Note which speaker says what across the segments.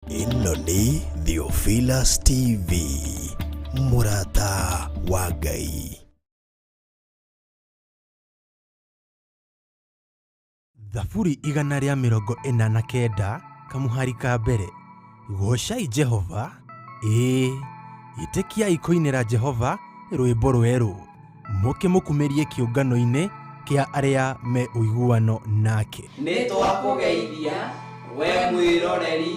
Speaker 1: Ĩno nĩ Theophilus TV, mũrata wa Ngai.
Speaker 2: Thaburi 149 kamũhari ka mbere. Goocai Jehova, ĩĩ, ĩtĩkiai kũinĩra Jehova rwĩmbo rwerũ, mũkĩmũkumĩrie kĩũngano-inĩ kĩa arĩa me ũiguano nake.
Speaker 3: Nĩ twakũgeithia we mwĩroreri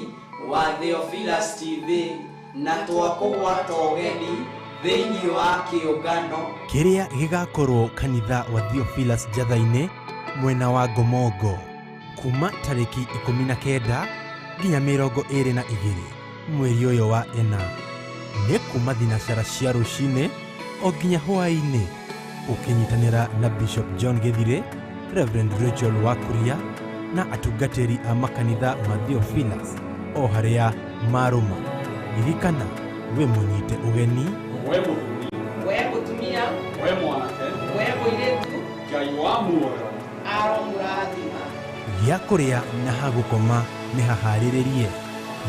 Speaker 3: wa Theophilus TV na twakũgwata ũgeni thĩinĩ wa kĩũngano
Speaker 2: kĩrĩa gĩgakorwo kanitha wa Theophilus Njatha-inĩ mwena wa Ngomongo kuma tarĩki 19 nginya 22 mweri ũyũ wa ĩna, nĩ kuma thinacara cia rũcinĩ o nginya hwaĩ-inĩ, ũkĩnyitanĩra na Bishop John Gĩthirĩ, Reverend Rachel Wakuria na atungatĩri a makanitha ma Theophilus o harĩa marũma. Ririkana wĩ mũnyite ũgeni.
Speaker 4: We mũthuri,
Speaker 5: we mũtumia,
Speaker 4: we mwanake,
Speaker 5: we mũirĩtu,
Speaker 4: Ngai wa muoyo
Speaker 5: aromũrathima.
Speaker 2: Gĩa kũrĩa na ha gũkoma nĩ haharĩrĩrie.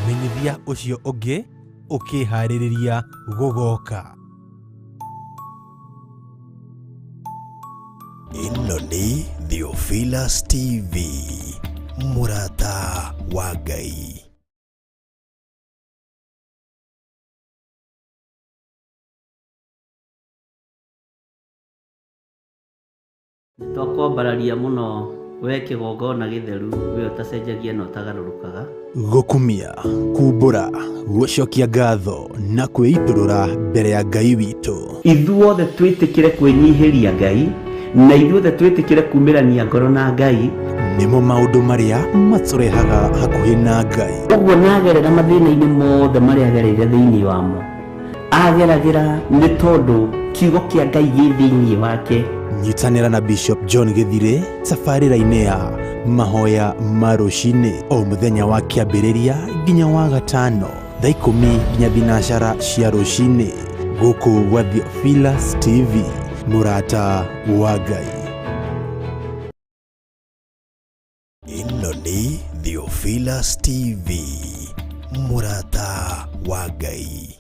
Speaker 2: Menyithia ũcio ũngĩ ũkĩharĩrĩria gũgoka.
Speaker 1: Ĩno nĩ Theophilus TV, mũrata wa Ngai.
Speaker 6: Nĩtwakwambararia mũno we kĩgongona gĩtheru, we ũtacenjagia na ũtagarũrũkaga.
Speaker 2: Gũkumia, kumbũra, gũcokia ngatho na kwĩitũrũra mbere ya Ngai witũ.
Speaker 6: Ithuothe twĩtĩkĩre kwĩnyihĩria Ngai, na ithuothe twĩtĩkĩre kumĩrania ngoro na Ngai.
Speaker 2: Nĩmo maũndũ marĩa matũrehaga hakuhĩ na Ngai.
Speaker 6: Ũguo nagerera mathĩna-inĩ mothe marĩa agereire thĩinĩ wamo, ageragĩra nĩ tondũ kiugo kĩa Ngai gĩ thĩinĩ wake.
Speaker 2: Nyitanĩra na Bishop John Gĩthirĩ tabarĩra-inĩ ya mahoya ma rũcinĩ o mũthenya wa kĩambĩrĩria nginya wa gatano thaa 10 nginya thinacara cia rũcinĩ gũkũ gwa Theophilus TV, mũrata wa Ngai.
Speaker 1: Ĩno nĩ Theophilus TV, mũrata wa Ngai.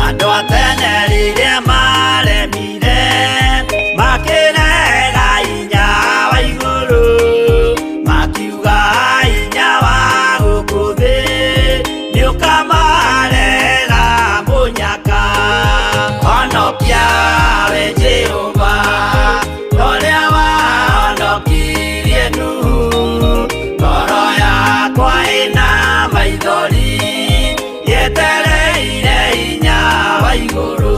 Speaker 3: Andũ a tene rĩrĩa maremire makĩrega hinya wa igũrũ, makiuga hinya wa gũkũ thĩ nĩũkamarega mũnyaka. Honokia we Jehova, ũrĩa wahonokirie Nuhu, ngoro yakwa ĩna maithori yetereire hinya wa igũrũ.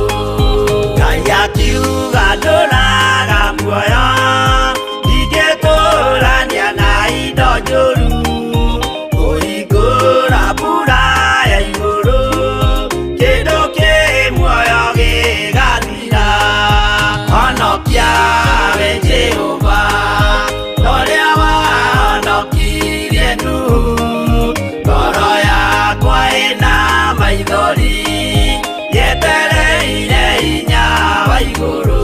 Speaker 3: Ngai akiuga ndũraga muoyo, ndingĩtũrania na indo njũru, kũhingũra mbura ya igũrũ, kĩndũ kĩ muoyo gĩgathira. Honokia we Jehova, ũrĩa wahonokirie Nuhu, ngoro yakwa ĩna maithori yetereire hinya wa igũrũ.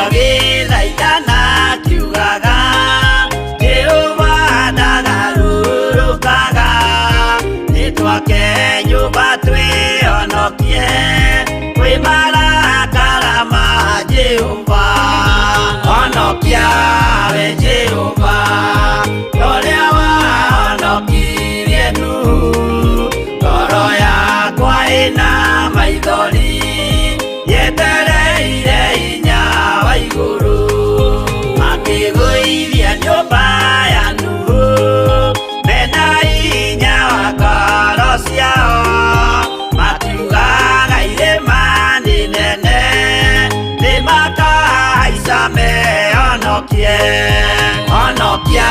Speaker 3: Agĩthaithana akiugaga, Jehova ndagarũrũkaga, nĩtwake nyũmba twĩhonokie kwĩ marakara ma Jehova. Honokia we Jehova, ũrĩa wahonokirie Nuhu, ngoro yakwa ĩna maithori yetereire hinya wa igũrũ. Makĩgũithia nyũmba ya Nuhu mena hinya wa ngoro ciao, makiugaga irĩma nĩ nene nĩmakahaica mehonokie. Honokia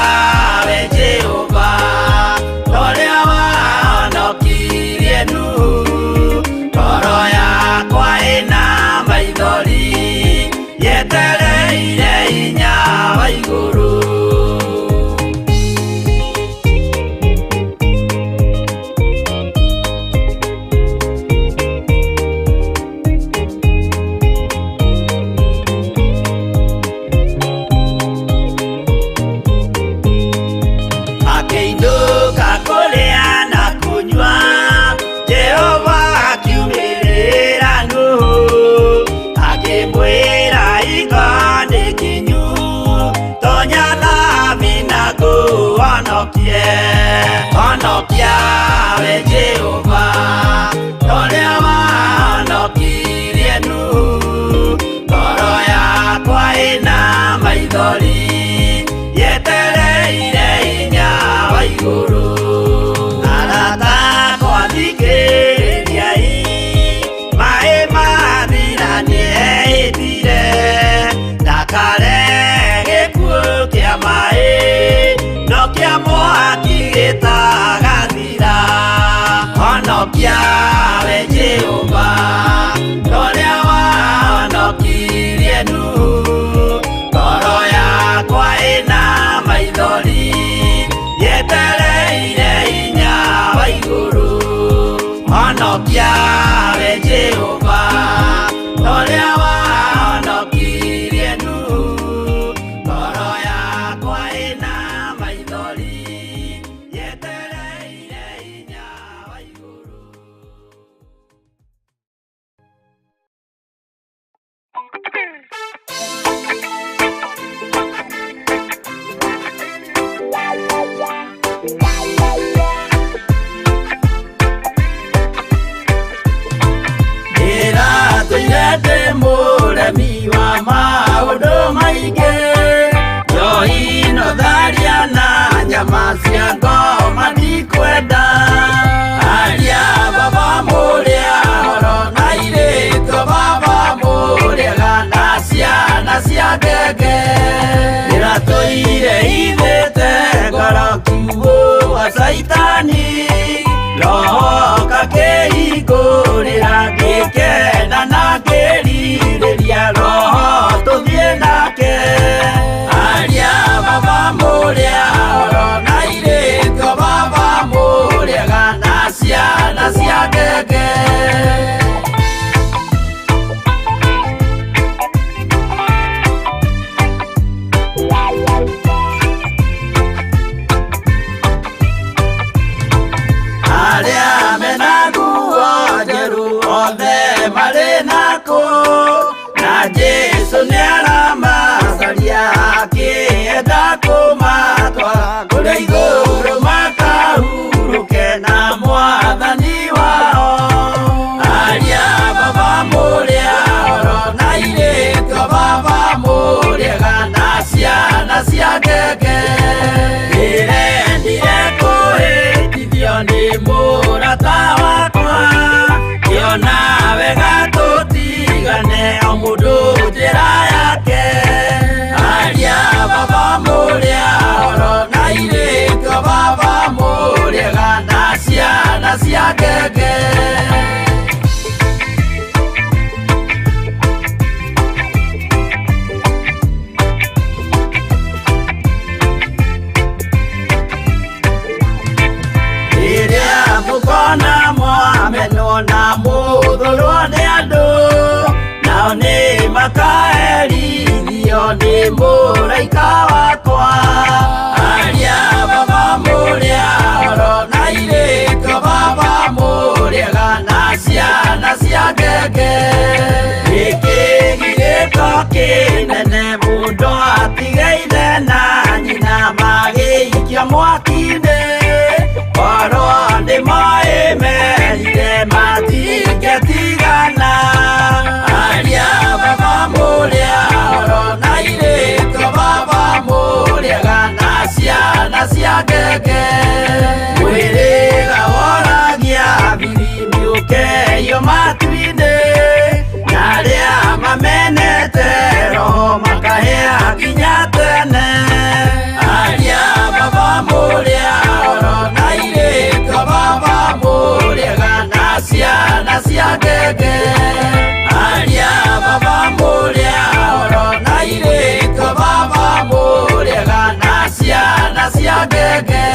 Speaker 3: maithori yetereire hinya wa igũrũ. Arata akwa thikĩrĩriai, maĩ mathira nĩehĩtire ndakare gĩkuũ kĩa maĩ no kĩa mwaki gĩtagathira. Honokia we Jehova torĩa wahonokirie Nuhu, ngoro yakwa ĩna maithori yetereire hinya wa igũrũ. Honokia we Jehova torĩa wahonokirie Nuhu, ngoro yakwa ĩna maithori yetereire hinya wa igũrũ. Ndĩratũire ndĩ mũremi wa maũndũ maingĩ, njohi no tharia na nyama cia ngoma ndikwenda. Aria baba mũrĩa horo na airĩtu baba mũrĩega na ciana cia ngenge. Ndĩratũire hithĩte ngoro kiugũ wa Caitani, roho kakĩhingũrĩra ngĩkena na ngĩrirĩria roho tũthiĩ nake. Aria baba mũrĩa horo na airĩtu baba mũrĩega na ciana cia ngenge. Arĩa mena nguo njerũ othe marĩ nakũ, na Jesũ nĩaramacaria akĩenda kũmatwara kũrĩa igũrũ makahurũke na mwathani wao. Aria baba mũrĩa horo na airĩtu baba mũrĩega na ciana cia ngenge. Ndĩrendire kũhĩtithio nĩ mũrata wakwa, ngĩona wega tũtigane o mũndũ njĩra yake. Aria baba mũrĩa horo na airĩtu baba mũrĩega na ciana cia ngenge. Rĩrĩa mũkona mwamenwo na mũthũrwo nĩ andũ, nao nĩ makaherithio nĩ mũraika wakwa. Aria baba mũrĩa horo na airĩtu baba mũrĩega na ciana cia ngenge. Gĩkĩgirĩko kĩnene mũndũ atige ithe na nyina magĩikio mwaki-inĩ, korwo nĩ moĩ merire matingĩtigana. Aria baba mũrĩa horo na airĩtu baba mũrĩega na ciana cia ngenge. Mwĩrĩga woragia biri mĩũkeyo matu-inĩ, na arĩa mamenete roho makahĩa nginya tene. Aria baba mũrĩa horo na airĩtu baba mũrĩega na ciana cia ngenge. Aria baba mũrĩa horo na airĩtu baba mũrĩega na ciana cia ngenge.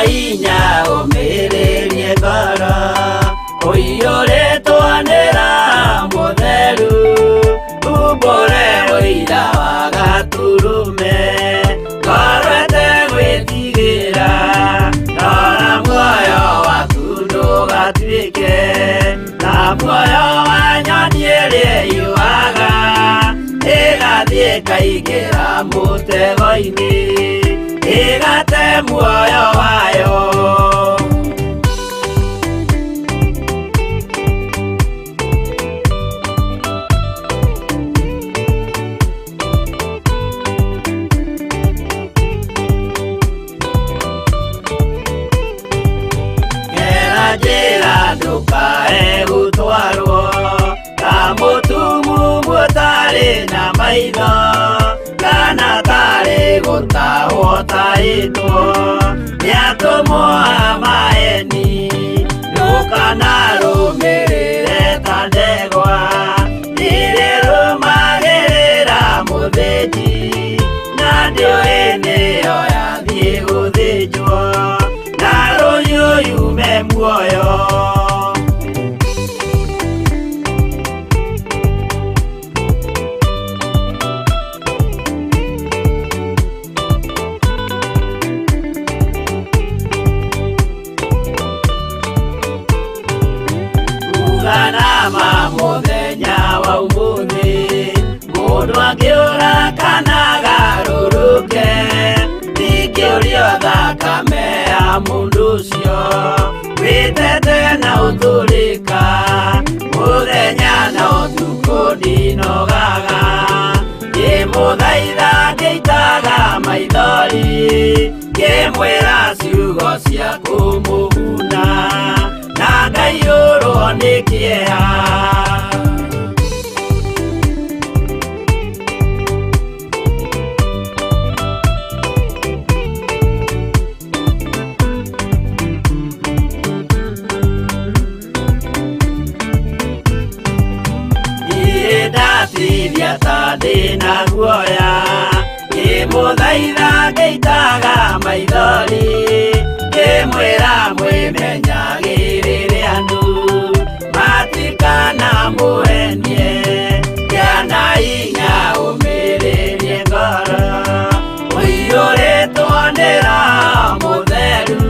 Speaker 3: Inya ũmĩrĩrie ngoro ũiyũrĩtwo nĩ Roho Mũtheru, umbũre ũira wa gaturu. Muoyo wa nyoni ĩrĩa yuaga ĩgathiĩ ĩkaingĩra mũtego-inĩ ĩgate muoyo wayo. Njĩra ndũkae gũtwarwo ta mũtumumu ũtarĩ na maitho kana tarĩ gũtahwo tahĩtwo nĩ atũmwo a maeni. Ndũkanarũmĩrĩre ta ndegwa ĩrĩrũmagĩrĩra mũthĩnji na ndĩũĩ nĩyo yathiĩ gũthĩnjwo na rũhiũ yume muoyo. Uganama mũthenya wa ũmũthĩ mũndũ angĩũra kana agarũrũke ndingĩũrio thakame ya mũndũ ũcio wĩtete na ũtũrĩka mũthenya na ũtukũ ndinogaga ngĩmũthaitha ngĩitaga maithori ngĩmwĩra ciugo cia kũmũguna na ngaiyũrwo nĩ kĩeha. Ndatithia ta ndĩna guoya ngĩmũthaitha ngĩitaga maithori ngĩmwĩra mwĩmenyagĩrĩre andũ matikanamũhenie kĩana hinya ũmĩrĩrie ngoro ũiyũrĩtwo nĩ Roho Mũtheru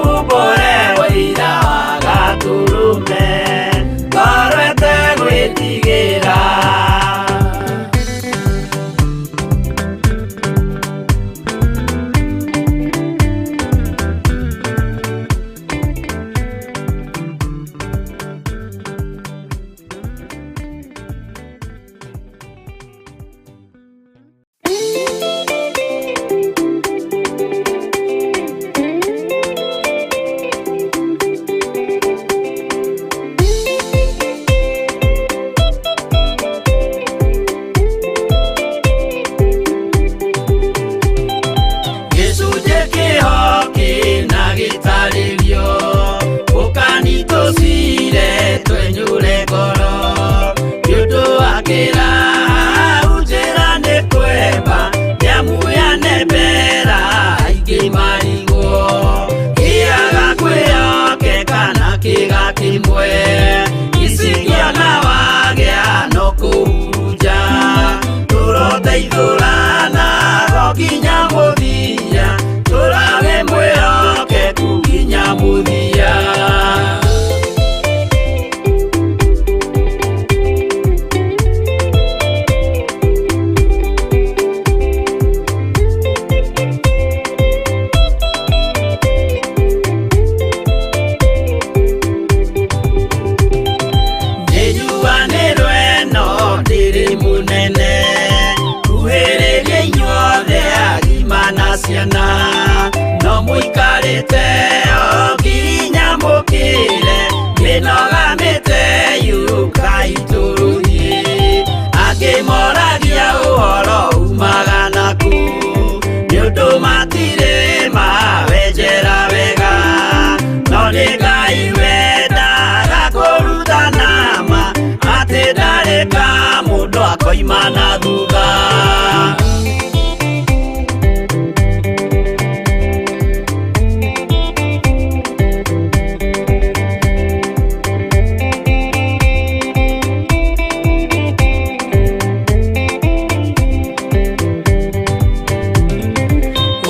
Speaker 3: umbũre ũira wa Gatũrũme ngoro ĩtegwĩtigĩra. Gĩcunjĩ kĩho kĩna gĩtarĩrio ũkanitũcire twenyũre ngoro nĩ ũndũ wa kĩraha njĩra nĩ kwemba nĩamu yanembera aingĩ marigwo kĩaga kwĩhokeka na kĩga kĩmwe icingĩona wagĩa no kũhurunja tũroteithũrana nginya mũthia tũrage mwĩhokeku nginya mũthia. Nĩnjuanĩrwo ĩno ndĩrĩ mũnene kuhĩrĩria inyuothe agima na ciana no mũikarĩte o nginya mũkĩre mĩnoga mĩte yũkai tũrũthiĩ angĩ moragia ũhoro umaga naku nĩ ũndũ matirĩ mawenjera wega no nĩ Ngai wendaga kũrutana ma atĩ ndarĩ ka mũndũ akoima na thutha.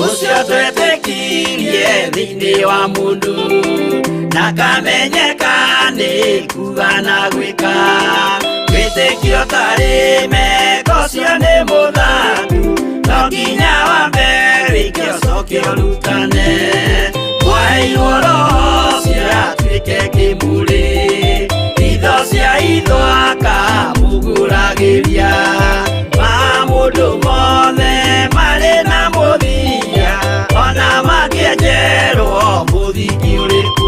Speaker 3: Ũcio twetĩkirie thĩinĩ wa mũndũ Na kamenyeka nĩ kuga na gwĩka. Wĩtĩkio tarĩ meko cio nĩ mũthaku. No nginya wambe wĩke ũcoke ũrutane. Mwaheirwo roho ũcio atuĩke kĩmũrĩ. Itho cia itho akamũgũragĩria. Maũndũ mothe marĩ na mũthia, ona mangĩenjerwo mũthingi ũrĩkũ.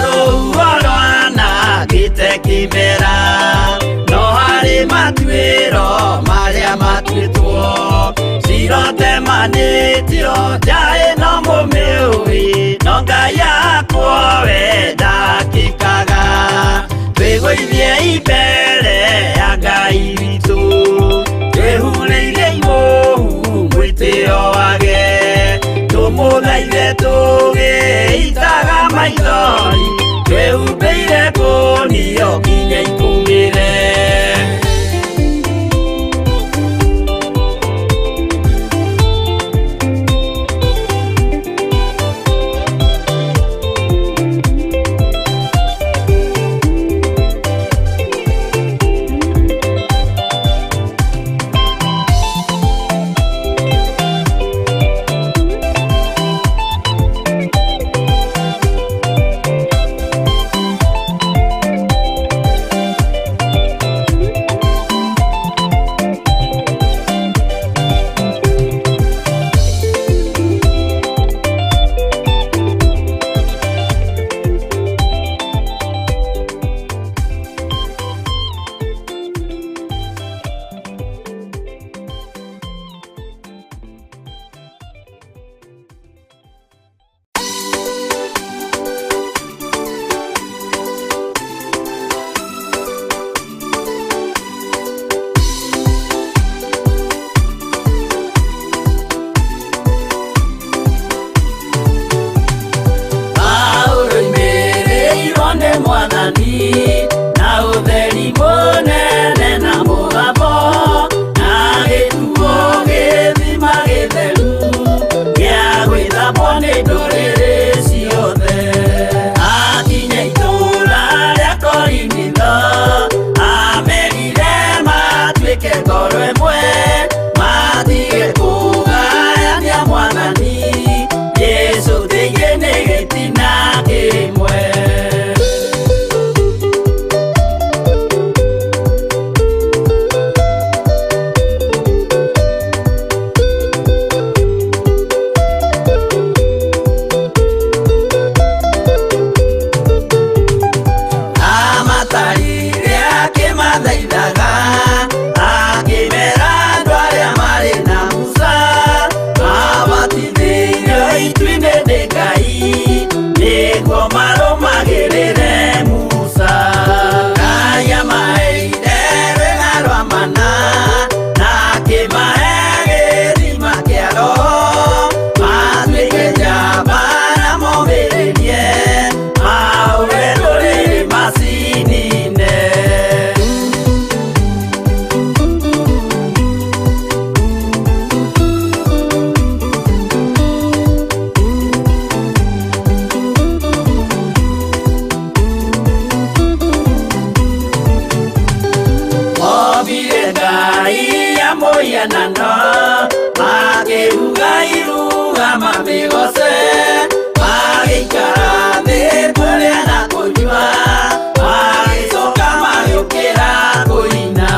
Speaker 3: Rũhuho rwanangĩte kĩmera, no harĩ matuĩro marĩa matuĩtwo. Cirotemanĩtio nja ĩno mũmĩũĩ, no Ngai akwo we ndakĩkaga. Twĩgũithie mbere ya Ngai witũ, twĩhurĩire mũhu mwĩtĩo wage. Tũmũthaithe tũgĩitaga maithori, twĩhumbĩire kũnio nginya ikũmĩre. Paulo oimĩrĩirwo nĩ Mwathani na ũtheri mũnene na mũgambo, na gĩtuo gĩthima gĩtheru gĩa gwĩthambwo nĩ ndũrĩrĩ ciothe. Akinya itũũra rĩa Korinitho, amerire matuĩke ngoro ĩmwe, matige kũgayania Mwathani. Jesũ thĩinĩ nĩ gĩtina kĩmwe. Amatarire akĩmathaithaga, akĩmera andũ arĩa marĩ na Musa, mabatithĩirio itu-inĩ nĩ Ngai, nĩguo marũmagĩrĩre Musa. Ngai amaheire rwĩga rwa mana, na akĩmahe gĩthima kĩa Roho, matuĩke njamba na momĩrĩrie, mahũre ndũrĩrĩ macinine. Mombire Ngai ya mũhianano, makĩruga iruga mamĩgoce, magĩikara thĩ kũrĩa na kũnyua, magĩcoka magĩũkĩra kũina.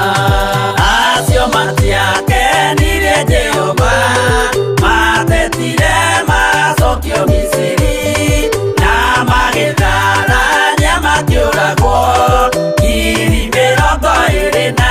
Speaker 3: Acio matiakenirie Jehova, matetire macokio Misiri, na magĩtharania makĩũragwo 23,000.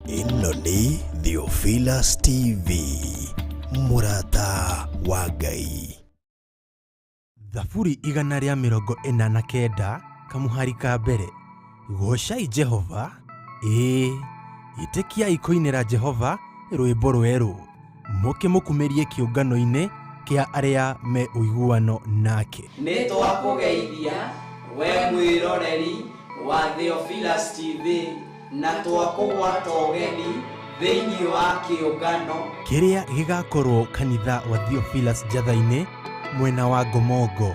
Speaker 1: Ĩno nĩ Theophilus TV, mũrata wa Ngai.
Speaker 2: Thaburi 149 kamuhari ka mbere. Goocai Jehova, ĩĩ, ĩtĩkiai kũinĩra Jehova rwĩmbo rwerũ, mũkĩmũkumĩrie kĩũngano-inĩ kĩa arĩa me ũiguano nake.
Speaker 5: Nĩ twakũgeithia we mwĩroreri wa Theophilus TV na twakũgwata ũgeni thĩinĩ wa kĩũngano
Speaker 2: kĩrĩa gĩgakorwo kanitha wa Theophilus Njatha-inĩ mwena wa Ngomongo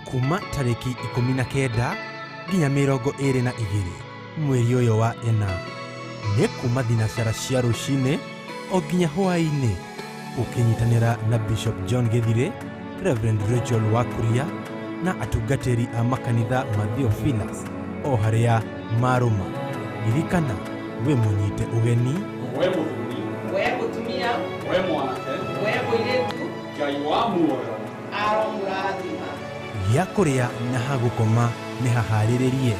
Speaker 2: kuma tarĩki 19 nginya 22 mweri ũyũ wa ĩna. Nĩ kuma thinacara cia rũcinĩ o nginya hwaĩ-inĩ, ũkĩnyitanĩra na Bishop John Gĩthirĩ, Reverend Rachel Wakuria na atungatĩri a makanitha ma Theophilus o harĩa marũma. Ririkana wĩ mũnyite ũgeni,
Speaker 4: we mũthuri,
Speaker 5: we mũtumia,
Speaker 4: we mwanake,
Speaker 5: we mũirĩtu,
Speaker 4: Ngai wa muoyo
Speaker 5: aromũrathima.
Speaker 2: Gĩa kũrĩa na ha gũkoma nĩ haharĩrĩrie.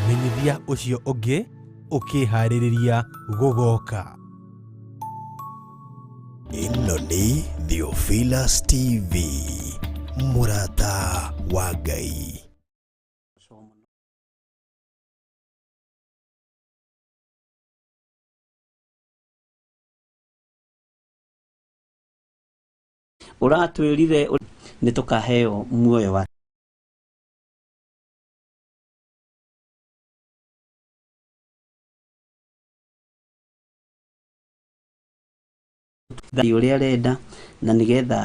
Speaker 2: Menyithia ũcio ũngĩ ũkĩharĩrĩria gũgoka.
Speaker 1: Ĩno nĩ Theophilus TV, mũrata wa Ngai.
Speaker 6: Ũratwĩrire nĩ tũkaheo muoyo wa thayũ ũrĩa arenda, na nĩgetha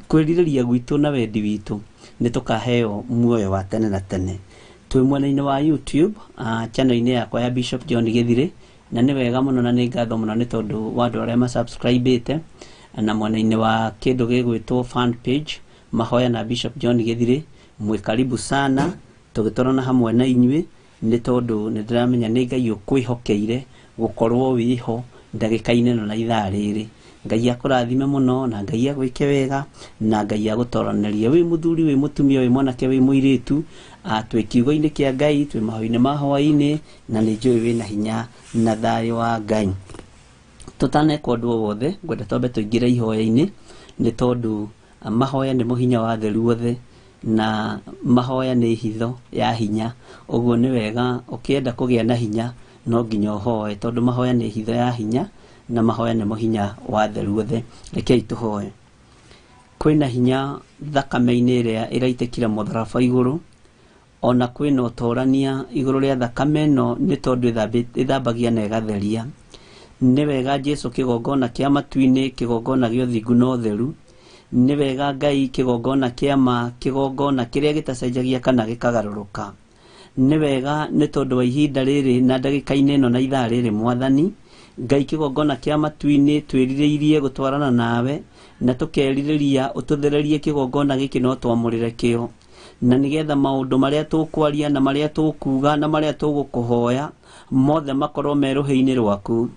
Speaker 6: kwĩrirĩria gwitũ na wendi witũ nĩ tũkaheo muoyo wa tene na tene. Twĩ mwena-inĩ wa YouTube, channel-inĩ yakwa ya Bishop John Gĩthirĩ, na nĩ wega mũno na nĩ ngatho mũno nĩ tondũ wa andũ arĩa masubscribĩte, na mwena-inĩ wa kĩndũ gĩgwĩtwo fan page mahoya na Bishop John Gĩthirĩ, mwĩ karibu sana tũgĩtwarana hamwe na inyuĩ, nĩ tondũ nĩ ndĩramenya nĩ Ngai ũkwĩhokeire gũkorwo wĩho ndagĩka-inĩ ĩno na ithaa rĩrĩ. Ngai akũrathime mũno na Ngai agwĩke wega na Ngai agũtoranĩrie. Wĩ mũthuri, wĩ mũtumia, wĩ mwanake, wĩ mũirĩtu, twĩ kiugo-inĩ kĩa Ngai, twĩ mahoya-inĩ ma hwaĩ-inĩ, na nĩ njũĩ wĩna hinya na thayũ wa Ngai. Tũtaneka ũndũ o wothe, ngwenda twambe tũingĩre ihoya-inĩ, nĩ tondũ mahoya nĩmo hinya wa theru wothe, na mahoya nĩ hitho ya hinya. Ũguo nĩ wega ũkĩenda kũgĩa na hinya no nginya ũhoe, tondũ mahoya nĩ hitho ya hinya na mahoya nĩmo hinya wa theru wothe. Rekei tũhoe. Kwĩna hinya thakame-inĩ ĩrĩa ĩraitĩkire mũtharaba igũrũ, ona kwĩna ũtorania igũrũ rĩa thakame ĩno, nĩ tondũ ĩthambagia na ĩgatheria. Nĩ wega Jesu kĩgongona kĩa matu-inĩ, kĩgongona gĩa ũthingu na ũtheru. Nĩ wega Ngai kĩgongona kĩa ma, kĩgongona kĩrĩa gĩtacenjagia kana gĩkagarũrũka. Nĩ wega nĩ tondũ wa ihinda rĩrĩ na ndagĩka-inĩ ĩno na ithaa rĩrĩ, Mwathani Ngai kĩgongona kĩa matu-inĩ, twĩrirĩirie gũtwarana nawe na tũkerirĩria ũtũthererie kĩgongona gĩkĩ no twamũrĩre kĩo, na nĩgetha maũndũ marĩa tũkwaria na marĩa tũkuga na marĩa tũgũkũhoya mothe makorwo me rũhĩ-inĩ rwaku.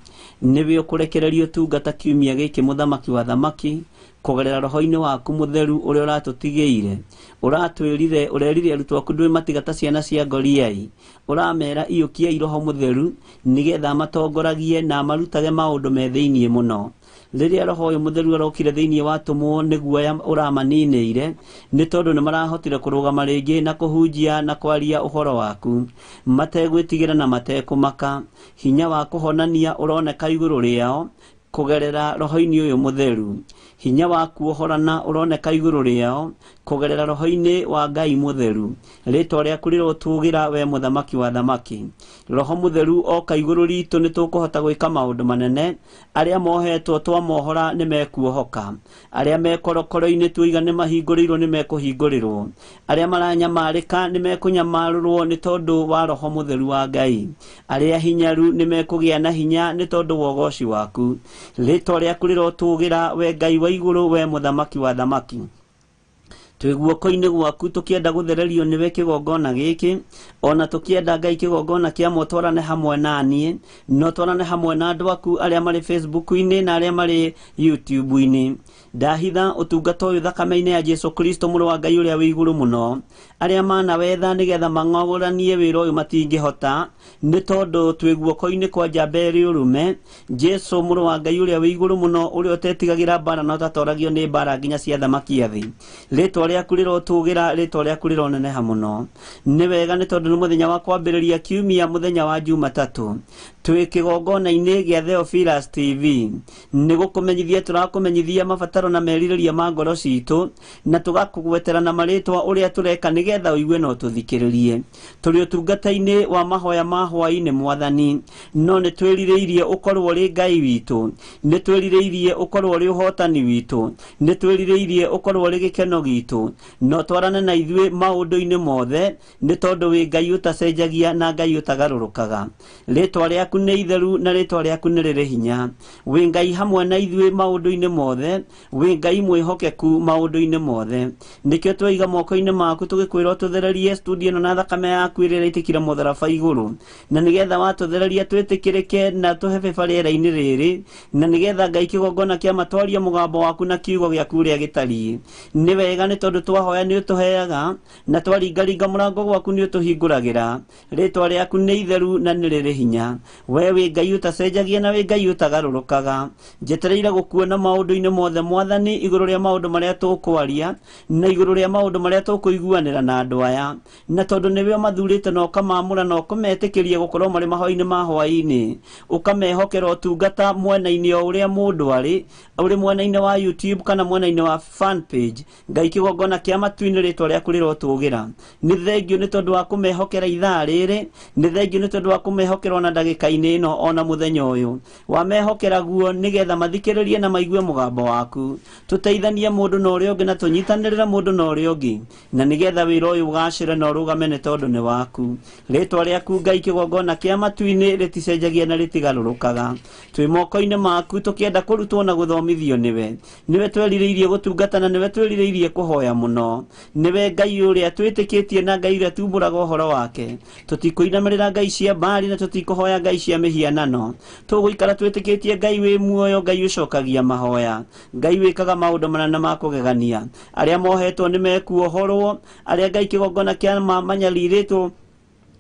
Speaker 6: Nĩwe ũkũrekereria ũtungata kiumia gĩkĩ, mũthamaki wa thamaki, kũgerera roho-inĩ waku mũtheru ũrĩa ũratũtigĩire. Ũratwĩrire, ũrerire arutwo aku ndwĩmatiga ta ciana cia ngoriai, ũramera iyũkiai roho mũtheru nĩgetha amatongoragie na amarutage maũndũ me thĩiniĩ mũno. Rĩrĩa roho ũyũ mũtheru arokire thĩiniĩ wa atũmwo, nĩ guoya ũramaninĩire, nĩ tondũ nĩ marahotire kũrũgama rĩngĩ na kũhunjia na kwaria ũhoro waku mategwĩtigĩra na matekũmaka. Hinya wa kũhonania ũroneka igũrũ rĩao kũgerera roho-inĩ ũyũ mũtheru. Hinya wa kuohorana ũroneka igũrũ rĩao kũgerera roho-inĩ wa Ngai mũtheru. Rĩtwa rĩaku rĩrotũgĩra we mũthamaki wa thamaki. Roho mũtheru oka igũrũ ritũ nĩ tũkũhota gwĩka maũndũ manene. Arĩa mohetwo twamohora nĩ mekuohoka, arĩa me korokoro-inĩ tuiga nĩ mahingũrĩirwo nĩ mekũhingũrĩrwo, arĩa maranyamarĩka nĩ mekũnyamarũrwo nĩ tondũ wa roho mũtheru wa Ngai, arĩa hinyaru nĩ mekũgĩa na hinya nĩ tondũ wa ũgoci waku. Rĩtwa rĩaku rĩrotũgĩra we Ngai wa igũrũ, we mũthamaki wa thamaki. Twĩ guoko-inĩ gwaku tũkĩenda gũthererio nĩwe kĩgongona gĩkĩ, ona tũkĩenda Ngai kĩgongona kĩa motwarane hamwe na niĩ, no twarane hamwe na andũ aku arĩa marĩ Facebook-inĩ na arĩa marĩ YouTube-inĩ. Ndahitha ũtungata ũyũ thakame-inĩ ya Jesu Kristo mũrũ wa Ngai ũrĩa wĩ igũrũ mũno. Arĩa manawetha nĩgetha mang'aũranie wĩra ũyũ matingĩhota, nĩ tondũ twĩ guoko-inĩ kwa njamba ĩrĩ ũrũme, Jesu mũrũ wa Ngai ũrĩa wĩ igũrũ mũno, ũrĩa ũtetigagĩra mbara na ũtatoragio nĩ mbara nginya cia thamaki a thĩ. Rĩtwa rĩaku rĩrotũgĩra, rĩtwa rĩaku rĩroneneha mũno. Nĩ wega nĩ tondũ nĩ mũthenya wa kwambĩrĩria kiumia, mũthenya wa Jumatatũ. Twĩ kĩgongona-inĩ gĩa Theophilus TV. Nĩ gũkũmenyithia tũrakũmenyithia mabataro na merirĩria ma ngoro citũ, na tũgakũgwetera na marĩtwa ũrĩa tũreka nĩgetha ũigue na ũtũthikĩrĩrie. Tũrĩ ũtungata-inĩ wa mahoya ma hwaĩ-inĩ Mwathani, no nĩ twĩrirĩirie ũkorwo ũrĩ Ngai witũ, nĩ twĩrirĩirie ũkorwo ũrĩ ũhotani witũ, nĩ twĩrirĩirie ũkorwo ũrĩ gĩkeno gitũ, no twarane na ithuĩ maũndũ-inĩ mothe, nĩ tondũ wĩ Ngai ũtacenjagia na Ngai ũtagarũrũkaga. Rĩtwa rĩaku nĩ itheru na rĩtwa rĩaku nĩ rĩrĩ hinya. Wĩ Ngai hamwe na ithuĩ maũndũ-inĩ mothe, wĩ Ngai mwĩhokeku maũndũ-inĩ mothe. Nĩkĩo twaiga moko-inĩ maku tũgĩkwĩra ũtũthererie studio ĩno na thakame yaku ĩrĩa ĩraitĩkire mũtharaba igũrũ, na nĩgetha watũthereria twĩtĩkĩrĩke na tũhe beba rĩera-inĩ rĩrĩ, na nĩgetha Ngai kĩgongona kĩa matwarie mũgambo waku na kiugo gĩaku ũrĩa gĩtariĩ. Nĩ wega nĩ tondũ twahoya nĩ ũtũheaga, na twaringaringa mũrango gwaku nĩ ũtũhingũragĩra. Rĩtwa rĩaku nĩ itheru na nĩ rĩrĩ hinya. We wĩ Ngai ũtacenjagia na wĩ Ngai ũtagarũrũkaga. Njetereire gũkuona maũndũ-inĩ mothe Mwathani, igũrũ rĩa maũndũ marĩa tũkwaria na igũrũ rĩa maũndũ marĩa tũkũiguanĩra na andũ aya, na tondũ nĩwe ũmathurĩte na ũkamaamũra na ũkametĩkĩria gũkorwo marĩ mahoya-inĩ ma hwaĩ-inĩ, ũkamehokera ũtungata mwena-inĩ o ũrĩa mũndũ arĩ, ũrĩ mwena-inĩ wa YouTube kana mwena-inĩ wa fan page. Ngai kĩgongona kĩa matu-inĩ rĩtwa rĩaku rĩrotũgĩra. Nĩ thengio nĩ tondũ wa kũmehokera ithaa rĩrĩ, nĩ thengio nĩ tondũ wa kũmehokera ona ndagĩka-inĩ ĩno ona mũthenya ũyũ. Wamehokera guo nĩgetha mathikĩrĩrie na maigue mũgambo waku. Tũteithanie mũndũ na ũrĩa ũngĩ na tũnyitanĩrĩre mũndũ na ũrĩa ũngĩ, na nĩgetha wĩra ũyũ ũgacĩre na ũrũgame nĩ tondũ nĩ waku. Rĩtwa rĩaku Ngai kĩgongona kĩa matu-inĩ rĩticenjagia na rĩtigarũrũkaga. Twĩ moko-inĩ maku tũkĩenda kũrutwo na gũthomithio nĩwe. Nĩwe twerirĩirie gũtungata na nĩwe twĩrirĩirie kũhoya mũno. Nĩwe Ngai ũrĩa twĩtĩkĩtie na Ngai ũrĩa tumbũraga ũhoro wake. Tũtikũinamĩrĩra ngai cia Baali na tũtikũhoya ngai cia mĩhianano. Tũgũikara twĩtĩkĩtie Ngai wĩ muoyo, Ngai ũcokagia mahoya, Ngai wĩkaga maũndũ manene ma kũgegania. Arĩa mohetwo nĩ mekuohorwo, arĩa Ngai kĩgongona kĩa manyarirĩtwo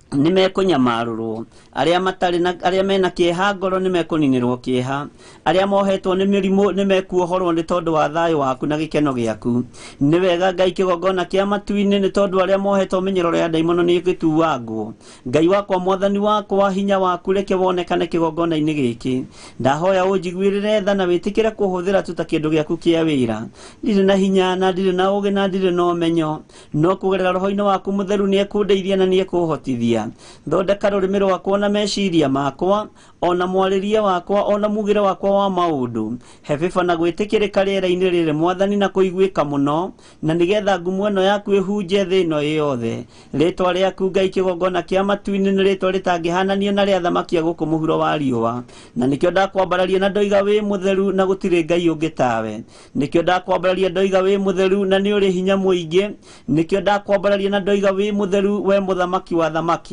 Speaker 6: nĩ mekũnyamarũrwo, arĩa matarĩ na arĩa mena kĩeha ngoro nĩ mekũninĩrwo kĩeha, arĩa mohetwo nĩ mĩrimũ nĩ mekuohorwo nĩ tondũ wa thayũ waku na gĩkeno gĩaku. Nĩ wega Ngai kĩgongona kĩa matu-inĩ nĩ tondũ arĩa mohetwo mĩnyororo ya ndaimono nĩ ĩgĩtuangwo. Ngai wakwa, Mwathani wakwa, hinya waku reke wonekane kĩgongona-inĩ gĩkĩ. Ndahoya ũnjiguĩrĩre tha na wĩtĩkĩre kũhũthĩra tu ta kĩndũ gĩaku kĩa wĩra. Ndirĩ na hinya na ndirĩ na ũũgĩ na ndirĩ na ũmenyo, no kũgerera roho-inĩ waku mũtheru nĩ ekũndeithia na nĩ ekũhotithia. Thondeka rũrĩmĩ rwakwa na meciria makwa, ona mwarĩrie wakwa, ona mugĩre wakwa wa maũndũ. He bĩba na gwĩtĩkĩrĩka rĩera-inĩ rĩrĩ Mwathani na kũiguĩka mũno, na nĩgetha ngumo ĩno yaku ĩhunje thĩ ĩno ĩyothe. Rĩtwa rĩaku Ngai kĩgongona kĩa matu-inĩ nĩ rĩtwa rĩtangĩhananio na rĩa thamaki a gũkũ mũhuro wa riũa, na nĩkĩo ndakwambararia na ndoiga wĩ mũtheru na gũtirĩ Ngai ũngĩ tawe. Nĩkĩo ndakwambararia ndoiga wĩ mũtheru na nĩ ũrĩ hinya mũingĩ. Nĩkĩo ndakwambararia na ndoiga wĩ mũtheru, we mũthamaki wa thamaki.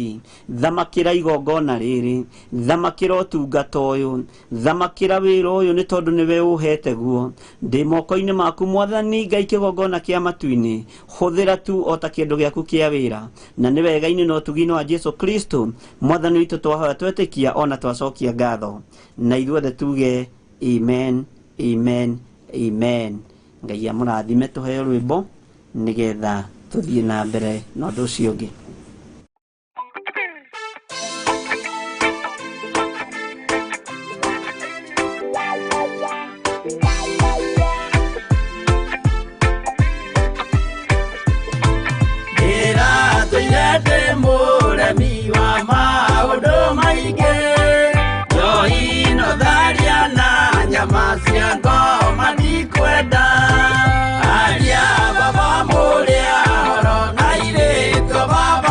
Speaker 6: Thamakĩra igongona rĩrĩ, thamakĩra ũtungata ũyũ, thamakĩra wĩra ũyũ nĩ tondũ nĩwe ũhete guo. Ndĩ moko-inĩ maku Mwathani Ngai kĩgongona kĩa matu-inĩ, hũthĩra tu o ta kĩndũ gĩaku kĩa wĩra, na nĩ wega-inĩ na ũtugi-inĩ wa Jesu Kristo Mwathani witũ twahoya twetĩkia ona twacokia ngatho, na ithuothe tuge amen, amen, amen. Ngai amũrathime, tũheo rwĩmbo nĩgetha tũthiĩ na mbere na ũndũ ũcio ũngĩ.
Speaker 3: Ndĩratũire ndĩ mũremi wa maũndũ maingĩ, njohi no tharia na nyama cia ngoma ndikwenda. Aria baba mũrĩa horo na airĩtu a baba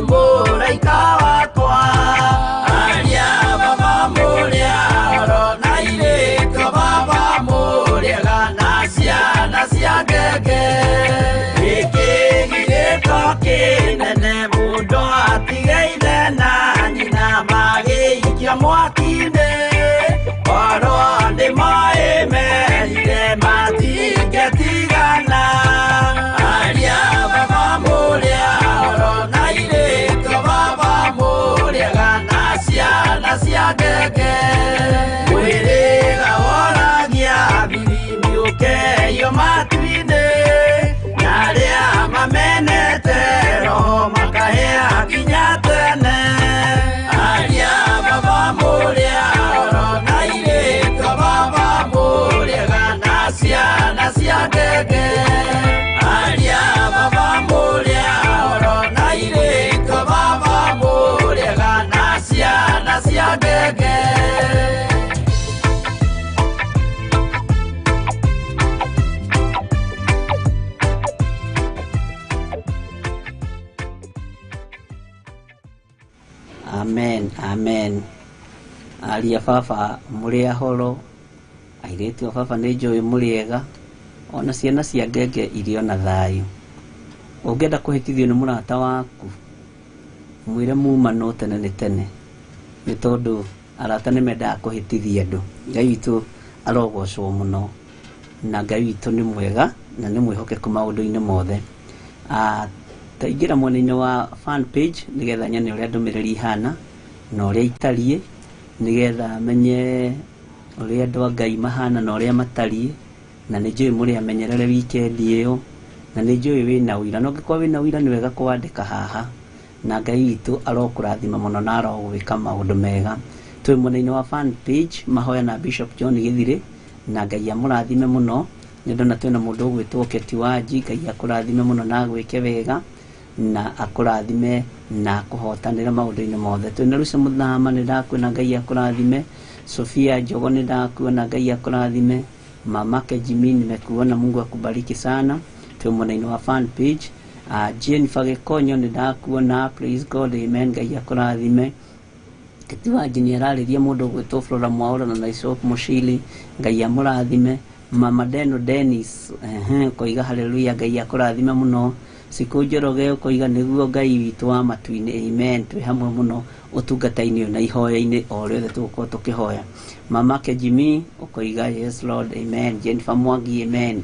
Speaker 3: Mũraika wakwa aria baba mũrĩa oro na irĩko baba mũrĩega na ciana cia ngenge gĩkĩ gĩgĩko kĩnene mũndũ atige ithe na nyina magĩikia mwaki-inĩ oro nĩ maĩ merire matingĩtigana aria baba mũrĩa oro na irĩko baba mũrĩega na ciana cia ngenge mwĩrĩga woragia biri mĩũkeyo matu-inĩ na arĩa mamenete roho makahĩa nginya tene aria baba mũrĩa oro na irĩko baba mũrĩega na ciana cia ngenge aria baba mũrĩa oro na irĩko baba mũrĩega na ciana cia ngenge.
Speaker 6: Amen, amen. Aria baba mũrĩ ahoro, airĩtu a baba nĩ njũĩ mũrĩ ega, ona ciana cia ngenge irĩ ona thayũ. Ũngĩenda kũhĩtithio nĩ mũrata waku, mwĩre muma no tene nĩ tene, nĩ tondũ arata nĩ mendaga kũhĩtithia andũ. Ngai witũ arogocwo mũno, na Ngai witũ nĩ mwega na nĩ mwĩhokeku maũndũ-inĩ mothe. Taingĩra mwena-inĩ wa fan page nĩgetha nyone ũrĩa ndũmĩrĩri ihana na ũrĩa itariĩ, nĩgetha menye ũrĩa andũ a Ngai mahana na ũrĩa matariĩ, na nĩ njũĩ mũrĩ amenyerere weekend ĩyo, na nĩ njũĩ wĩna ũira, na ũngĩkorwo wĩna ũira nĩ wega kũwandĩka haha, na Ngai witũ arokũrathima mũno na arogwĩka maũndũ mega. Twĩ mwena-inĩ wa fan page mahoya na Bishop John Gĩthirĩ, na Ngai amũrathime mũno. Nĩ ndona twĩna mũndũ ũgwĩtwo Keti Wanji, Ngai akũrathime mũno na agwĩke wega na akũrathime na akũhotanĩre maũndũ-inĩ mothe. Twĩna Lucy Mũthama, nĩ ndakuona, Ngai akũrathime. Sofia Njogo, nĩ ndakuona, Ngai akũrathime. Mamake Jimmy, nimekuona, Mungu akubariki sana. Twĩ mwena-inĩ wa fan page. Jennifer Gĩkonyo, nĩ ndakuona, praise God, amen, Ngai akũrathime. Keti Wanji nĩ ararĩria mũndũ ũgwĩtwo Flora Mwaũra na Naisop Mũcili, Ngai amũrathime. Mama Deno Dennis, ũkoiga haleluya, Ngai akũrathime mũno. Sikũ Njoroge ũkoiga nĩguo Ngai witũ wa matu-inĩ, amen. Twĩ hamwe mũno ũtungata-inĩ ũyũ na ihoya-inĩ o rĩothe tũgũkorwo tũkĩhoya. Mamake Jimmy ũkoiga yes Lord, amen. Jennifer Mwangi, amen.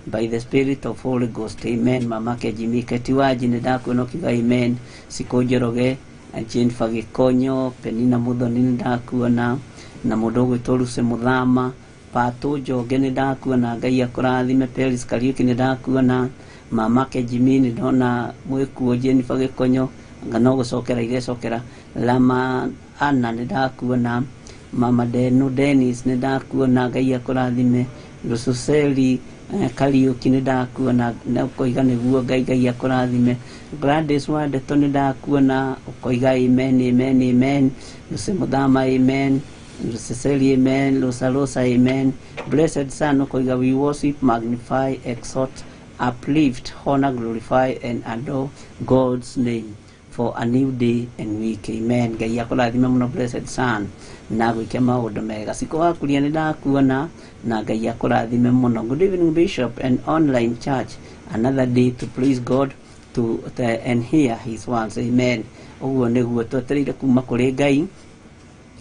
Speaker 6: By the Spirit of Holy Ghost, amen. Mamake Jimmy. Keti Wanji nĩ ndakuona ũkiuga amen. Sikũ Njoroge, Jennifer Gĩkonyo, Penina Muthoni nĩ ndakuona, na mũndũ ũgwĩtwo Lucy Mũthama, Patũ Njonge nĩ ndakuona, Ngai akũrathime. Peris Kariuki nĩ ndakuona, Mamake Jimmy nĩ ndona mwĩkuo, Jennifer Gĩkonyo, anga no gũcokera irecokera. Lama Anna nĩ ndakuona, Mama Deno Dennis nĩ ndakuona, Ngai akũrathime. Lususeli Kariuki nĩ ndakuona, na ũkoiga nĩguo Ngai, Ngai akũrathime. Gladys Wandeto nĩ ndakuona, ũkoiga amen, amen, amen. Lucy Mũthama, amen. Cecily, amen. Rosa Rosa, amen. Blessed Son ũkoiga we worship, magnify, exalt, uplift, honor, glorify and adore God's name for a new day and week, amen. Ngai akũrathime mũno, Blessed Son, na gwĩke maũndũ mega. Cikũ wakuria nĩ ndakuona, na Ngai akũrathime mũno. Good evening Bishop and online church, another day to please God to and hear his words, amen. Ũguo nĩguo twetereire kuma kũrĩ Ngai,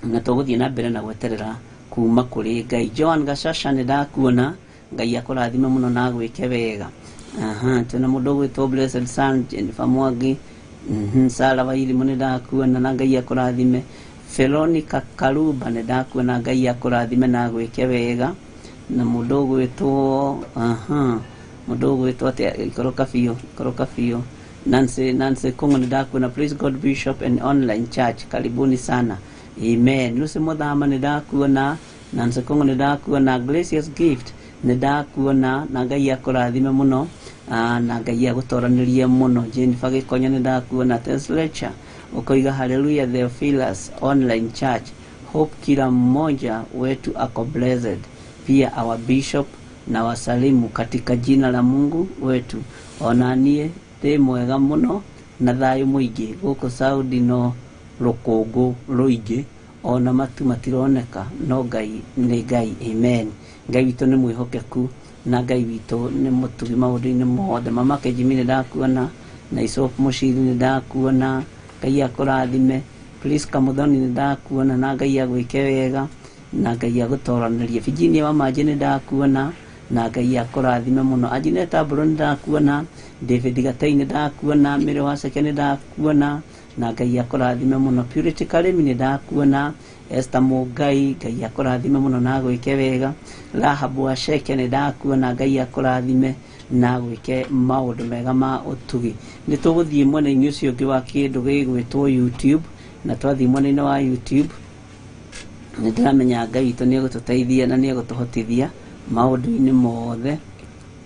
Speaker 6: na tũgũthiĩ na mbere na gweterera kuma kũrĩ Ngai. Joan Gacasha nĩ ndakuona, Ngai akũrathime mũno na agwĩke wega. Twĩna mũndũ ũgwĩtwo Blessed Son, Jennifer Mwangi, Sara Wairimu nĩ ndakuona, na Ngai akũrathime. Veronica Karuba nĩ ndakuona, Ngai akũrathime na agwĩke wega. Na mũndũ ũgwĩtwo mũndũ ũgwĩtwo atĩa, ikũrũka biũ, ikũrũka biũ. Nancy Kung'u nĩ ndakuona, praise God Bishop and online church, karibuni sana, amen. Lucy Mũthama nĩ ndakuona, Nancy Kung'u nĩ ndakuona, Gracious Gift nĩ ndakuona, na Ngai akũrathime mũno, na Ngai agũtoranĩrie mũno. Jennifer Gĩkonyo nĩ ndakuona, Teslecha ũkoiga haleluya Theophilus online church, hope kila mmoja wetu ako blessed, pia our bishop na wasalimu katika jina la Mungu wetu. Ona niĩ ndĩ mwega mũno Na thayũ mũingĩ. Gũkũ Saudi no rũkũngũ rũingĩ, ona matu matironeka, no Ngai nĩ Ngai. Amen. Ngai witũ nĩ mwĩhokeku na Ngai witũ nĩ mũtugi maũndũ-inĩ mothe. Mama Kejimi nĩ ndakuona, na Isop Mũciri nĩ ndakuona, Ngai akũrathime. Priska Muthoni nĩ ndakuona, na Ngai agwĩke wega na Ngai agũtoranĩrie. Virginia wa Manjĩ nĩ ndakuona, na Ngai akũrathime mũno. Anjineta Mbũrũ nĩ ndakuona, David Gatei nĩ ndakuona, Mary Waceke nĩ ndakuona, na Ngai akũrathime mũno. Purity Karĩmi nĩ ndakuona, Esther Mũngai, Ngai akũrathime mũno na agwĩke wega. Rahabu Waceke nĩ ndakuona, Ngai akũrathime na agwĩke maũndũ mega ma ũtugi. Nĩ tũgũthiĩ mwena-inĩ ũcio ũngĩ wa kĩndũ gĩgwĩtwo YouTube, na twathiĩ mwena-inĩ wa YouTube nĩ ndĩramenya Ngai witũ nĩ egũtũteithia na nĩ egũtũhotithia maũndũ-inĩ mothe,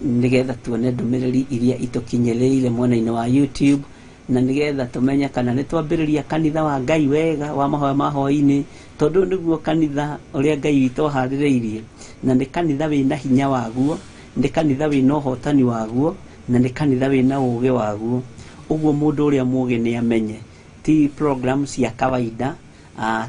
Speaker 6: nĩgetha tuone ndũmĩrĩri iria itũkinyĩrĩire mwena-inĩ wa YouTube, na nĩgetha tũmenye kana nĩ twambĩrĩria kanitha wa Ngai wega wa mahoya ma hwaĩ-inĩ, tondũ ũyũ nĩguo kanitha ũrĩa Ngai witũ aharĩrĩirie, na nĩ kanitha wĩna hinya waguo, nĩ kanitha wĩna ũhotani waguo, na nĩ kanitha wĩna ũũgĩ waguo. Ũguo mũndũ ũrĩa mũũgĩ nĩ amenye ti program cia kawaida,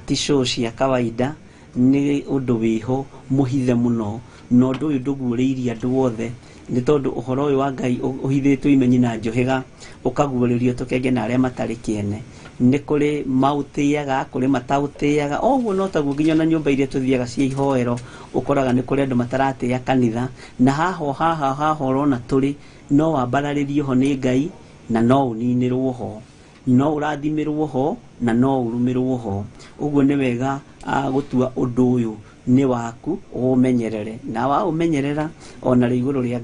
Speaker 6: ti show cia kawaida, nĩ ũndũ wĩho mũhithe mũno, na ũndũ ũyũ ndũguũrĩirie andũ othe, nĩ tondũ ũhoro ũyũ wa Ngai ũhithĩtwo imenyi na njũhĩga, ũkaguũrĩrio tũkenge na arĩa matarĩ kĩene. Nĩ kũrĩ maũtĩaga, kũrĩ mataũtĩaga. O ũguo no taguo nginya na nyũmba iria tũthiaga cia ihoero, ũkoraga nĩ kũrĩ andũ mataratĩa kanitha, na haha o haha haha ũrona tũrĩ, no wambararĩrio ho nĩ Ngai, na no ũninĩrwo ho, no ũrathimĩrwo ho, na no ũrumĩrwo ho. Ũguo nĩ wega gũtua ũndũ ũyũ nĩ waku, ũũmenyerere, na waũmenyerera ona rĩ igũrũ rĩa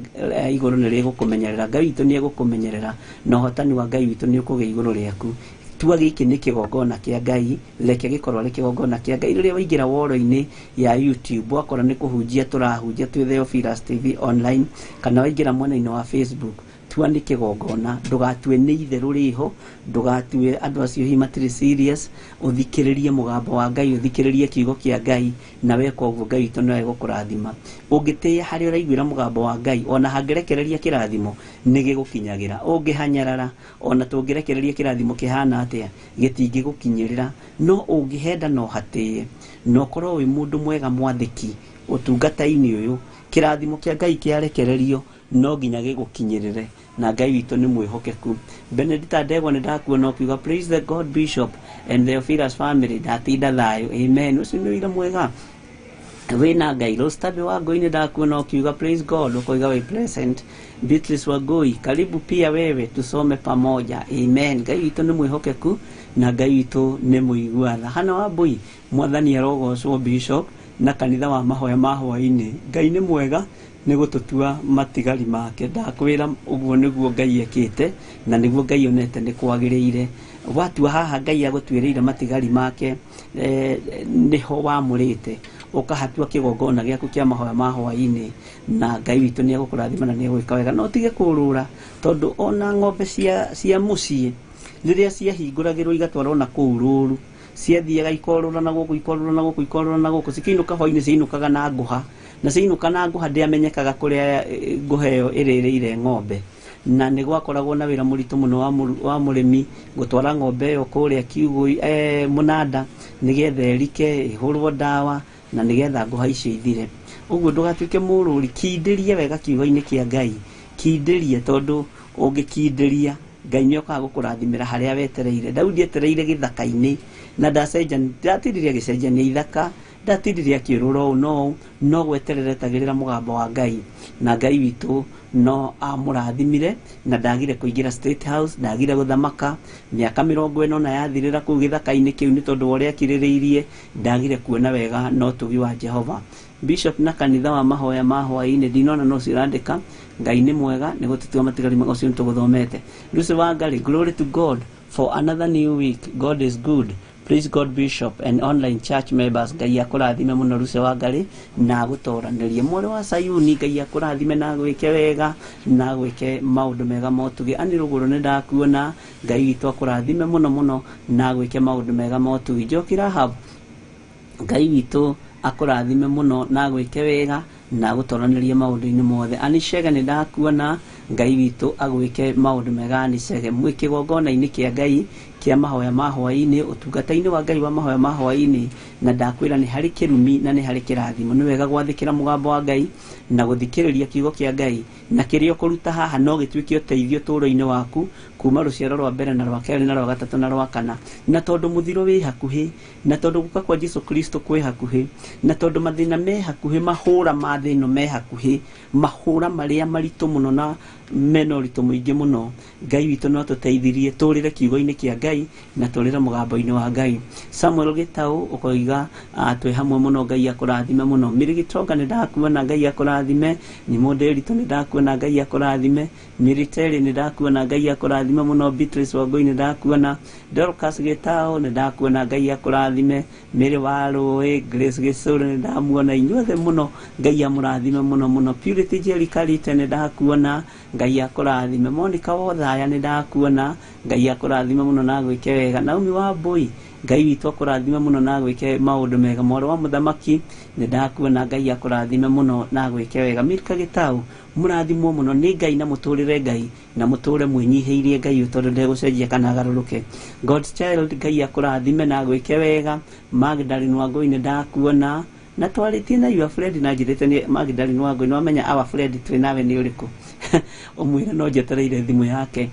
Speaker 6: igũrũ nĩ rĩgũkũmenyerera. Ngai witũ nĩ egũkũmenyerera, na ũhotani wa Ngai witũ nĩ ũkũgĩa igũrũ rĩaku. Tua gĩkĩ nĩ kĩgongona kĩa Ngai, reke gĩkorwo arĩ kĩgongona kĩa Ngai. Rĩrĩa waingĩra woro-inĩ ya YouTube, wakora nĩ kũhunjia tũrahunjia twĩ Theophilus TV online, kana waingĩra mwena-inĩ wa Facebook, tua nĩ kĩgongona, ndũgatue nĩ itherũ rĩho, ndũgatue andũ acio hihi matirĩ serious. Ũthikĩrĩrie mũgambo wa Ngai, ũthikĩrĩrie kiugo kĩa Ngai, na weka ũguo Ngai witũ no egũkũrathima. Ũngĩtĩĩa harĩa ũraiguĩra mũgambo wa Ngai, ona hangĩrekereria kĩrathimo nĩ gĩgũkinyagĩra. Ũngĩhanyarara, ona tũngĩrekereria kĩrathimo kĩhana atĩa, gĩtingĩgũkinyĩrĩra. No ũngĩhenda no hatĩe, na ũkorwo wĩ mũndũ mwega mwathĩki ũtungata-inĩ ũyũ, kĩrathimo kĩa Ngai kĩarekererio no nginya gĩgũkinyĩrĩre, na Ngai witũ nĩ mwĩhokeku. Benedicta Ndegwa nĩ ndakuona ũkiuga praise the God Bishop and Theophilus family, ndatinda thayũ. Amen. Ũcio nĩ ũira mwega wĩna Ngai. Rostabe wa Ngoi nĩ ndakuona ũkiuga praise God, ũkoiga wĩ present. Beatrice Wangui, karibu pia wewe tusome pamoja. Amen. Ngai witũ nĩ mwĩhokeku na Ngai witũ nĩ mũigua tha. Hana wa Mbui, Mwathani arogocwo Bishop na kanitha wa mahoya ma hwaĩ-inĩ. Ngai nĩ mwega nĩ gũtũtua matigari make. Ndakwĩra ũguo nĩguo Ngai ekĩte, na nĩguo Ngai onete nĩ kwagĩrĩire. Watua haha Ngai agũtuĩrĩire matigari make, nĩho wamũrĩte, ũkahatua kĩgongona gĩaku kĩa mahoya ma hwaĩ-inĩ, na Ngai witũ nĩ egũkũrathima na nĩ egwĩka wega. No ũtige kũũrũra, tondũ ona ng'ombe cia mũciĩ rĩrĩa ciahingũragĩrwo igatwarwo na kũu rũru, ciathiaga ikorũra na gũkũ, ikorũra na gũkũ, ikorũra na gũkũ, cikĩinũka hwaĩ-inĩ ciainũkaga na ngũha, na ciainũka na ngũha ndĩamenyekaga kũrĩa ngũha ĩyo ĩrĩrĩire ng'ombe. Na nĩ gwakoragwo na wĩra mũritũ mũno wa mũrĩmi gũtwara ng'ombe ĩyo kũrĩa kiugũ, mũnanda, nĩgetha ĩrike, ĩhũrwo ndawa, na nĩgetha ngũha icio ithire. Ũguo ndũgatuĩke mũrũri, kindĩria wega kiugo-inĩ kĩa Ngai, kindĩrie, tondũ ũngĩkindĩria Ngai nĩ okaga gũkũrathimĩra harĩa wetereire. Daudi etereire gĩthaka-inĩ, na ndatindire agĩcenjania ithaka, ndatindire akĩũrũra ũũ na ũũ, no gweterera etagĩrĩra mũgambo wa Ngai, na Ngai witũ no amũrathimire, na ndagire kũingĩra State House, ndagire gũthamaka. Mĩaka 40 yathirĩra kũu gĩthaka-inĩ kĩu nĩ tondũ wa ũrĩa akirĩrĩirie, ndagire kuona wega na ũtugi wa Jehova. Bishop na kanitha wa mahoya ma hwaĩ-inĩ, ndinona no cirandĩka. Ngai nĩ mwega nĩ gũtũtua matigari ma ũcio nĩtũgũthomete. Lucy Wangari, glory to God for another new week. God is good. Please God Bishop and online church members, Ngai akũrathime mũno Lucy Wangari na agũtoranĩrie. Mwarĩ wa Sayuni, Ngai akũrathime na agwĩke wega na agwĩke maũndũ mega ma ũtugi. Ani Rũgũrũ nĩ ndakuona, Ngai witũ akũrathime mũno mũno na agwĩke maũndũ mega ma ũtugi. Njoki Rahab, Ngai witũ akũrathime mũno na agwĩke wega na agũtoranĩrie maũndũ-inĩ mothe. Ani Shega nĩ ndakuona, Ngai witũ agwĩke maũndũ mega nicege mwĩ kĩgongona-inĩ kĩa Ngai kĩa mahoya ma hwaĩ-inĩ, ũtungata-inĩ wa Ngai wa mahoya ma hwaĩ-inĩ. Na ndakwĩra nĩ harĩ kĩrumi na nĩ harĩ kĩrathimo. Nĩ wega gwathĩkĩra mũgambo wa Ngai na gũthikĩrĩria kiugo kĩa Ngai, na kĩrĩa ũkũruta haha no gĩtuĩke ũteithio ũtũũro-inĩ waku kuma rũciaro rwa mbere na rwa kerĩ na rwa gatatũ na rwa kana. Na tondũ mũthiro wĩ hakuhĩ, na tondũ gũka kwa Jesu Kristo kwĩ hakuhĩ, na tondũ mathĩna me hakuhĩ, mahũra ma thĩ ĩno me hakuhĩ, mahũra marĩa maritũ mũno na mena ũritũ mũingĩ mũno, Ngai witũ no atũteithirie tũrĩre kiugo-inĩ kĩa Ngai na tũrĩre mũgambo-inĩ wa Ngai. Samuel Gĩtaũ ũkoiga twĩ hamwe mũno, Ngai akũrathime mũno. Mary Gĩtonga nĩ ndakuona, Ngai akũrathime. Nyimo Nderitu nĩ ndakuona, Ngai akũrathime. Mary Terry nĩ ndakuona, Ngai akũrathime mũno. Beatrice Wangũi nĩ ndakuona. Dorcas Gĩtaũ nĩ ndakuona, Ngai akũrathime. Mary wa Rũĩ, Grace Gĩcũrũ nĩ ndamuona, inyuothe mũno Ngai amũrathime mũno mũno. Purity Jerry Karite nĩ ndakuona, Ngai akũrathime. Monica Wothaya nĩ ndakuona, Ngai akũrathime mũno na agwĩke wega. Naomi wa Mbũi, Ngai witũ akũrathime mũno na agwĩke maũndũ mega. Mwarĩ wa Mũthamaki nĩ ndakuona, Ngai akũrathime mũno na agwĩke wega. Milka Gĩtaũ, mũrathimwo mũno nĩ Ngai na mũtũrĩre Ngai na mũtũre mwĩnyihĩirie Ngai tondũ ndegũcenjia kana agarũrũke. God's Child, Ngai akũrathime na agwĩke wega. Magdalene Wangũi nĩ ndakuona, na twarĩtie na your friend na njĩrĩte nĩ Magdalene Wangũi, nĩ wamenya our friend twĩ nawe nĩ ũrĩkũ. Ũmwĩre no njetereire thimũ yake.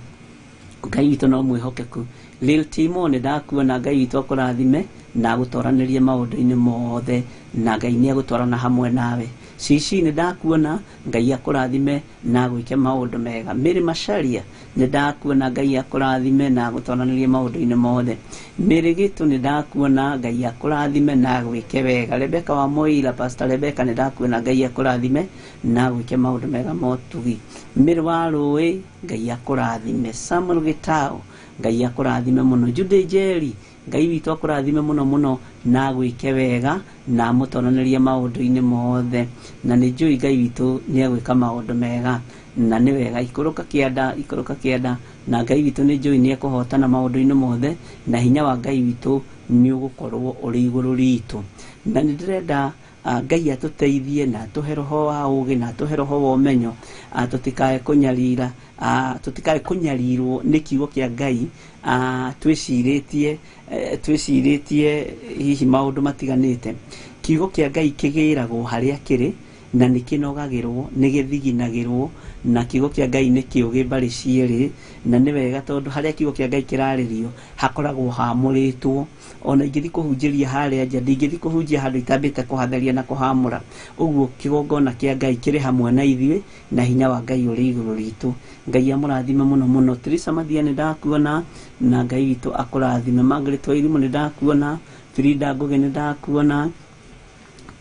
Speaker 6: Ngai witũ no mwĩhokeku. Lil Timo nĩ ndakuona, Ngai witũ akũrathime na agũtwaranĩrie maũndũ-inĩ mothe, na Ngai nĩ egũtwarana hamwe nawe. Cici nĩ ndakuona, Ngai akũrathime na agwĩke maũndũ mega. Mary Macharia nĩ ndakuona, Ngai akũrathime na agũtwaranĩrie maũndũ-inĩ mothe. Mary Gĩtũ nĩ ndakuona, Ngai akũrathime na agwĩke wega. Rebecca wa Moira, Pastor Rebecca nĩ ndakuona, Ngai akũrathime na agwĩke maũndũ mega motugi. Mary wa Rũĩ, Ngai akũrathime. Samuel Gĩtaũ, Ngai akũrathime mũno. Jude Njeri, Ngai witũ akũrathime mũno mũno na agwĩke wega na amũtoranĩrie maũndũ-inĩ mothe. Na nĩ njũĩ Ngai witũ nĩ egwĩka maũndũ mega na nĩ wega. Ikũrũka kĩanda, ikũrũka kĩanda, na Ngai witũ nĩ njũĩ nĩ ekũhotana maũndũ-inĩ mothe, na hinya wa Ngai witũ nĩ ũgũkorwo ũrĩ igũrũ ritũ. Na nĩ ndĩrenda Ngai atũteithie na atũhe roho wa ũũgĩ na atũhe roho wa ũmenyo, tũtikae kũnyarira, tũtikae kũnyarirwo nĩ kiugo kĩa Ngai, twĩcirĩtie twĩcirĩtie hihi maũndũ matiganĩte. Kiugo kĩa Ngai kĩgĩragwo harĩa kĩrĩ na nĩ kĩnogagĩrwo, nĩ gĩthiginagĩrwo, na kiugo kĩa Ngai nĩ kĩũgĩ mbarĩ cierĩ, na nĩ wega tondũ harĩa kiugo kĩa Ngai kĩrarĩrio hakoragwo hamũrĩtwo. Ona ingĩthiĩ kũhunjĩria harĩa nja, ndingĩthiĩ kũhunjia handũ itambĩte kũhatheria na kũhamũra. Ũguo kĩgongona kĩa Ngai kĩrĩ hamwe na ithuĩ na hinya wa Ngai ũrĩ igũrũ ritũ. Ngai amũrathime mũno mũno. Teresa Mathia nĩ ndakuona, na Ngai witũ akũrathime. Margaret Wairimu nĩ ndakuona. Frida Ngũgĩ nĩ ndakuona.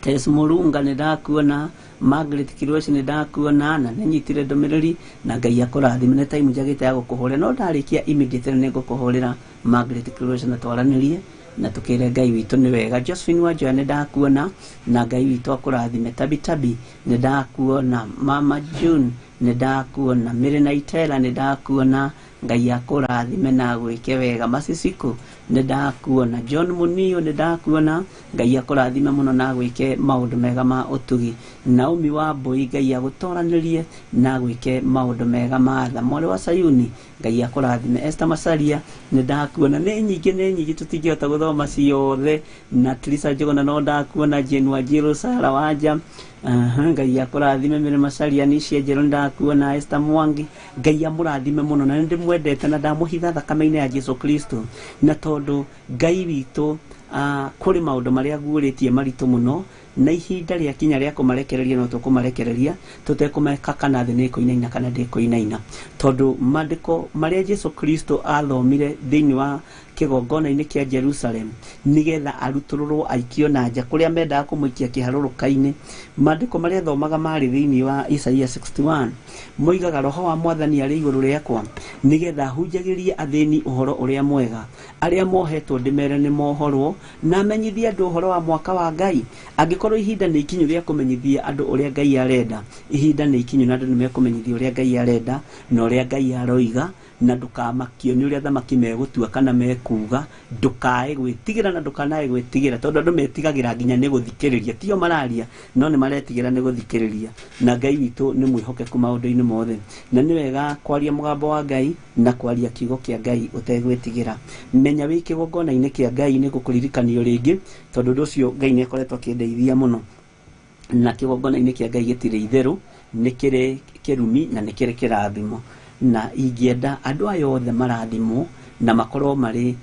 Speaker 6: Tess Mũrunga nĩ ndakuona. Margaret Kirweci nĩ ndakuona, na nĩ nyitire ndũmĩrĩri, na Ngai akũrathime. Nĩ time njagĩte ya gũkũhũrĩra, no ndarĩkia immediately nĩ ngũkũhũrĩra Margaret Kirweci na twaranĩrie na tũkĩre Ngai witũ nĩ wega. Josephine Wanjoya nĩ ndakuona, na Ngai witũ akũrathime. Tabi Tabi nĩ ndakuona. Mama June nĩ ndakuona. Mary na Itela nĩ ndakuona, Ngai akũrathime na agwĩke wega. Masisiku nĩ ndakuona. John Munio nĩ ndakuona, Ngai akũrathime mũno na agwĩke maũndũ mega ma ũtugi. Naomi wa Mbũi, Ngai agũtoranĩrie na agwĩke maũndũ mega ma tha. Mwarĩ wa Sayuni, Ngai akũrathime. Esther Macharia nĩ ndakuona. Nĩ nyingĩ, nĩ nyingĩ, tũtingĩhota gũthoma ciothe. Na Teresa Njũgũna no ndakuona. Jane Wanjiru, Sarah Wanja, Ngai akũrathime. Mary Macharia, Nicia Njerũ nĩ ndakuona. Esther Mwangi, Ngai amũrathime mũno, na nĩ ndĩmwendete na ndamũhitha thakame-inĩ ya Jesu Kristo. Na tondũ Ngai witũ kũrĩ maũndũ marĩa aguũrĩtie maritũ mũno, na ihinda rĩakinya rĩa kũmarekereria no tũkũmarekereria tũtekũmeka kana thĩ nĩ ĩkũinaina kana ndĩkũinaina, tondũ maandĩko marĩa Jesu Kristo athomire thĩinĩ wa kĩgongona-inĩ kĩa Jerusalem nĩgetha arutũrũrwo aikio na nja kũrĩa mendaga kũmũikia kĩharũrũka-inĩ, maandĩko marĩa athomaga marĩ thĩinĩ wa Isaia 61, moigaga roho wa mwathani arĩ igũrũ rĩakwa nĩgetha hunjagĩrie athĩni ũhoro ũrĩa mwega, arĩa mohetwo ndĩmere nĩ mohorwo, na amenyithie andũ ũhoro wa mwaka wa Ngai. Angĩkorwo ihinda nĩ ikinyu rĩa kũmenyithia andũ ũrĩa Ngai arenda, ihinda nĩ ikinyu na andũ nĩ mekũmenyithia ũrĩa Ngai arenda na ũrĩa Ngai aroiga, Na ndũkamakio nĩ ũrĩa athamaki megũtua kana mekuga. Ndũkae gwĩtigĩra na ndũkanae gwĩtigĩra, tondũ andũ metigagĩra nginya nĩ gũthikĩrĩria. Tio mararia, no nĩ maretigĩra nĩ gũthikĩrĩria. Na Ngai witũ nĩ mwĩhokeku maũndũ-inĩ mothe, na nĩ wega kwaria mũgambo wa Ngai na kwaria kiugo kĩa Ngai ũtegwĩtigĩra. Menya wĩ kĩgongona-inĩ kĩa Ngai nĩ gũkũririkanio rĩngĩ, tondũ ũndũ ũcio Ngai nĩ akoretwo akĩndeithia mũno. Na kĩgongona-inĩ kĩa Ngai gĩtirĩ itherũ, nĩ kĩrĩ kĩrumi na nĩ kĩrĩ kĩrathimo. Na ingĩenda andũ aya othe marathimwo na makorwo marĩ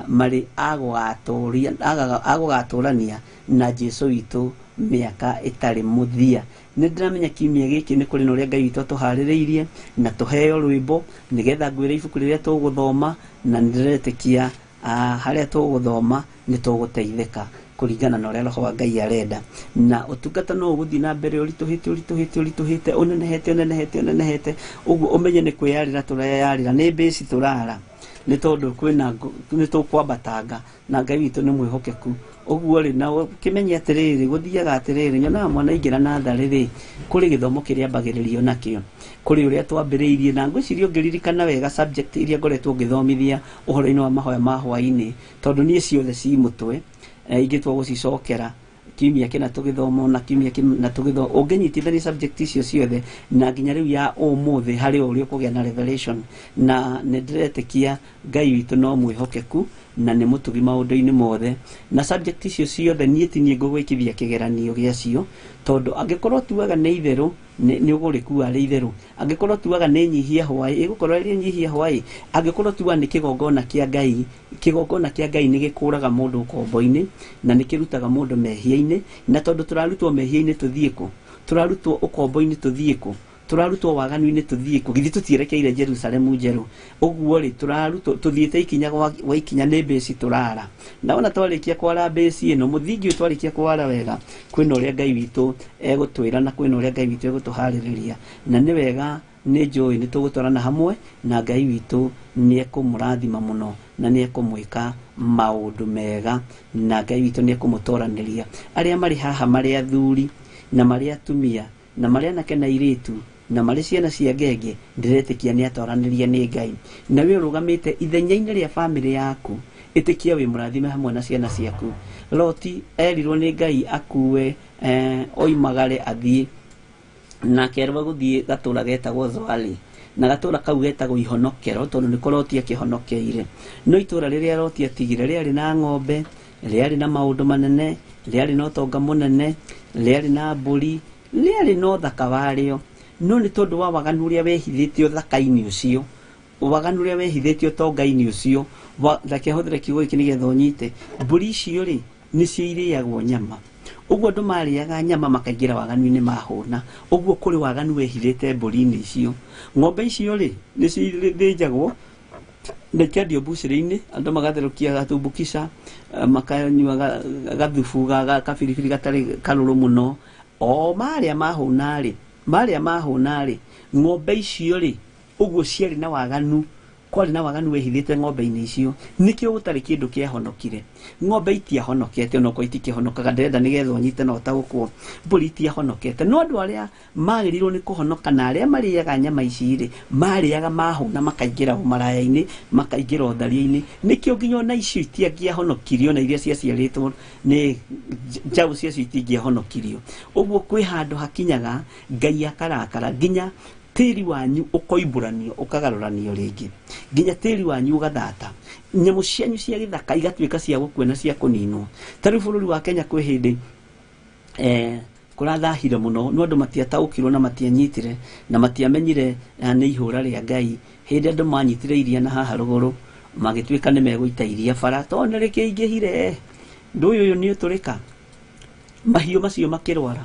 Speaker 6: marĩ agũgatũrania na Jesu witũ mĩaka ĩtarĩ mũthia. Nĩ ndĩramenya kiumia gĩkĩ nĩ kũrĩ na ũrĩa Ngai witũ atũharĩrĩirie, na tũheo rwĩmbo nĩgetha ngwĩre ibuku rĩrĩa tũgũthoma, na nĩ ndĩretĩkia harĩa tũgũthoma nĩ tũgũteithĩka kũringana na ũrĩa Roho wa Ngai arenda. Na ũtungata no ũgũthiĩ na mbere ũritũhĩte ũritũhĩte ũritũhĩte, ũnenehete ũnenehete ũnenehete, ũguo ũmenye nĩ kwĩyarĩra tũreyarĩra, nĩ mbĩci tũrara, nĩ tondũ kwĩna nĩ tũkwambatanga, na Ngai witũ nĩ mwĩhokeku. Ũguo rĩ, na ũkĩmenye atĩrĩrĩ, gũthiaga atĩrĩrĩ, nyonaga mwana aingĩra natharĩ rĩ, kũrĩ gĩthomo kĩrĩa ambagĩrĩrio nakĩo, kũrĩ ũrĩa twambĩrĩirie. Na ngwĩciria ũngĩririkana wega subject iria ngoretwo ngĩthomithia ũhoro-inĩ wa mahoya ma hwaĩ-inĩ, tondũ niĩ ciothe ci mũtwe, ingĩtua gũcicokera kiumia kĩna tũgĩthoma na kiumia kĩna tũgĩthoma, ũngĩnyitithania subject icio ciothe na nginya rĩu ya ũmũthĩ, harĩ o ũrĩa ũkũgĩa na revelation. Na nĩ ndĩretĩkia Ngai witũ no mwĩhokeku na nĩ mũtugi maũndũ-inĩ mothe. Na subject icio ciothe niĩ ti niĩ ngũgwĩkithia kĩgeranio gĩacio, tondũ angĩkorwo tuaga nĩ itherũ nĩ ũgũrĩkua rĩ itherũ, angĩkorwo tuaga nĩ nyihia hwaĩ, ĩgũkorwo ĩrĩ nyihia hwaĩ, angĩkorwo tuaga nĩ kĩgongona kĩa Ngai, kĩgongona kĩa Ngai nĩ gĩkũraga mũndũ ũkombo-inĩ na nĩ kĩrutaga mũndũ mehia-inĩ. Na tondũ tũrarutwo mehia-inĩ tũthiĩ kũ? Tũrarutwo ũkombo-inĩ tũthiĩ kũ? Tũrarutwo waganu-inĩ tũthiĩ kũ? Githĩ tũtierekeire Jerusalemu njerũ? Ũguo rĩ, tũrarutwo tũthiĩte ikinya gwa ikinya, nĩ mbĩci tũrara. Na ona twarĩkia kwara mbĩci ĩno, mũthingi ũyũ twarĩkia kwara wega, kwĩna ũrĩa Ngai witũ egũtwĩra na kwĩna ũrĩa Ngai witũ egũtũharĩrĩria. Na nĩ wega, nĩ njũĩ nĩ tũgũtwarana hamwe na Ngai witũ nĩ ekũmũrathima mũno na nĩ ekũmwĩka maũndũ mega, na Ngai witũ nĩ ekũmũtoranĩria. Arĩa marĩ haha marĩ athuri na marĩ atumia na marĩ anake na airĩtu na marĩ ciana cia ngenge, ndĩretĩkia nĩ atoranĩrie nĩ Ngai. Na we ũrũgamĩte ithenya-inĩ rĩa bamĩrĩ yaku, ĩtĩkia wĩ mũrathime hamwe na ciana ciaku. Loti erirwo nĩ Ngai akue, oimagare athiĩ, na akerwo gũthiĩ gatũra getagwo Zoari, na gatũra kau getagwo Ihonokero, tondũ nĩko Loti akĩhonokeire. No itũra rĩrĩa Loti atigire rĩarĩ na ng'ombe, rĩarĩ na maũndũ manene, rĩarĩ na ũtonga mũnene, rĩarĩ na mbũri, rĩarĩ na ũthaka warĩo. No nĩ tondũ wa waganu ũrĩa wehithĩte ũthaka-inĩ ũcio, waganu ũrĩa wehithĩte ũtonga-inĩ ũcio, reke hũthĩre kiugo gĩkĩ nĩgetha ũnyite, mbũri icio rĩ nĩcio irĩagwo nyama. Ũguo andũ marĩaga nyama makaingĩra waganu-inĩ mahũna. Ũguo kũrĩ waganu wehithĩte mbũri-inĩ icio. Ng'ombe icio rĩ nĩcio ithĩnjagwo na ikendio mbucĩrĩ-inĩ, andũ magatherũkia gatumbukisha, makanyua gathubu kabiribiri gatarĩ karũrũ mũno. O marĩa mahũna rĩ, marĩa mahũna rĩ, ng'ombe icio rĩ, ũguo ciarĩ na waganu, kwarĩ na waganu wehithĩte ng'ombe-inĩ icio. Nĩkĩo gũtarĩ kĩndũ kĩahonokire. Ng'ombe itiahonokete, onokorwo itikĩhonokaga, ndĩrenda nĩgetha ũnyite na ũtaũkwo. Mbũri itiahonokete, no andũ arĩa magĩrĩirwo nĩ kũhonoka na arĩa marĩaga nyama ici rĩ, marĩaga mahũna makaingĩra ũmaraya-inĩ, makaingĩra ũtharia-inĩ. Nĩkĩo nginya ona icio itiangĩahonokirio, ona iria ciaciarĩtwo nĩ njaũ ciacio itingĩahonokirio. Ũguo kwĩ handũ hakinyaga Ngai akarakara nginya tĩri wanyu ũkoimbũranio, ũkagarũranio rĩngĩ, nginya tĩri wanyu ũgathata, nyamũ cianyu cia gĩthaka igatuĩka cia gũkua na cia kũninwo. Ta rĩu bũrũri wa Kenya kwĩ hĩndĩ kũrathahire mũno, no andũ matiataũkirwo na matianyitire na matiamenyire nĩ ihũra rĩa Ngai. Hĩndĩ andũ manyitire iria na haha rũgũrũ, magĩtuĩka nĩ megũita iria bara, tondũ nĩ rĩkĩingĩhire, ũndũ ũyũ nĩ ũtũrĩka, mahiũ macio makĩrwara,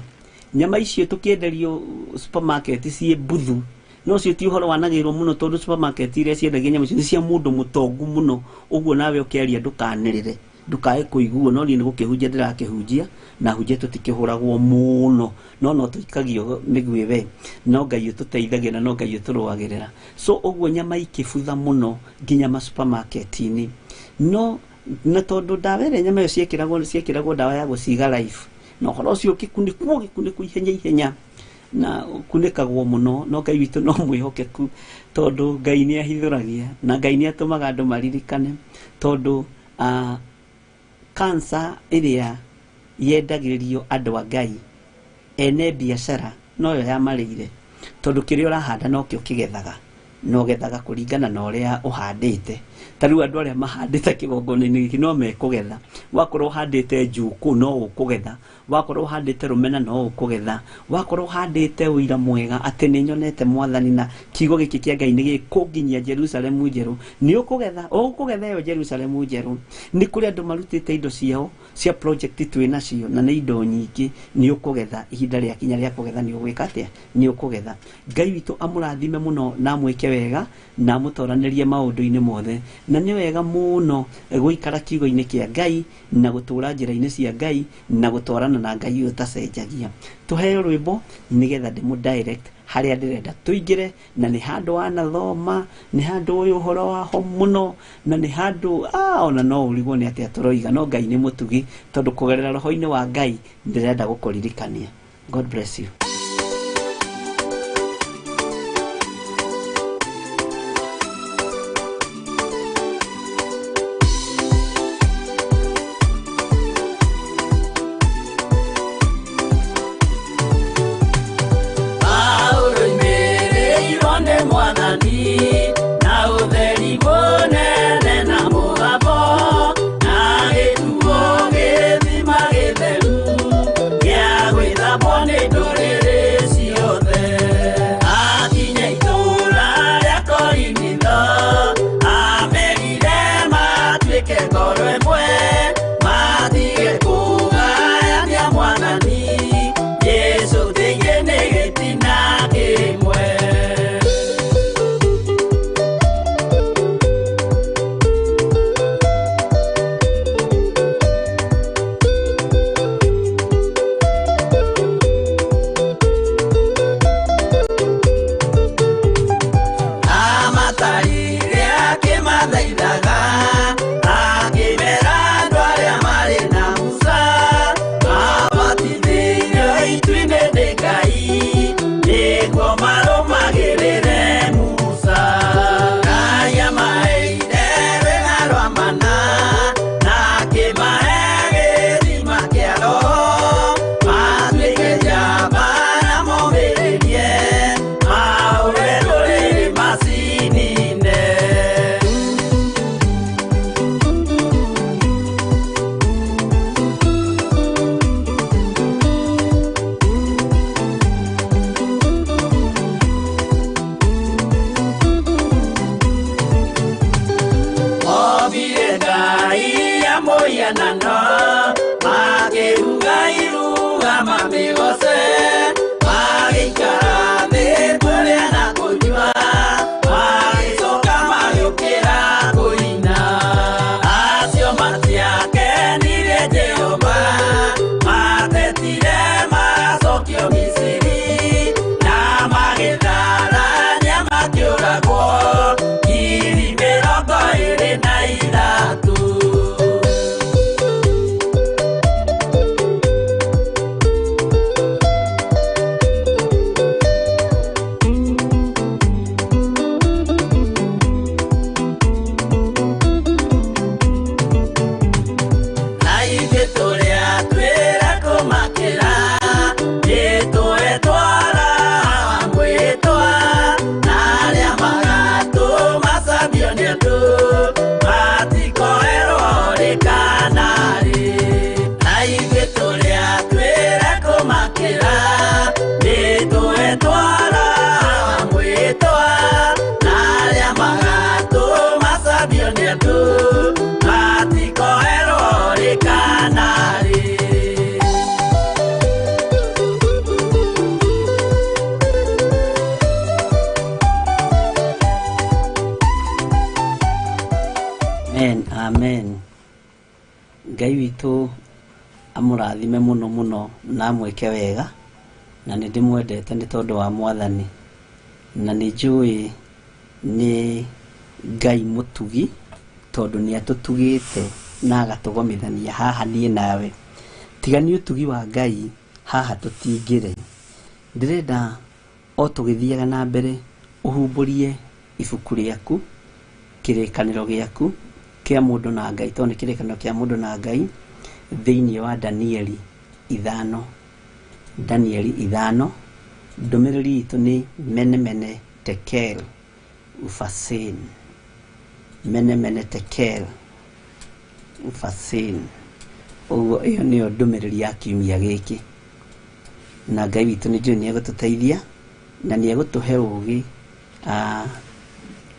Speaker 6: nyama icio tũkĩenderio supermarket ciĩ mbuthu. No ũcio ti ũhoro wanagĩrwo mũno, tondũ supermarket iria ciendagia nyama icio nĩ cia mũndũ mũtongu mũno. Ũguo nawe ũkĩaria ndũkanĩrĩre, ndũkae kũiguo, no niĩ nĩ gũkĩhunjia ndĩrakĩhunjia, na hunjia tũtikĩhũragwo mũno, no no tũikagio mĩguĩ we, no Ngai ũtũteithagia na no Ngai ũtũrũagĩrĩra. So ũguo nyama ikĩbutha mũno nginya ma supermarket-inĩ. No na tondũ ndawa ĩrĩa nyama ĩyo ciekĩragwo ndawa ya gũciga life, na ũhoro ũcio ũgĩkunĩkwo ihenya ihenya, Na kunĩkagwo mũno, no Ngai witũ no mwĩhokeku, tondũ Ngai nĩ ahithũragia na Ngai nĩ atũmaga andũ maririkane, tondũ cancer ĩrĩa yendagĩrĩrio andũ a Ngai ene biacara noyo yamarĩire, tondũ kĩrĩa ũrahanda nokĩo kĩgethaga, na ũgethaga kũringana na ũrĩa ũhandĩte. Ta rĩu andũ arĩa mahandĩte kĩgongona-inĩ gĩkĩ no mekũgetha. Wakorwo ũhandĩte njukũ no ũkũgetha, wakorwo ũhandĩte rũmena no ũkũgetha, wakorwo ũhandĩte ũira mwega atĩ nĩ nyonete mwathani na kiugo gĩkĩ kĩa Ngai nĩ gĩkũnginyia Jerusalemu njerũ, nĩ ũkũgetha, ũkũgetha ĩyo Jerusalemu njerũ. Nĩ kũrĩ andũ marutĩte indo ciao cia project twĩ nacio na nĩ indo nyingĩ, nĩ ũkũgetha. Ihinda rĩakinya rĩa kũgetha nĩ ũgwĩka atĩa? Nĩ ũkũgetha. Ngai witũ amũrathime mũno na amwĩke wega na amũtoranĩrie maũndũ-inĩ mothe. Na nĩ wega mũno gũikara kiugo-inĩ kĩa Ngai na gũtũra njĩra-inĩ cia Ngai na gũtwarana na Ngai ũyũ ũtacenjagia. Tũheo rwĩmbo nĩgetha ndĩmũ direct harĩa ndĩrenda tũingĩre, na nĩ handũ wanathoma, nĩ handũ ũyũ ũhoro waho mũno, na nĩ handũ ona no ũrigwo nĩ atĩa tũroiga, no Ngai nĩ mũtugi, tondũ kũgerera roho-inĩ wa Ngai ndĩrenda gũkũririkania. God bless you. Amen. Ngai witũ amũrathime mũno mũno na amwĩke wega, na nĩ ndĩmwendete nĩ tondũ wa mwathani, na nĩ njũĩ nĩ Ngai mũtugi, tondũ nĩ atũtugĩte na agatũgomithania haha niĩ nawe. Tiga nĩ ũtugi wa Ngai haha tũtingĩrĩ. Ndĩrenda o tũgĩthiaga na mbere ũhumbũrie ibuku rĩaku, kĩrĩkanĩro gĩaku kĩa mũndũ na Ngai, tondũ nĩ kĩrĩkanĩro kĩa mũndũ na Ngai thĩinĩ wa Danieli 5. Danieli 5, ndũmĩrĩri itũ nĩ mene mene tekel ufasin. Mene mene tekel ufasin. Ũguo ĩyo nĩyo ndũmĩrĩri ya kiumia gĩkĩ. Na Ngai witũ nĩ njũĩ nĩ egũtũteithia na nĩ egũtũhe ũgĩ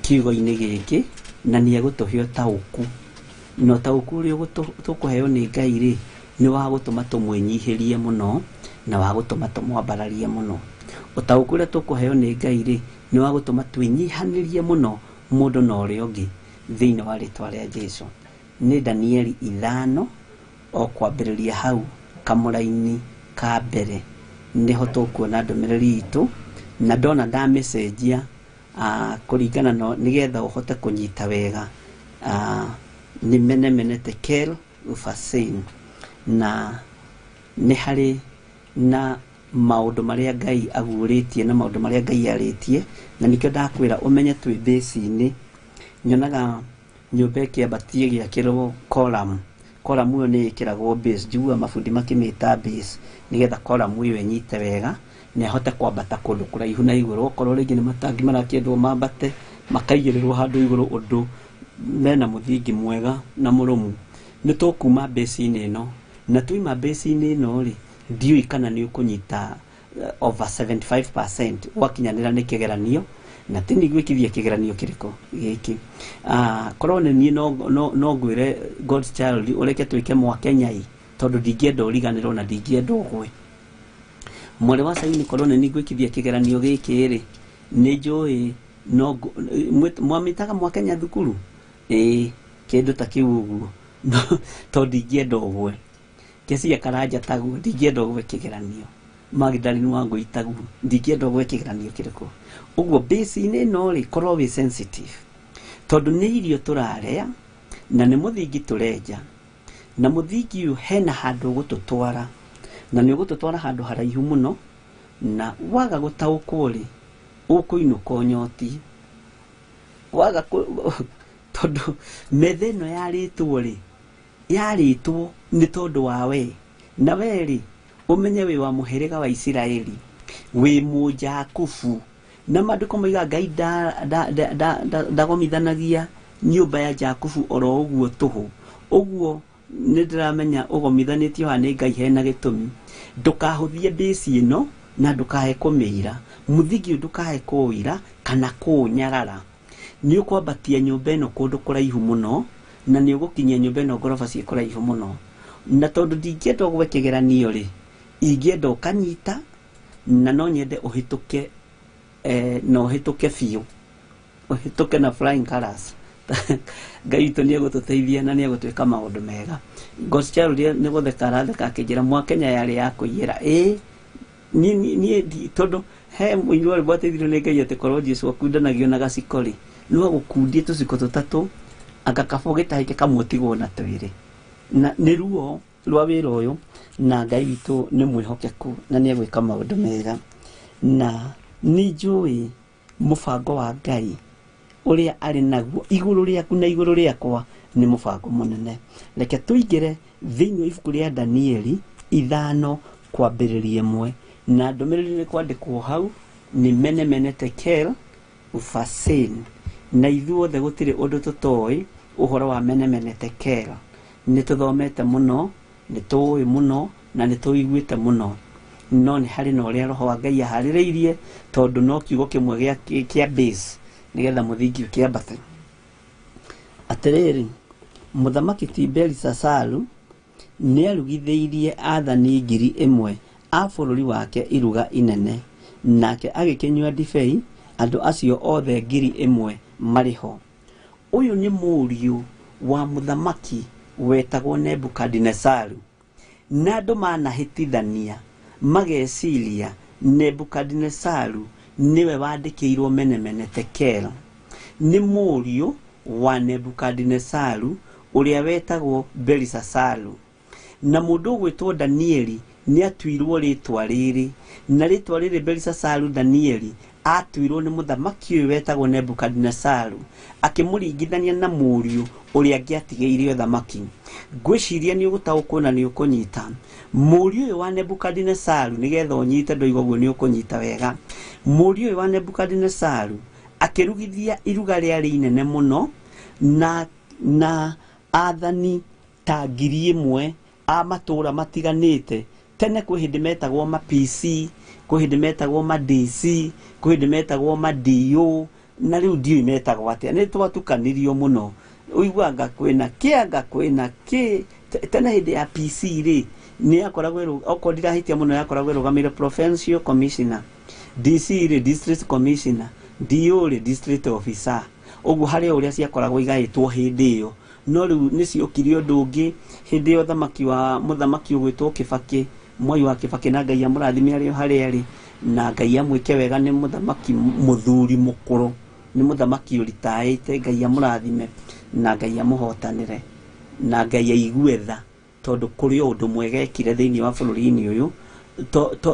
Speaker 6: kiugo-inĩ gĩkĩ, na nĩ egũtũhe ũtaũku. Na ũtaũku ũrĩa tũkũheo nĩ Ngai rĩ, nĩ wa gũtũma tũmwĩnyihĩrie mũno na wa gũtũma tũmwambararie mũno. Ũtaũku ũrĩa tũkũheo nĩ Ngai rĩ, nĩ wa gũtũma twĩnyihanĩrie mũno mũndũ na ũrĩa ũngĩ thĩinĩ wa rĩtwa rĩa Jesũ. Nĩ Danieli 5 o kwambĩrĩria hau kamũraini ka mbere nĩho tũkuona ndũmĩrĩri itũ, na ndona ndamĩcenjia kũringana na nĩgetha ũhote kũnyita wega. Nĩ mene mene tekel ufasin. Na nĩ harĩ na maũndũ marĩa Ngai aguũrĩtie na maũndũ marĩa Ngai arĩtie, na nĩkĩo ndakwĩra ũmenye twĩ base-inĩ. Nyonaga nyũmba ĩkĩambatie gĩakĩrwo column. Column ĩyo nĩ ĩkĩragwo base, njiguaga mabundi makĩmĩta base nĩgetha column ĩyo ĩnyite wega na ĩhote kwambata kũndũ kũraihu na igũrũ. Okorwo rĩngĩ nĩ matangi marakĩendwo mambate, makaigĩrĩrwo handũ igũrũ ũndũ mena mũthingi mwega na mũrũmu. Nĩ tũkuma base-inĩ ĩno, na twaima base-inĩ ĩno rĩ, ndiũĩ kana nĩ ũkũnyita over 75% wakinyanĩra nĩ kĩgeranio, na ti nĩ gwĩkithia kĩgeranio kĩrĩkũ gĩkĩ. Korwo nĩ niĩ no ngwĩre God's child ũreke twĩke mwakenya ĩ, tondũ ndingĩenda ũriganĩrwo na ndingĩenda ũgwe. Mwarĩ wa Sayuni, korwo nĩ niĩ ngwĩkithia kĩgeranio gĩkĩ rĩ, nĩ njũĩ no mwamĩtaga mwakenya thukuru, ĩĩ kĩndũ ta kĩu ũguo, tondũ ndingĩenda ũgwe. Kecia Karanja taguo, ndingĩenda ũgwe kĩgeranio. Magdalene Wangũi taguo, ndingĩenda ũgwe kĩgeranio kĩrĩkũ. Ũguo base-inĩ ĩno rĩ, korwo wĩ sensitive, tondũ nĩ irio tũrarĩa na nĩ mũthingi tũrenja, na mũthingi ũyũ hena handũ ũgũtũtwara, na nĩ ũgũtũtwara handũ haraihu mũno, na waga gũtaũkwo rĩ, ũkũinũka ũnyoti. Waga tondũ metha ĩno yarĩtwo rĩ, yarĩtwo nĩ tondũ wa we, na we rĩ, ũmenye wĩ wa mũhĩrĩga wa Isiraeli, wĩ Mũjakubu. Na maandĩko moigaga Ngai ndagomithanagia nyũmba ya Jakubu oro ũguo tũhũ. Ũguo nĩ ndĩramenya ũgomithanĩtio haha nĩ Ngai hena gĩtũmi. Ndũkahũthie base ĩno na ndũkae kũmĩira, mũthingi ũyũ ndũkae kũũira kana kũũnyarara. Nĩ ũkwambatia nyũmba ĩno kũndũ kũraihu mũno, na nĩ ũgũkinyia nyũmba ĩno ngoroba ciĩ kũraihu mũno. Na tondũ ndingĩenda ũgwe kĩgeranio rĩ, ingĩenda ũkanyita, na no nyende ũhĩtũke, na ũhĩtũke biũ, ũhĩtũke na flying colours. Ngai witũ nĩ egũtũteithia na nĩ egũtwĩka maũndũ mega. God's child nĩ gũtheka aratheka akĩnjĩra mwakenya yarĩ ya kũiyĩra. Ĩĩ, niĩ tondũ he mũini warĩ bwateithirio nĩ Ngai atĩ korwo Jesũ akundanagio na gaciko rĩ, no agũkundie tũciko tũtatũ, anga kaba ũgĩtahĩke kamwe ũtigwo na twĩrĩ. Na nĩ ruo rwa wĩra ũyũ, na Ngai witũ nĩ mwĩhokeku na nĩ egwĩka maũndũ mega. Na nĩ njũĩ mũbango wa Ngai ũrĩa arĩ naguo igũrũ rĩaku na igũrũ rĩakwa nĩ mũbango mũnene. Reke tũingĩre thĩinĩ wa ibuku rĩa Danieli 5 kwambĩrĩria 1, na ndũmĩrĩri ĩrĩ kwandĩkwo hau nĩ mene mene tekel ufasin. Na ithuothe gũtirĩ ũndũ tũtoĩ ũhoro wa mene mene tekel. Nĩ tũthomete mũno, nĩ tũĩ mũno, na nĩ tũiguĩte mũno. No nĩ harĩ na ũrĩa Roho wa Ngai aharĩrĩirie, tondũ no kiugo kĩmwe kĩa base nĩgetha mũthingi ũkĩambate. Atĩrĩrĩ, mũthamaki ti Belisasaru nĩ arugithĩirie aathani 1,000 a bũrũri wake iruga inene, nake agĩkĩnyua ndibei andũ acio othe 1,000 marĩ ho. Ũyũ nĩ mũriũ wa mũthamaki wetagwo Nebukadinesaru, na andũ manahĩtithania mageciria Nebukadinesaru nĩwe wandĩkĩirwo mene mene tekel. Nĩ mũriũ wa Nebukadinesaru ũrĩa wetagwo Belisasaru. Na mũndũ ũgwĩtwo Danieli Nĩ atuirwo rĩtwa rĩrĩ, na rĩtwa rĩrĩ Belisasaru Danieli atuirwo nĩ mũthamaki ũyũ wetagwo Nebukadinesaru, akĩmũringithania na mũriũ ũrĩa angĩatigĩire ũthamaki. Ngwĩciria nĩ ũgũtaũkwo na nĩ ũkũnyita. Mũriũ ũyũ wa Nebukadinesaru, nĩgetha ũnyite ndoiga ũguo nĩ ũkũnyita wega. Mũriũ ũyũ wa Nebukadinesaru akĩrugithia iruga rĩarĩ inene mũno na athani ta 1,000 a matũũra matiganĩte. Tene kwĩ hĩndĩ metagwo ma PC, kwĩ hĩndĩ metagwo ma DC, kwĩ hĩndĩ metagwo ma DO, na rĩu ndiũĩ metagwo atĩa. Nĩ twatukanirio mũno. Ũiguaga kwĩna kĩ anga kwĩna kĩ. Tene hĩndĩ ya PC rĩ, nĩ yakoragwo okorwo ndirahĩtia mũno, yakoragwo ĩrũgamĩrĩire Provincial Commissioner, DC rĩ District Commissioner, DO rĩ District Officer. Ũguo harĩ ũrĩa ciakoragwo igaĩtwo hĩndĩ ĩyo. No rĩu nĩ ciokire ũndũ ũngĩ hĩndĩ ya ũthamaki wa mũthamaki ũgwĩtwo Kĩbakĩ, Mwai wa Kĩbakĩ, na Ngai amũrathime arĩ o harĩa arĩ, na Ngai amwĩke wega. Nĩ mũthamaki mũthuri mũkũrũ, nĩ mũthamaki ũritaĩte. Ngai amũrathime na Ngai amũhotanĩre na Ngai aigue tha, tondũ kũrĩ o ũndũ mwega ekire thĩinĩ wa bũrũri-inĩ ũyũ.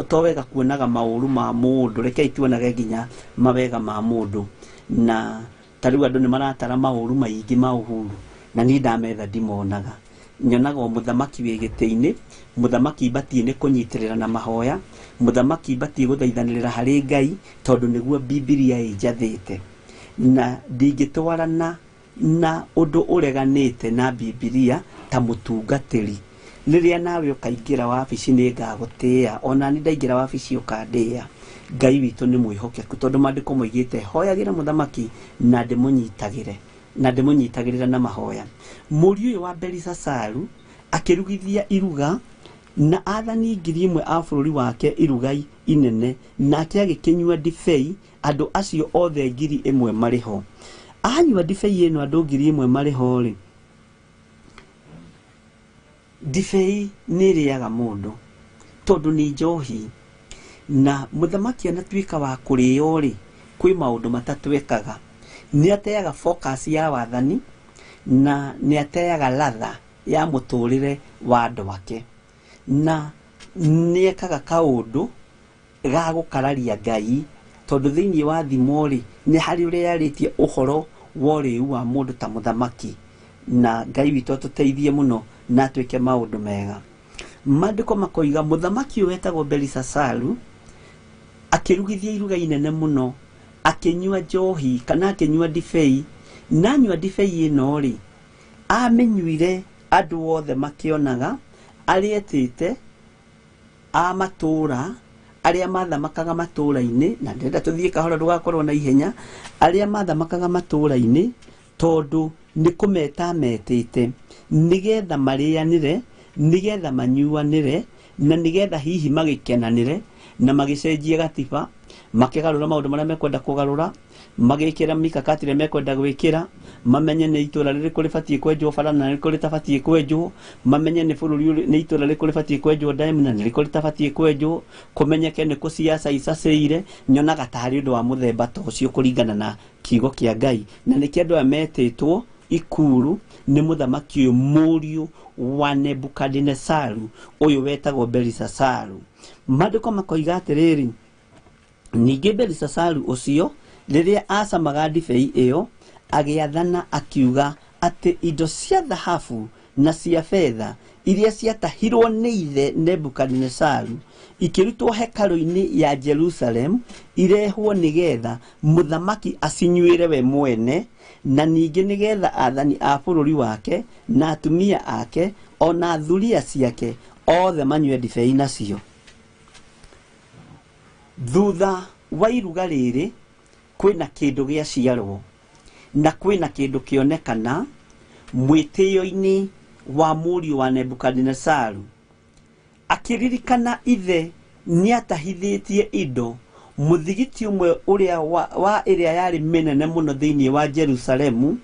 Speaker 6: To wega kuonaga maũru ma mũndũ, rekei tuonage nginya mawega ma mũndũ. Na ta rĩu andũ nĩ maratara maũru maingĩ ma Uhuru, na niĩ ndametha ndimonaga. Nyonaga o mũthamaki wĩ gĩtĩ-inĩ, mũthamaki batiĩ nĩ kũnyitĩrĩra na mahoya, mũthamaki batiĩ gũthaithanĩrĩra harĩ Ngai, tondũ nĩguo Bibilia ĩnjathĩte. Na ndingĩtwarana na ũndũ ũreganĩte na Bibilia ta mũtungatĩri. Rĩrĩa nawe ũkaingĩra wabici nĩ ngagũtĩĩa, ona niĩ ndaingĩra wabici ũkandĩĩa. Ngai witũ nĩ mwĩhokeku, tondũ maandĩko moigĩte hoyagĩra mũthamaki na ndĩmũnyitagĩre, na ndĩmũnyitagĩrĩra na mahoya. Mũriũ ũyũ wa Belisasaru akĩrugithia iruga na athani 1,000 a bũrũri wake iruga inene, nake agĩkĩnyua ndibei andũ acio othe 1,000 marĩ ho. Anyua ndibei ĩno andũ 1,000 marĩ ho rĩ, ndibei nĩ ĩrĩaga mũndũ tondũ nĩ njohi. Na mũthamaki anatuĩka wa kũrĩo rĩ, kwĩ maũndũ matatũ ekaga. Nĩ ateaga focus ya wathani, na nĩ ateaga latha ya mũtũrĩre wa andũ ake, na nĩ ekaga kaũndũ ga gũkararia Ngai, tondũ thĩinĩ wa thimo rĩ, nĩ harĩ ũrĩa yarĩtie ũhoro wa ũrĩu wa mũndũ ta mũthamaki. Na Ngai witũ atũteithie mũno na atwĩke maũndũ mega. Maandĩko makoiga mũthamaki ũyũ wetagwo Belisasaru akĩrugithia iruga inene mũno, akĩnyua njohi kana akĩnyua ndibei. Na anyua ndibei ĩno rĩ, amĩnyuire andũ othe makĩonaga, arĩa etĩte a matũũra, arĩa mathamakaga matũũra-inĩ, na ndĩrenda tũthiĩ kahora ndũgakorwo na ihenya, arĩa mathamakaga matũũra-inĩ, tondũ nĩ kũmeta metĩte nĩgetha marĩanĩre, nĩgetha manyuanĩre, na nĩgetha hihi magĩkenanĩre, na magĩcenjie gatiba, makĩgarũra maũndũ marĩa mekwenda kũgarũra, magĩkĩra mikakati ĩrĩa mekwenda gwĩkĩra, mamenye nĩ itũra rĩrĩkũ rĩbatiĩ kwenjwo bara na rĩrĩkũ rĩtabatiĩ kwenjwo, mamenye nĩ bũrũri nĩ itũra rĩrĩkũ rĩbatiĩ kwenjwo dam na nĩ rĩrĩkũ rĩtabatiĩ kwenjwo, kũmenyeke nĩ kũ siasa icacĩire. Nyonaga ta harĩ ũndũ wa mũthemba ta ũcio kũringana na kiugo kĩa Ngai. Na nĩkĩo andũ aya metĩtwo ikuru nĩ mũthamaki ũyũ mũriũ wa Nebukadinesaru ũyũ wetagwo Belisasaru. Maandĩko makoiga atĩrĩrĩ, ningĩ Belisasaru ũcio rĩrĩa acamaga ndibei ĩyo, agĩathana akiuga atĩ indo cia thahabu na cia betha iria ciatahirwo nĩ ithe Nebukadinesaru ikĩrutwo hekarũ-inĩ ya Jerusalem irehwo nĩgetha mũthamaki acinyuĩre we mwene, na ningĩ nĩgetha athani a bũrũri wake na atumia ake ona thuriya ciake othe manyue ndibei nacio. Thutha wa iruga rĩrĩ kwĩna kĩndũ gĩaciarwo na kwĩna kĩndũ kĩonekana mwĩtĩo-inĩ wa mũriũ wa Nebukadinesaru. Akĩririkana ithe nĩatahithĩtie indo mũthigiti ũmwe ũrĩa wa ĩrĩa yarĩ mĩnene mũno thĩinĩ wa Jerusalemu,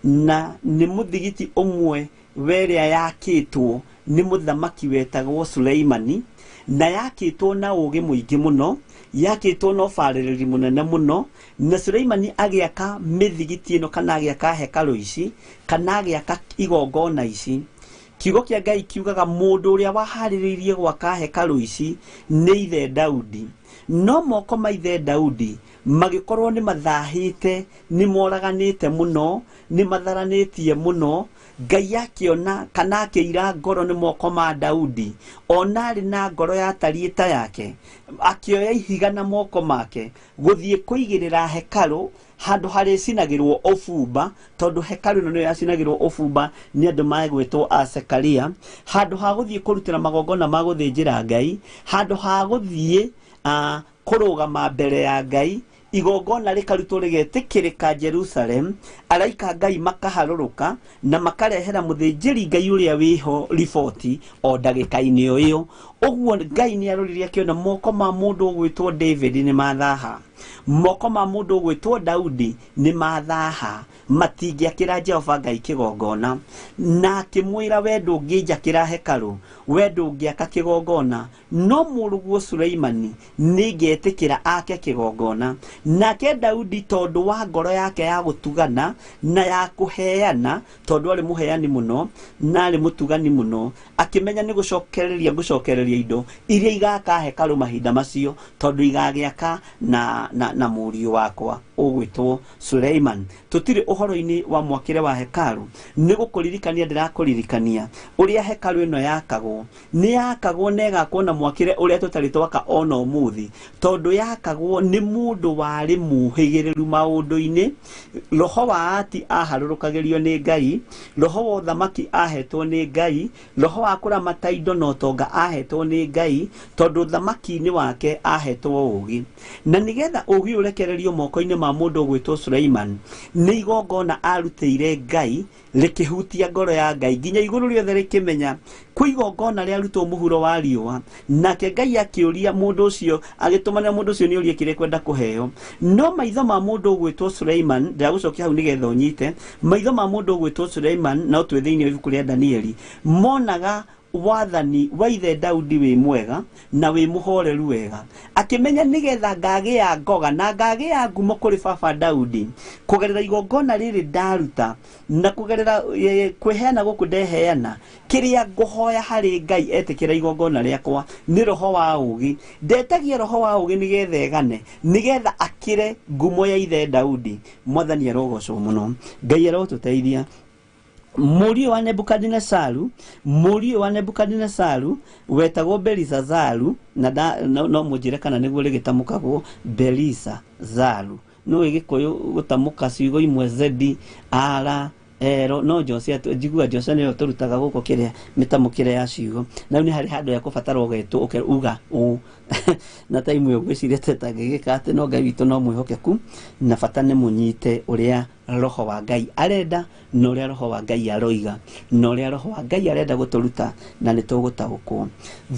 Speaker 6: na nĩ mũthigiti ũmwe werĩa yakĩtwo nĩ mũthamaki wetagwo Suleimani, na yakĩtwo na ũũgĩ mũingĩ mũno, yakĩtwo na ũbarĩrĩri mũnene mũno. Na Suleimani agĩaka mĩthigiti ĩno, kana agĩaka hekarũ ici, kana agĩaka igongona ici, Kiugo kĩa Ngai kiugaga mũndũ ũrĩa waharĩrĩirie gwaka hekarũ ici nĩ ithe Daudi, no moko ma ithe Daudi magĩkorwo nĩ mathahĩte, nĩ moraganĩte mũno, nĩ matharanĩtie mũno. Ngai akĩona kana akĩira ngoro nĩ moko ma Daudi, ona arĩ na ngoro yatariĩ ta yake, akĩoya ihiga na moko make gũthiĩ kũigĩrĩra hekarũ handũ harĩcinagĩrwo ũbumba, tondũ hekarũ ĩno nĩyo yacinagĩrwo ũbumba nĩ andũ magwĩtwo a Sekaria, handũ ha gũthiĩ kũrutĩra magongona ma gũthĩnjĩra Ngai, handũ ha gũthiĩ kũrũgama mbere ya Ngai, igongona rĩkarutwo rĩgetĩkĩrĩka Jerusalem, araika Ngai makaharũrũka na makarehera mũthĩnjĩri Ngai ũrĩa wĩho riboti o ndagĩka-inĩ o ĩyo. Ũguo Ngai nĩ aroririe akĩona moko ma mũndũ ũgwĩtwo David nĩ mathaha, moko ma mũndũ ũgwĩtwo Daudi nĩ mathaha, matingĩakĩra Jehova Ngai kĩgongona. Na akĩmwĩra, we ndũngĩnjakĩra hekarũ, we ndũngĩaka kĩgongona, no mũrũguo Suleimani nĩngetĩkĩra ake kĩgongona. Nake Daudi tondũ wa ngoro yake ya gũtugana na ya kũheana, tondũ arĩ mũheani mũno na arĩ mũtugani mũno, akĩmenya nĩ gũcokereria gũcokereria indo iria igaka hekarũ mahinda macio, tondũ igagĩaka na mũriũ wakwa ũgwĩtwo Suleiman. Tũtirĩ ũhoro-inĩ wa mwakĩre wa hekarũ, nĩ gũkũririkania ndĩrakũririkania ũrĩa hekarũ ĩno yakagwo. Nĩ yakagwo na ĩgakwo na mwakĩre ũrĩa tũtarĩ twaka ona ũmũthĩ, tondũ yakagwo nĩ mũndũ warĩ mũhĩgĩrĩru maũndũ-inĩ. Roho wa ati aharũrũkagĩrio nĩ Ngai, roho wa ũthamaki ahetwo nĩ Ngai, roho wa kũramata indo na ũtonga ahetwo nĩ Ngai, tondũ ũthamaki-inĩ wake ahetwo ũũgĩ. Na nĩgetha ũũgĩ ũrekererio moko-inĩ ma mũndũ ũgwĩtwo Suleiman, nĩ igongona arutĩire Ngai rĩkĩhutia ngoro ya Ngai nginya igũrũ rĩothe rĩkĩmenya kwĩ igongona rĩarutwo mũhuro wa riũa. Nake Ngai akĩũria mũndũ ũcio, agĩtũmanĩra mũndũ ũcio nĩ ũrie kĩrĩa ekwenda kũheo. No maitho ma mũndũ ũgwĩtwo Suleiman, ndĩragũcokia hau nĩgetha ũnyite, maitho ma mũndũ ũgwĩtwo Suleiman, no twĩ thĩinĩ wa ibuku rĩa Danieli, monaga wathani wa ithe Daudi wĩ mwega na wĩ mũhoreru wega, akĩmenya nĩgetha ngagĩa ngoga na ngagĩa ngumo kũrĩ baba Daudi kũgerera igongona rĩrĩ ndaruta na kũgerera kwĩheana gũkũ ndeheana, kĩrĩa ngũhoya harĩ Ngai etĩkĩra igongona rĩakwa nĩ roho wa ũũgĩ. Ndetagia roho wa ũũgĩ nĩgetha egane, nĩgetha akĩre ngumo ya ithe Daudi. Mwathani arogocwo mũno, Ngai arotũteithia. Mũriũ wa Nebukadinesaru, mũriũ wa Nebukadinesaru wetagwo Belisazaru, na no mũnjĩre kana nĩguo rĩgĩtamũkagwo Belisazaru. No Gĩkũyũ gũtamũka ciugo imwe Z R L, no Jose njigua Jose nĩyo tũrutaga gũkũ kĩrĩa mĩtamũkĩre ya ciugo. Na rĩu nĩ harĩ handũ hekũbatara ũgetwo uga ũ na time ĩyo ngwĩciria tũtangĩgĩka atĩ, no Ngai witũ no mwĩhokeku, na bata nĩ mũnyite ũrĩa roho wa Ngai arenda na ũrĩa roho wa Ngai aroiga na ũrĩa roho wa Ngai arenda gũtũruta, na nĩ tũgũtaũkwo.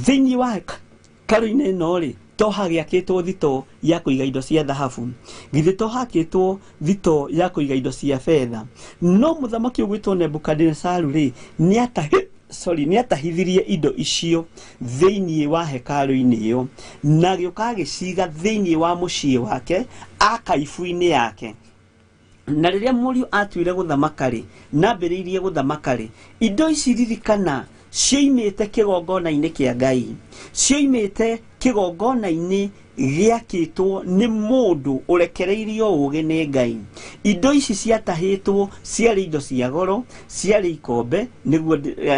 Speaker 6: Thĩinĩ wa hekarũ-inĩ ĩno rĩ, to hagĩakĩtwo thitoo ya kũiga indo cia thahabu, githĩ to hakĩtwo thitoo ya kũiga indo cia betha. No mũthamaki ũgwĩtwo Nebukadinesaru rĩ, nĩ atahithirie indo icio thĩinĩ wa hekarũ-inĩ ĩyo, na agĩũka agĩciga thĩinĩ wa mũciĩ wake akaibu-inĩ yake. Na rĩrĩa mũriũ atuire gũthamaka rĩ, na ambĩrĩirie gũthamaka rĩ, indo ici ririkana cioimĩte kĩgongona-inĩ kĩa Ngai, cioimĩte kĩgongona-inĩ gĩakĩtwo nĩ mũndũ ũrekereirio ũũgĩ nĩ Ngai. Indo ici ciatahĩtwo ciarĩ indo cia goro, ciarĩ ikombe, nĩguo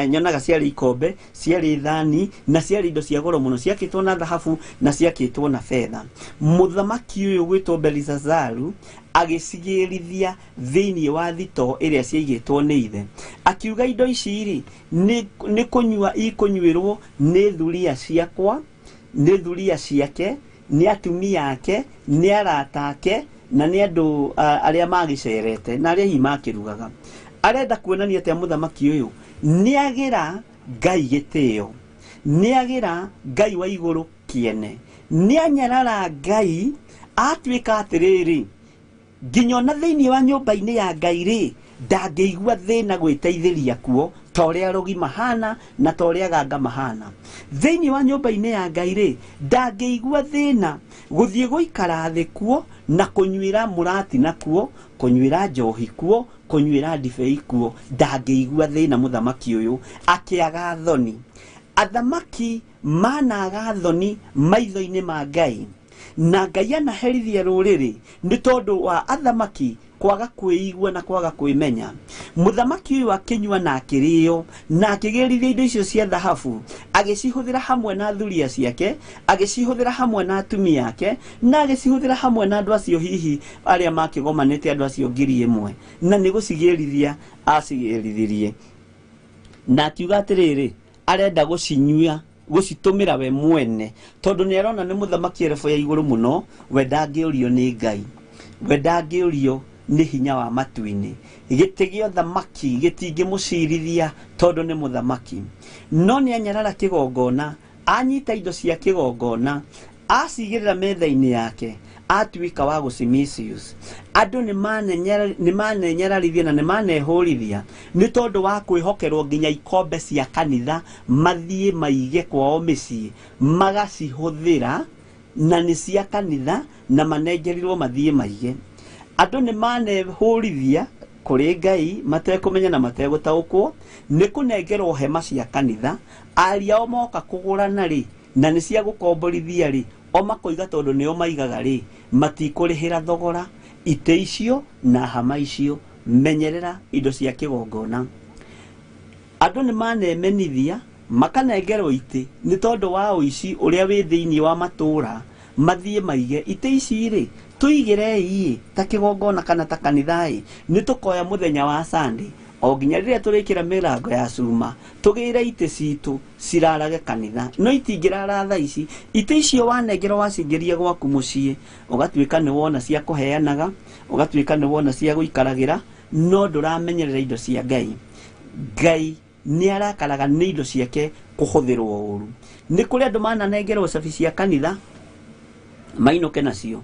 Speaker 6: nyonaga ciarĩ ikombe, ciarĩ thani, na ciarĩ indo cia goro mũno, ciakĩtwo na thahabu na ciakĩtwo na betha. Mũthamaki ũyũ ũgwĩtwo Belisazaru agĩcigĩrithia thĩinĩ wa thitoo ĩrĩa ciaigĩtwo nĩ ithe, akiuga indo ici rĩ nĩ kũnyua ikũnyuĩrwo nĩ thuria ciakwa, nĩ thuria ciake, nĩ atumia ake, nĩ arata ake, na nĩ andũ arĩa magĩcerete na arĩa hihi makĩrugaga. Arenda kuonania atĩa mũthamaki ũyũ nĩ agĩra Ngai gĩtĩo, nĩ agĩra Ngai wa igũrũ kĩene, nĩ anyarara Ngai, atuĩka atĩrĩrĩ nginya ona thĩinĩ wa nyũmba-inĩ ya Ngai rĩ, ndangĩigua thĩna gwĩteithĩria kuo, ta ũrĩa arogi mahana na ta ũrĩa ganga mahana. Thĩinĩ wa nyũmba-inĩ ya Ngai rĩ, ndangĩigua thĩna gũthiĩ gũikara thĩ kuo na kũnyuĩra mũrati nakuo, kũnyuĩra njohi kuo, kũnyuĩra ndibei kuo. Ndangĩigua thĩna mũthamaki ũyũ akĩaga thoni. Athamaki managa thoni maitho-inĩ ma Ngai, na Ngai anaherithia rũrĩrĩ nĩ tondũ wa athamaki kwaga kwĩigua na kwaga kwĩmenya. Mũthamaki ũyũ akĩnyua na akĩrĩo na akĩgĩrithia indo icio cia thahabu, agĩcihũthĩra hamwe na thuria ciake, agĩcihũthĩra hamwe na atumia ake, na agĩcihũthĩra hamwe na andũ acio hihi arĩa makĩgomanĩte, andũ acio 1,000, na nĩ gũcigĩrithia acigĩrithirie. Na akiuga atĩrĩrĩ, arenda gũcinyua, gũcitũmĩra we mwene, tondũ nĩ arona nĩ mũthamaki erebo ya igũrũ mũno. We ndangĩũrio nĩ Ngai, we ndangĩũrio nĩ hinya wa matu-inĩ. Gĩtĩ gĩa ũthamaki gĩtingĩmũcirithia tondũ nĩ mũthamaki. No nĩ anyarara kĩgongona, anyita indo cia kĩgongona, acigĩrĩra metha-inĩ yake, atuĩka wa gũci misuse. Andũ nĩ manenyararithia na nĩ manehũrithia nĩ tondũ wa kwĩhokerwo nginya ikombe cia kanitha mathiĩ maige kwao mĩciĩ, magacihũthĩra na nĩ cia kanitha na manengerirwo mathiĩ maige. Andũ nĩ manehũrithia kũrĩ Ngai matekũmenya na mategũtaũkwo nĩ kũnengerwo hema cia kanitha. Aria ao moka kũgũrana rĩ, na nĩ cia gũkomborithia rĩ, o makoiga tondũ nĩo maigaga rĩ, matikũrĩhĩra thogora itĩ icio na hama icio. Menyerera indo cia kĩgongona. Andũ nĩ manemenithia makanengerwo itĩ nĩ tondũ wa ũici ũrĩa wĩ thĩinĩ wa matũũra, mathiĩ maige itĩ ici rĩ, tũigĩrei ta kĩgongona kana ta kanitha ĩ, nĩ tũkoya mũthenya wa Sunday o nginya rĩrĩa tũrĩkĩra mĩrango ya cuma tũgĩre itĩ citũ cirarage kanitha. No itingĩrara thaa ici. Itĩ icio wanengerwo wacingĩria gwaku mũciĩ, ũgatuĩka nĩ wona cia kũheanaga, ũgatuĩka nĩ wona cia gũikaragĩra, no ndũramenyerera indo cia Ngai. Ngai nĩ arakaraga nĩ indo ciake kũhũthĩrwo ũru. Nĩ kũrĩ andũ mananengerwo cabi cia kanitha mainũke nacio,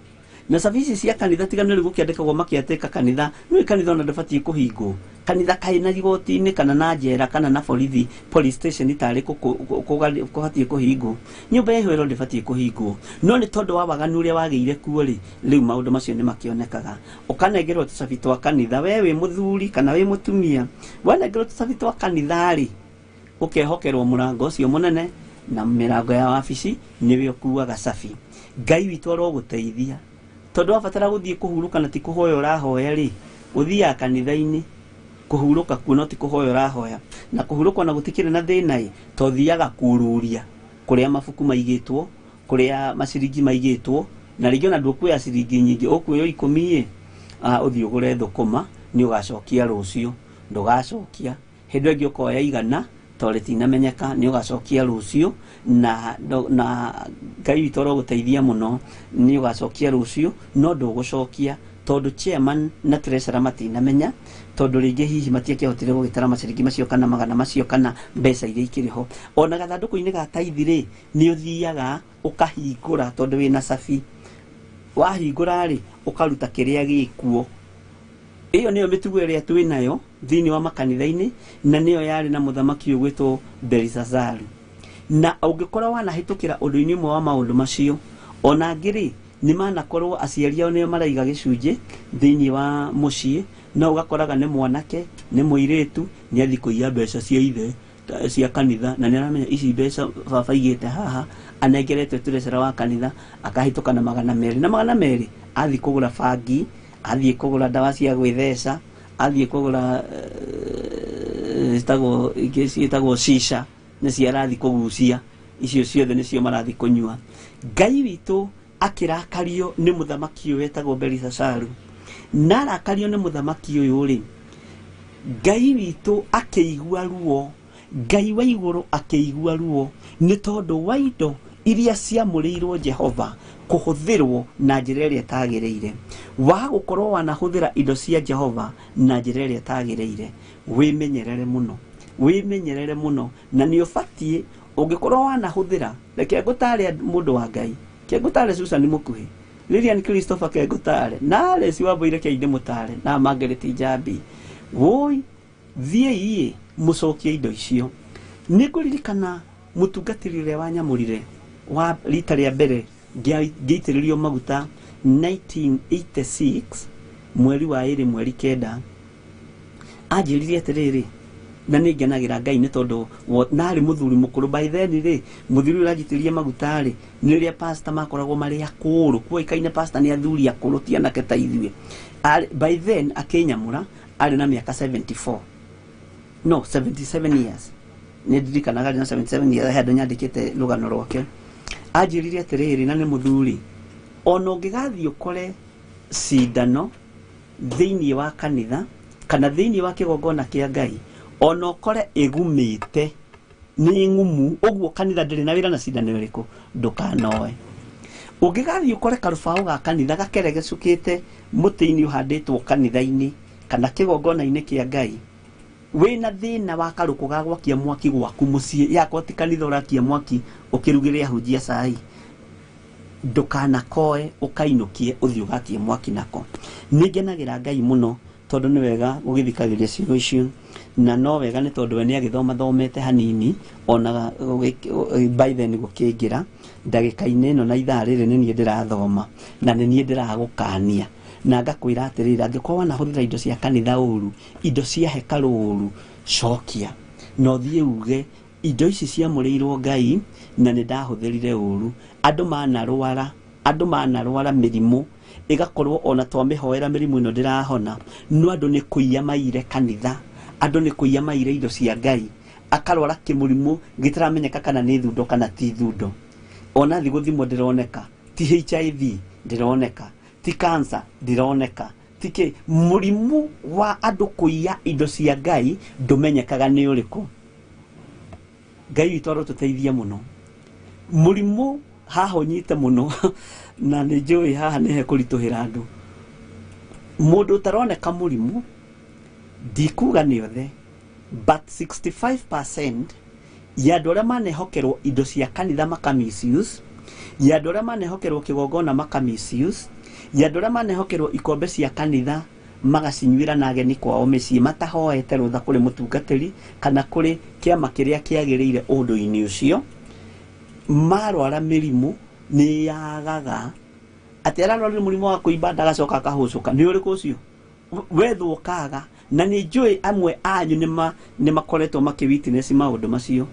Speaker 6: na cabi ici cia kanitha tiga nĩ rĩu gũkĩandĩkagwo makĩatĩka kanitha, nĩ kanitha ona ndũbatiĩ kũhingwo. Kanitha kaĩ na igoti-inĩ kana na njera kana na borithi, police station tarĩ kũbatiĩ kũhingwo. Nyũmba ya ihoero ndĩbatiĩ kũhingwo, no nĩ tondũ wa waganu ũrĩa wagĩire kuo rĩ, rĩu maũndũ macio nĩ makĩonekaga. Ũkanengerwo tũcabi twa kanitha, we wĩ mũthuri kana wĩ mũtumia, wanengerwo tũcabi twa kanitha rĩ, ũkehokerwo mũrango ũcio mũnene na mĩrango ya wabici nĩwe ũkuaga cabi. Ngai witũ arogũteithia, tondũ wabatara gũthiĩ kũhurũka na ti kũhoya ũrahoya rĩ, ũthiaga kanitha-inĩ kũhurũka kuo no ti kũhoya ũrahoya. Na kũhurũka ona gũtikĩrĩ na thĩna ĩ, to ũthiaga kũruria kũrĩa mabuku maigĩtwo, kũrĩa maciringi maigĩtwo, na rĩngĩ ona ndũkuoya ciringi nyingĩ, ũkuoya 10 ĩ, ũthiĩ ũgũre thũkũma, nĩ ũgacokia rũciũ. Ndũgacokia. Hĩndĩ ĩngĩ ũkoya 100 to rĩtinamenyeka, nĩ ũgacokia rũciũ, na Ngai witũ arogũteithia mũno, nĩ ũgacokia rũciũ, no ndũgũcokia tondũ chairman na treasurer matinamenya, tondũ rĩngĩ hihi matiakĩhotire gũgĩtara maciringi macio kana magana macio kana mbeca iria ikĩrĩ ho. Ona gathandũkũ-inĩ ga taithi rĩ, nĩ ũthiaga ũkahingũra tondũ wĩna cabi. Wahingũra rĩ, ũkaruta kĩrĩa gĩkuo. Ĩyo nĩyo mĩtugo ĩrĩa twĩ nayo thĩinĩ wa makanitha-inĩ, na nĩyo yarĩ na mũthamaki ũyũ gwĩtwo Belshazaru. Na ũngĩkorwo wanahĩtũkĩra ũndũ-inĩ ũmwe wa maũndũ macio, ona angĩ rĩ, nĩ manakorwo aciari ao nĩo maraiga gĩcunjĩ thĩinĩ wa mũciĩ, no ũgakoraga nĩ mwanake, nĩ mũirĩtu, nĩ athiĩ kũiya mbeca cia ithe cia kanitha, na nĩ aramenya ici mbeca baba aigĩte haha, anengeretwo treasurer wa kanitha, akahĩtũka na 200, na 200 athiĩ kũgũra bangi, athiĩ kũgũra ndawa cia gwĩtheca, athiĩ kũgũra ciĩtagwo ingĩ ciĩtagwo shisha, nĩcio arathiĩ kũgucia, icio ciothe nĩcio marathiĩ kũnyua. Ngai witũ akĩrakario nĩ mũthamaki ũyũ wetagwo Belshazaru. Na arakario nĩ mũthamaki ũyũ rĩ, Ngai witũ akĩigua ruo, Ngai wa igũrũ akĩigua ruo nĩ tondũ wa indo iria ciamũrĩirwo Jehova kũhũthĩrwo na njĩra ĩrĩa ĩtagĩrĩire. Wa gũkorwo wanahũthĩra indo cia Jehova na njĩra ĩrĩa ĩtagĩrĩire, wĩmenyerere mũno, wĩmenyerere mũno, na nĩ ũbatiĩ ũngĩkorwo wanahũthĩra. Reke ngũtare mũndũ wa Ngai, ke ngũtare Susan Mũkuhĩ, Lilian Christopher ke ngũtare, na Alice Wambũire ke ndĩmũtare, na Margaret Njambi. Woi, thiĩi Mũcokie indo icio. Nĩ ngũririkana mũtungatĩri ũrĩa wanyamũrire wa rita rĩa mbere ngĩitĩrĩrio maguta 1986 mweri wa 2 mweri 9, anjĩrire atĩrĩrĩ, na nĩ ngenagĩra Ngai nĩ tondũ narĩ mũthuri mũkũrũ by then rĩ, mũthuri ũrĩa ũranjitĩrĩria maguta rĩ, nĩ rĩrĩa pastor makoragwo marĩ akũrũ, kuoĩkaine pastor nĩ athuri akũrũ ti anake ta ithuĩ. By then akĩnyamũra arĩ na mĩaka 74, no 77 years, nĩ ndirikanaga arĩ na 77 years, he handũ nyandĩkĩte rũgano rwake. Anjĩrire atĩrĩrĩ, na nĩ mũthuri, ona ũngĩgathiĩ ũkore cindano thĩinĩ wa kanitha kana thĩinĩ wa kĩgongona kĩa Ngai, ona ũkore ĩgumĩte nĩ ng'umu ũguo kanitha ndĩrĩ na wĩra na cindano ĩrĩkũ, ndũkanoe. Ũngĩgathiĩ ũkore karũbaũ ga kanitha gakeregecũkĩte mũtĩ-inĩ ũhandĩtwo kanitha-inĩ kana kĩgongona-inĩ kĩa Ngai, wĩna thĩna wa karũkũ ga gwakia mwaki gwaku mũciĩ, yakwa ti kanitha ũrakia mwaki ũkĩrugĩre ahunjia cai, ndũkanakoe ũkainũkie ũthiĩ ũgakie mwaki nako. Nĩ ngenagĩra Ngai mũno tondũ nĩ wega gũgĩthikagĩrĩria ciugo icio, na no wega nĩ tondũ we nĩ agĩthomathomete hanini, ona by then gũkĩingĩra ndagĩka-inĩ ĩno na ithaa rĩrĩ nĩ niĩ ndĩrathoma na nĩ niĩ ndĩragũkania na ngakwĩra atĩrĩrĩ, angĩkorwo wanahũthĩra indo cia kanitha ũru, indo cia hekarũ ũru, cokia na ũthiĩ uge indo ici ciamũrĩirwo Ngai na nĩ ndahũthĩrire ũru. Andũ manarwara, andũ manarwara mĩrimũ ĩgakorwo ona twamĩhoera mĩrimũ ĩno ndĩrahona, no andũ nĩ kũiya maire kanitha, andũ nĩ kũiya maire indo cia Ngai, akarwara kĩmũrimũ gĩtaramenyeka kana nĩ thundo kana ti thundo, ona thi gũthimwo ndĩroneka, ti HIV ndĩroneka, ti cancer ndĩroneka, ti kĩ. Mũrimũ wa andũ kũiya indo cia Ngai ndũmenyekaga nĩ ũrĩkũ. Ngai witũ arotũteithia mũno. Mũrimũ haha ũnyite mũno na nĩ njũĩ haha nĩ hekũritũhĩra andũ. Mũndũ ũtaroneka mũrimũ, ndikuga nĩ othe, but 65% ya andũ arĩa manehokerwo indo cia kanitha maka misuse, ya andũ arĩa manehokerwo kĩgongona maka misuse, ya andũ arĩa manehokerwo ikombe cia kanitha magacinyuĩra na ageni kwao mĩciĩ matahoete rũtha kũrĩ mũtungatĩri kana kũrĩ kĩama kĩrĩa kĩagĩrĩire ũndũ-inĩ ũcio, marwara mĩrimũ nĩ yagaga. Atĩ ararwarire mũrimũ wa kũimba ndagacoka akahũcũka, nĩ ũrĩkũ ũcio wethwo kaga? Na nĩ njũĩ amwe anyu nĩ makoretwo makĩ witness maũndũ macio.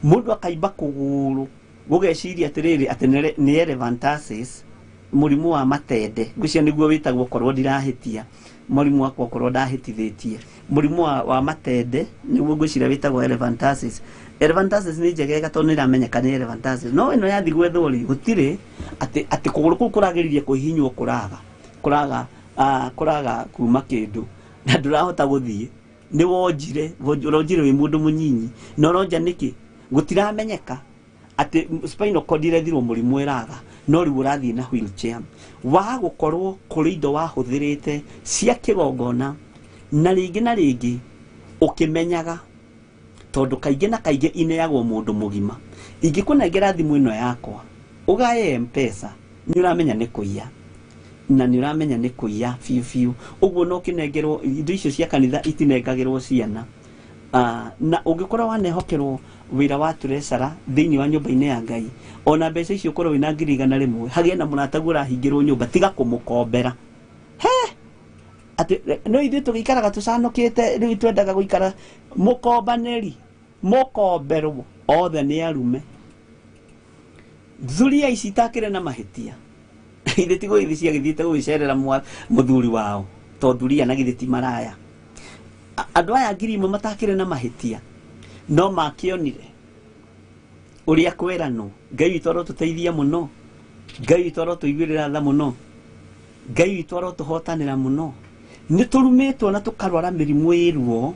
Speaker 6: Mũndũ akaimba kũgũrũ gũgeciria atĩrĩrĩ atĩ nĩ elephantiasis, mũrimũ wa matende, ngwĩciria nĩguo wĩtagwo korwo ndirahĩtia, mũrimũ wakwa korwo ndahĩtithĩtie, mũrimũ wa matende nĩguo ngwĩciria wĩtagwo elephantiasis. Elephantiasis nĩ njegega tondũ nĩ ĩramenyeka nĩ elephantiasis, no ĩno yathiĩ gwethwo rĩ, gũtirĩ atĩ kũgũrũ kũu kũragĩrĩria kũhihinywo, kũraga kuma kĩndũ na ndũrahota gũthiĩ, nĩ wonjire, ũronjire wĩ mũndũ mũnyinyi, na ũronja nĩkĩ? Gũtiramenyeka atĩ spinal cord ĩrethirwo mũrimũ ĩraga, no rĩu ũrathiĩ na wheelchair. Wa gũkorwo kũrĩ indo wahũthĩrĩte cia kĩgongona na rĩngĩ na rĩngĩ ũkĩmenyaga, tondũ kaingĩ na kaingĩ ineagwo mũndũ mũgima. Ingĩkũnengera thimũ ĩno yakwa ũgaye M-Pesa, nĩ ũramenya nĩ kũiya, na nĩ ũramenya nĩ kũiya biũ biũ. Ũguo no kĩnengerwo indo icio cia kanitha itinengagĩrwo ciana. Na ũngĩkorwo wanehokerwo wĩra wa treasurer thĩinĩ wa nyũmba-inĩ ya Ngai, ona mbeca icio ũkorwo wĩna 100,000, hagĩe na mũrataguo ũrahingĩrwo nyũmba, tiga kũmũkombera. He atĩ no ithuĩ tũgĩikaraga tũcanũkĩte, rĩu twendaga gũikara mũkombanĩri, mũkomberwo othe nĩ arume. Thuria ici itakĩrĩ na mahĩtia, ithe ti gũgĩthiĩ ciagĩthiĩte gũgĩcerera mũthuri wao, to thuria na githĩ ti maraya. Andũ aya 1,000 matakĩrĩ na mahĩtia no makĩonire ũrĩa kweranwo. Ngai witũ arotũteithia mũno, Ngai witũ arotũiguĩrĩra tha mũno, Ngai witũ arotũhotanĩra mũno. Nĩ tũrumĩtwo na tũkarwara mĩrimũ ĩ ruo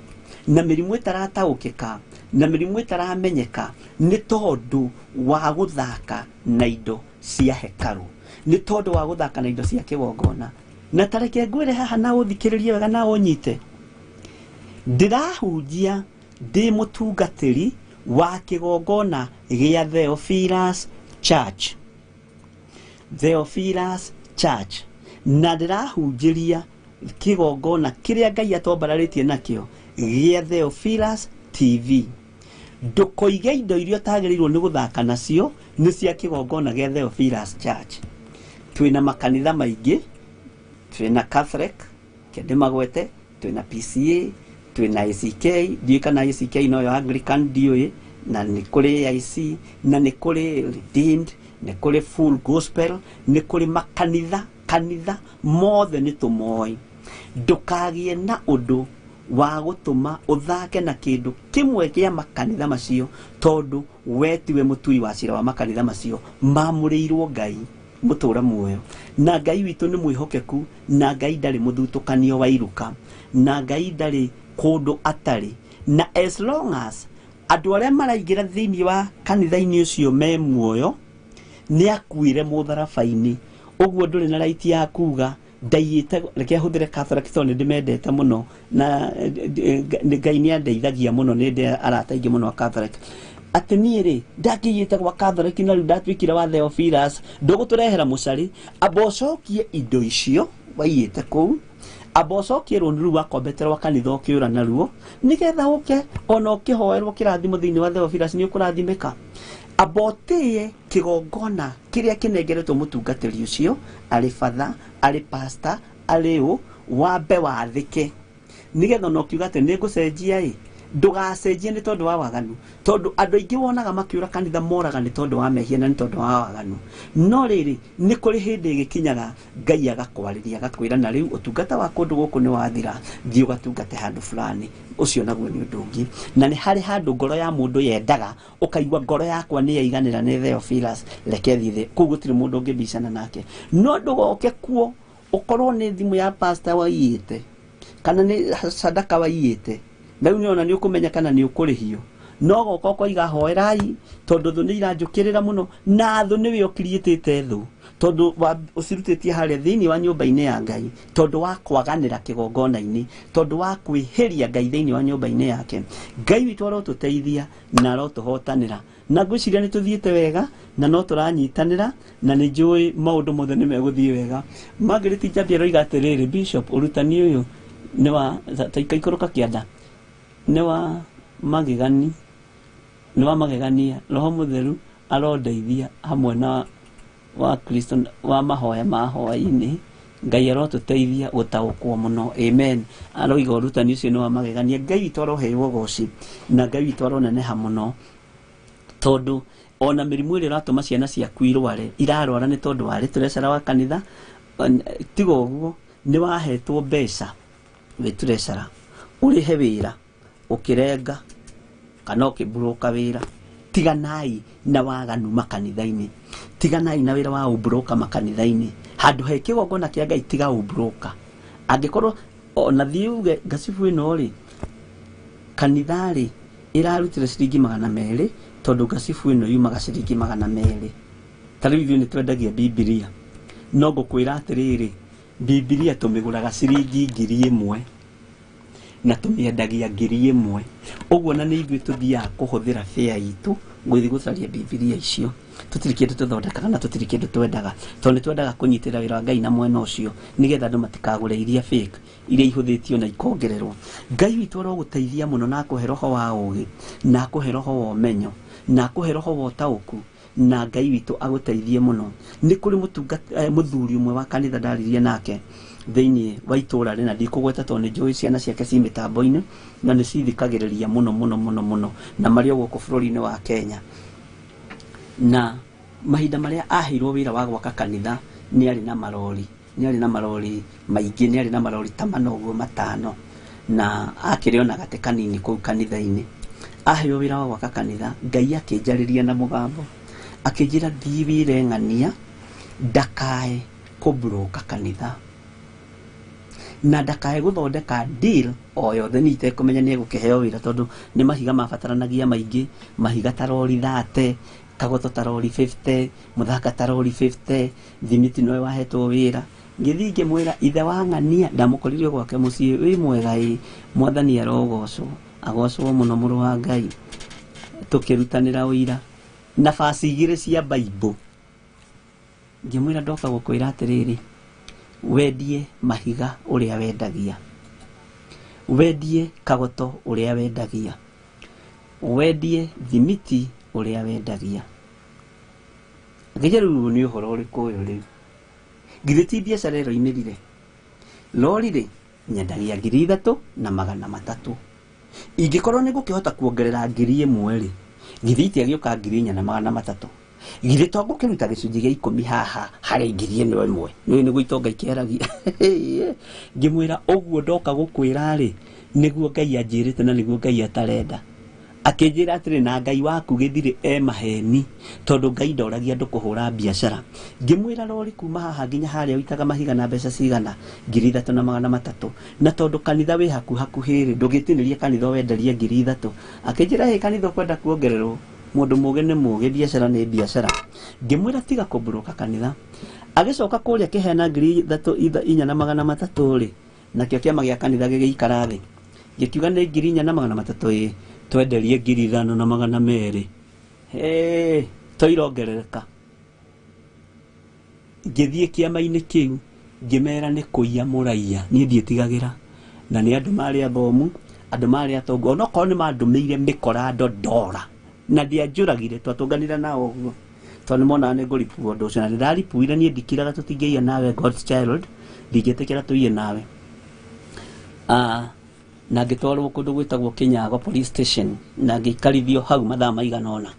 Speaker 6: na mĩrimũ ĩtarataũkĩka na mĩrimũ ĩtaramenyeka nĩ tondũ wa gũthaka na indo cia hekarũ, nĩ tondũ wa gũthaka na indo cia kĩgongona. Na tareke ngwĩre haha na ũthikĩrĩrie wega na ũnyite, ndĩrahunjia ndĩ mũtungatĩri wa kĩgongona gĩa Theophilus Church, Theophilus Church, na ndĩrahunjĩria kĩgongona kĩrĩa Ngai atombararĩtie nakĩo gĩa Theophilus TV. Ndũkoige indo iria ũtagĩrĩirwo nĩ gũthaka nacio nĩ cia kĩgongona gĩa Theophilus Church. Twĩna makanitha maingĩ, twĩna Catholic, kende magwete, twĩna PCA, twĩna ACK, ndiũĩ kana ACK noyo Anglican ndiũĩ, na nĩ kũrĩ AIC, na nĩ kũrĩ Redeemed, nĩ kũrĩ Full Gospel, nĩ kũrĩ makanitha, kanitha mothe nĩ tũmoĩ. Ndũkagĩe na ũndũ wa gũtũma ũthake na kĩndũ kĩmwe kĩa makanitha macio, tondũ we tiwe mũtui wa cira wa makanitha macio mamũrĩirwo Ngai mũtũra muoyo. Na Ngai witũ nĩ mwĩhokeku, na Ngai ndarĩ mũthutũkanio wa iruka, na Ngai ndarĩ kũndũ atarĩ. Na as long as andũ arĩa maraingĩra thĩinĩ wa kanitha-inĩ ũcio me muoyo, nĩ akuire mũtharaba-inĩ, ũguo ndũrĩ na right ya kuga ndaiyĩte. Reke hũthĩre Catholic tondũ nĩ ndĩmendete mũno na Ngai nĩ andeithagia mũno, nĩ ndĩ arata aingĩ mũno a Catholic. Atĩ niĩ rĩ ndakĩiyĩte gwa Catholic na rĩu ndatuĩkire wa Theophilus, ndũgũtũrehera mũcarĩ, amba ũcokie indo icio waiyĩte kũu, amba ũcokie rũni rũu wakombete rwa kanitha ũkĩũra naruo, nĩgetha ũke ona ũkĩhoerwo kĩrathimo thĩinĩ wa Theophilus nĩ ũkũrathimĩka. Amba ũtĩye kĩgongona kĩrĩa kĩnengeretwo mũtungatĩri ũcio, arĩ batha, arĩ pastor, arĩ ũ, wambe wathĩke, nĩgetha ona ũkiuga atĩ nĩ ngũcenjia ĩ, ndũgacenjie nĩ tondũ wa waganu, tondũ andũ aingĩ wonaga makĩũra kanitha moraga nĩ tondũ wa mehia na nĩ tondũ wa waganu. No rĩrĩ, nĩ kũrĩ hĩndĩ ĩgĩkinyaga Ngai agakwarĩria agakwĩra na rĩu ũtungata wa kũndũ gũkũ nĩ wathira, thiĩ ũgatungate handũ fulani. Ũcio naguo nĩ ũndũ ũngĩ. Na nĩ harĩ handũ ngoro ya mũndũ yendaga, ũkaigua ngoro yakwa nĩ yaiganĩra nĩ Theophilus, reke thiĩ thĩ. Kũu gũtirĩ mũndũ ũngĩbicana nake. No ndũgoke kuo ũkorwo nĩ thimũ ya pastor waiyĩte, kana nĩ sadaka waiyĩte, na rĩu nĩona nĩ ũkũmenya kana nĩ ũkũrĩhio. No goka ũkoiga hoerai tondũ thũ nĩ iranjũkĩrĩra mũno, na thũ nĩwe ũkiriĩtĩte thũ, tondũ ũcirutĩtie harĩa thĩinĩ wa nyũmba-inĩ ya Ngai, tondũ wa kwaganĩra kĩgongona-inĩ, tondũ wa kwĩhĩria Ngai thĩinĩ wa nyũmba-inĩ yake. Ngai witũ arotũteithia na arotũhotanĩra, na ngwĩciria nĩ tũthiĩte wega na no tũranyitanĩra, na nĩ njũĩ maũndũ mothe nĩ megũthiĩ wega. Margaret Njambi aroiga atĩrĩrĩ, Bishop, ũrutani ũyũ nĩ wa taikaikũrũka kĩanda, nĩ wa magegani, nĩ wa magegania. Roho Mũtheru arondeithia hamwe na wa Kristo wa mahoya ma hwaĩ-inĩ. Ngai arotũteithia gũtaũkwo mũno. Amen. Aroiga ũrutani ũcio nĩ wa magegania. Ngai witũ aroheirwo ũgoci na Ngai witũ aroneneha mũno, tondũ ona mĩrimũ ĩrĩa ĩratũma ciana ciaku irware, irarwara nĩ tondũ warĩ treasurer wa kanitha. Tiga ũguo nĩ wahetwo mbeca wĩ treasurer ũrĩhe wĩra ũkĩrenga kana ũkĩmburũka wĩra. Tiganai na waganu makanitha-inĩ, tiganai na wĩra wa ũmburũka makanitha-inĩ. Handũ he kĩgongona kĩa Ngai tiga ũmburũka. Angĩkorwo ona thiĩ uge ngacibu ĩno rĩ, kanitha rĩ ĩrarutire ciringi 200, tondũ ngacibu ĩno yumaga ciringi 200. Ta rĩu ithuĩ nĩ twendagia Bibilia, no ngũkwĩra atĩrĩrĩ, Bibilia tũmĩgũraga ciringi 1000 na tũmĩendagia 1000. Ũguo na nĩ ithuĩ tũthiaga kũhũthĩra fare itũ gũthiĩ gũcaria Bibilia icio. Tũtirĩ kĩndũ tũthondekaga na tũtirĩ kĩndũ twendaga, tondũ nĩ twendaga kũnyitĩrĩra wĩra wa Ngai na mwena ũcio, nĩgetha andũ matikagũre iria fake, iria ihũthĩtio na ikongererwo. Ngai witũ arogũteithia mũno na akũhe roho wa ũũgĩ, na akũhe roho wa ũmenyo, na akũhe roho wa ũtaũku, na Ngai witũ agũteithie mũno. Nĩ kũrĩ mũthuri ũmwe wa kanitha ndaririe nake thĩinĩ wa itũũra rĩna, ndikũgweta tondũ nĩ njũĩ ciana ciake ci mĩtambo-inĩ na nĩ cithikagĩrĩria mũno mũno mũno mũno, na marĩ o gũkũ bũrũri-inĩ wa Kenya. Na mahinda marĩa aheirwo wĩra wa gwaka kanitha, nĩ arĩ na marori, nĩ arĩ na marori maingĩ, nĩ arĩ na marori ta mana ũguo matano, na akĩrĩ ona gatĩ kanini kũu kanitha-inĩ. Aheo wĩra wa gwaka kanitha, Ngai akĩnjarĩria na mũgambo akĩnjĩra thiĩ wĩre ng'ania ndakae kũmburũka kanitha na ndakae gũthondeka deal o yothe. Niĩ itekũmenya nĩ egũkĩheo wĩra, tondũ nĩ mahiga mabataranagia maingĩ, mahiga ta rori 30, kagoto ta rori 50, mũthanga ta rori 50, thimiti nowe wahetwo wĩra. Ngĩthiĩ ngĩmwĩra ithe wa ng'ania, ndamũkorire gwake mũciĩ, wĩ mwega ĩ, mwathani arogocwo, agocwo mũno mũrũ wa Ngai. Tũkĩrutanĩra ũira na baci igĩrĩ cia Bible. Ngĩmwĩra ndoka gũkwĩra atĩrĩrĩ, wendie mahiga ũrĩa wendagia, wendie kagoto ũrĩa wendagia, Wendie thimiti ũrĩa wendagia. Ngĩnjĩra rĩu nĩ ũhoro ũrĩkũ ũyũ rĩu? Githĩ ti biacara ĩroimĩrire? Lori rĩ, nyendagia 3,300. Ingĩkorwo nĩ ngũkĩhota kuongerera 1,000 rĩ, githĩ itiagĩũka 4,300. Githĩ to ngũkĩruta gĩcunjĩ gĩa 10 haha harĩ ngiri ĩno ĩmwe. Nĩũĩ nĩguo itonga ikĩaragia. Ngĩmwĩra ũguo ndoka gũkwĩra rĩ, nĩguo Ngai anjĩrĩte na nĩguo Ngai atarenda. Akĩnjĩra atĩrĩ, na Ngai waku gĩthirĩ e maheni, tondũ Ngai ndoragia andũ kũhũra biacara. Ngĩmwĩra rori kuma haha nginya harĩa ũitaga mahiga na mbeca cigana, 3,300. Na tondũ kanitha wĩ hakuhakuhĩ rĩ, ndũgĩtinĩria kanitha wenderie 3,000. Akĩnjĩra hĩ, kanitha ũkwenda kuongererwo, mũndũ mũgĩ nĩ mũgĩ, biacara nĩ biacara. Ngĩmwĩra tiga kũmburuka kanitha. Agĩcoka kũrĩa akĩheana 3,400 rĩ, nakĩo kĩama gĩa kanitha gĩgĩikara thĩ. Gĩkiuga nĩ 4,300 ĩ, twenderie 5,200. Hĩ, toirongerereka. Ngĩthiĩ kĩama-inĩ kĩu, ngĩmera nĩ kũiya mũraiya, niĩ ndiĩtigagĩra. Na nĩ andũ marĩ athomu, andũ marĩ atongu, onokorwo nĩ mandũmĩire mĩkorando ndora. Na ndianjũragire, twatũnganire nao ũguo. Tondũ nĩmonaga nĩ ngũripua ũndũ ũcio, na nĩndaripuire niĩ ndikiraga tũtingĩiya nawe God's child, ndingĩtĩkĩra tũiye nawe. Na ngĩtwarwo kũndũ gwĩtagwo Kinyago police station, na ngĩikarithio hau mathaa maigana ũna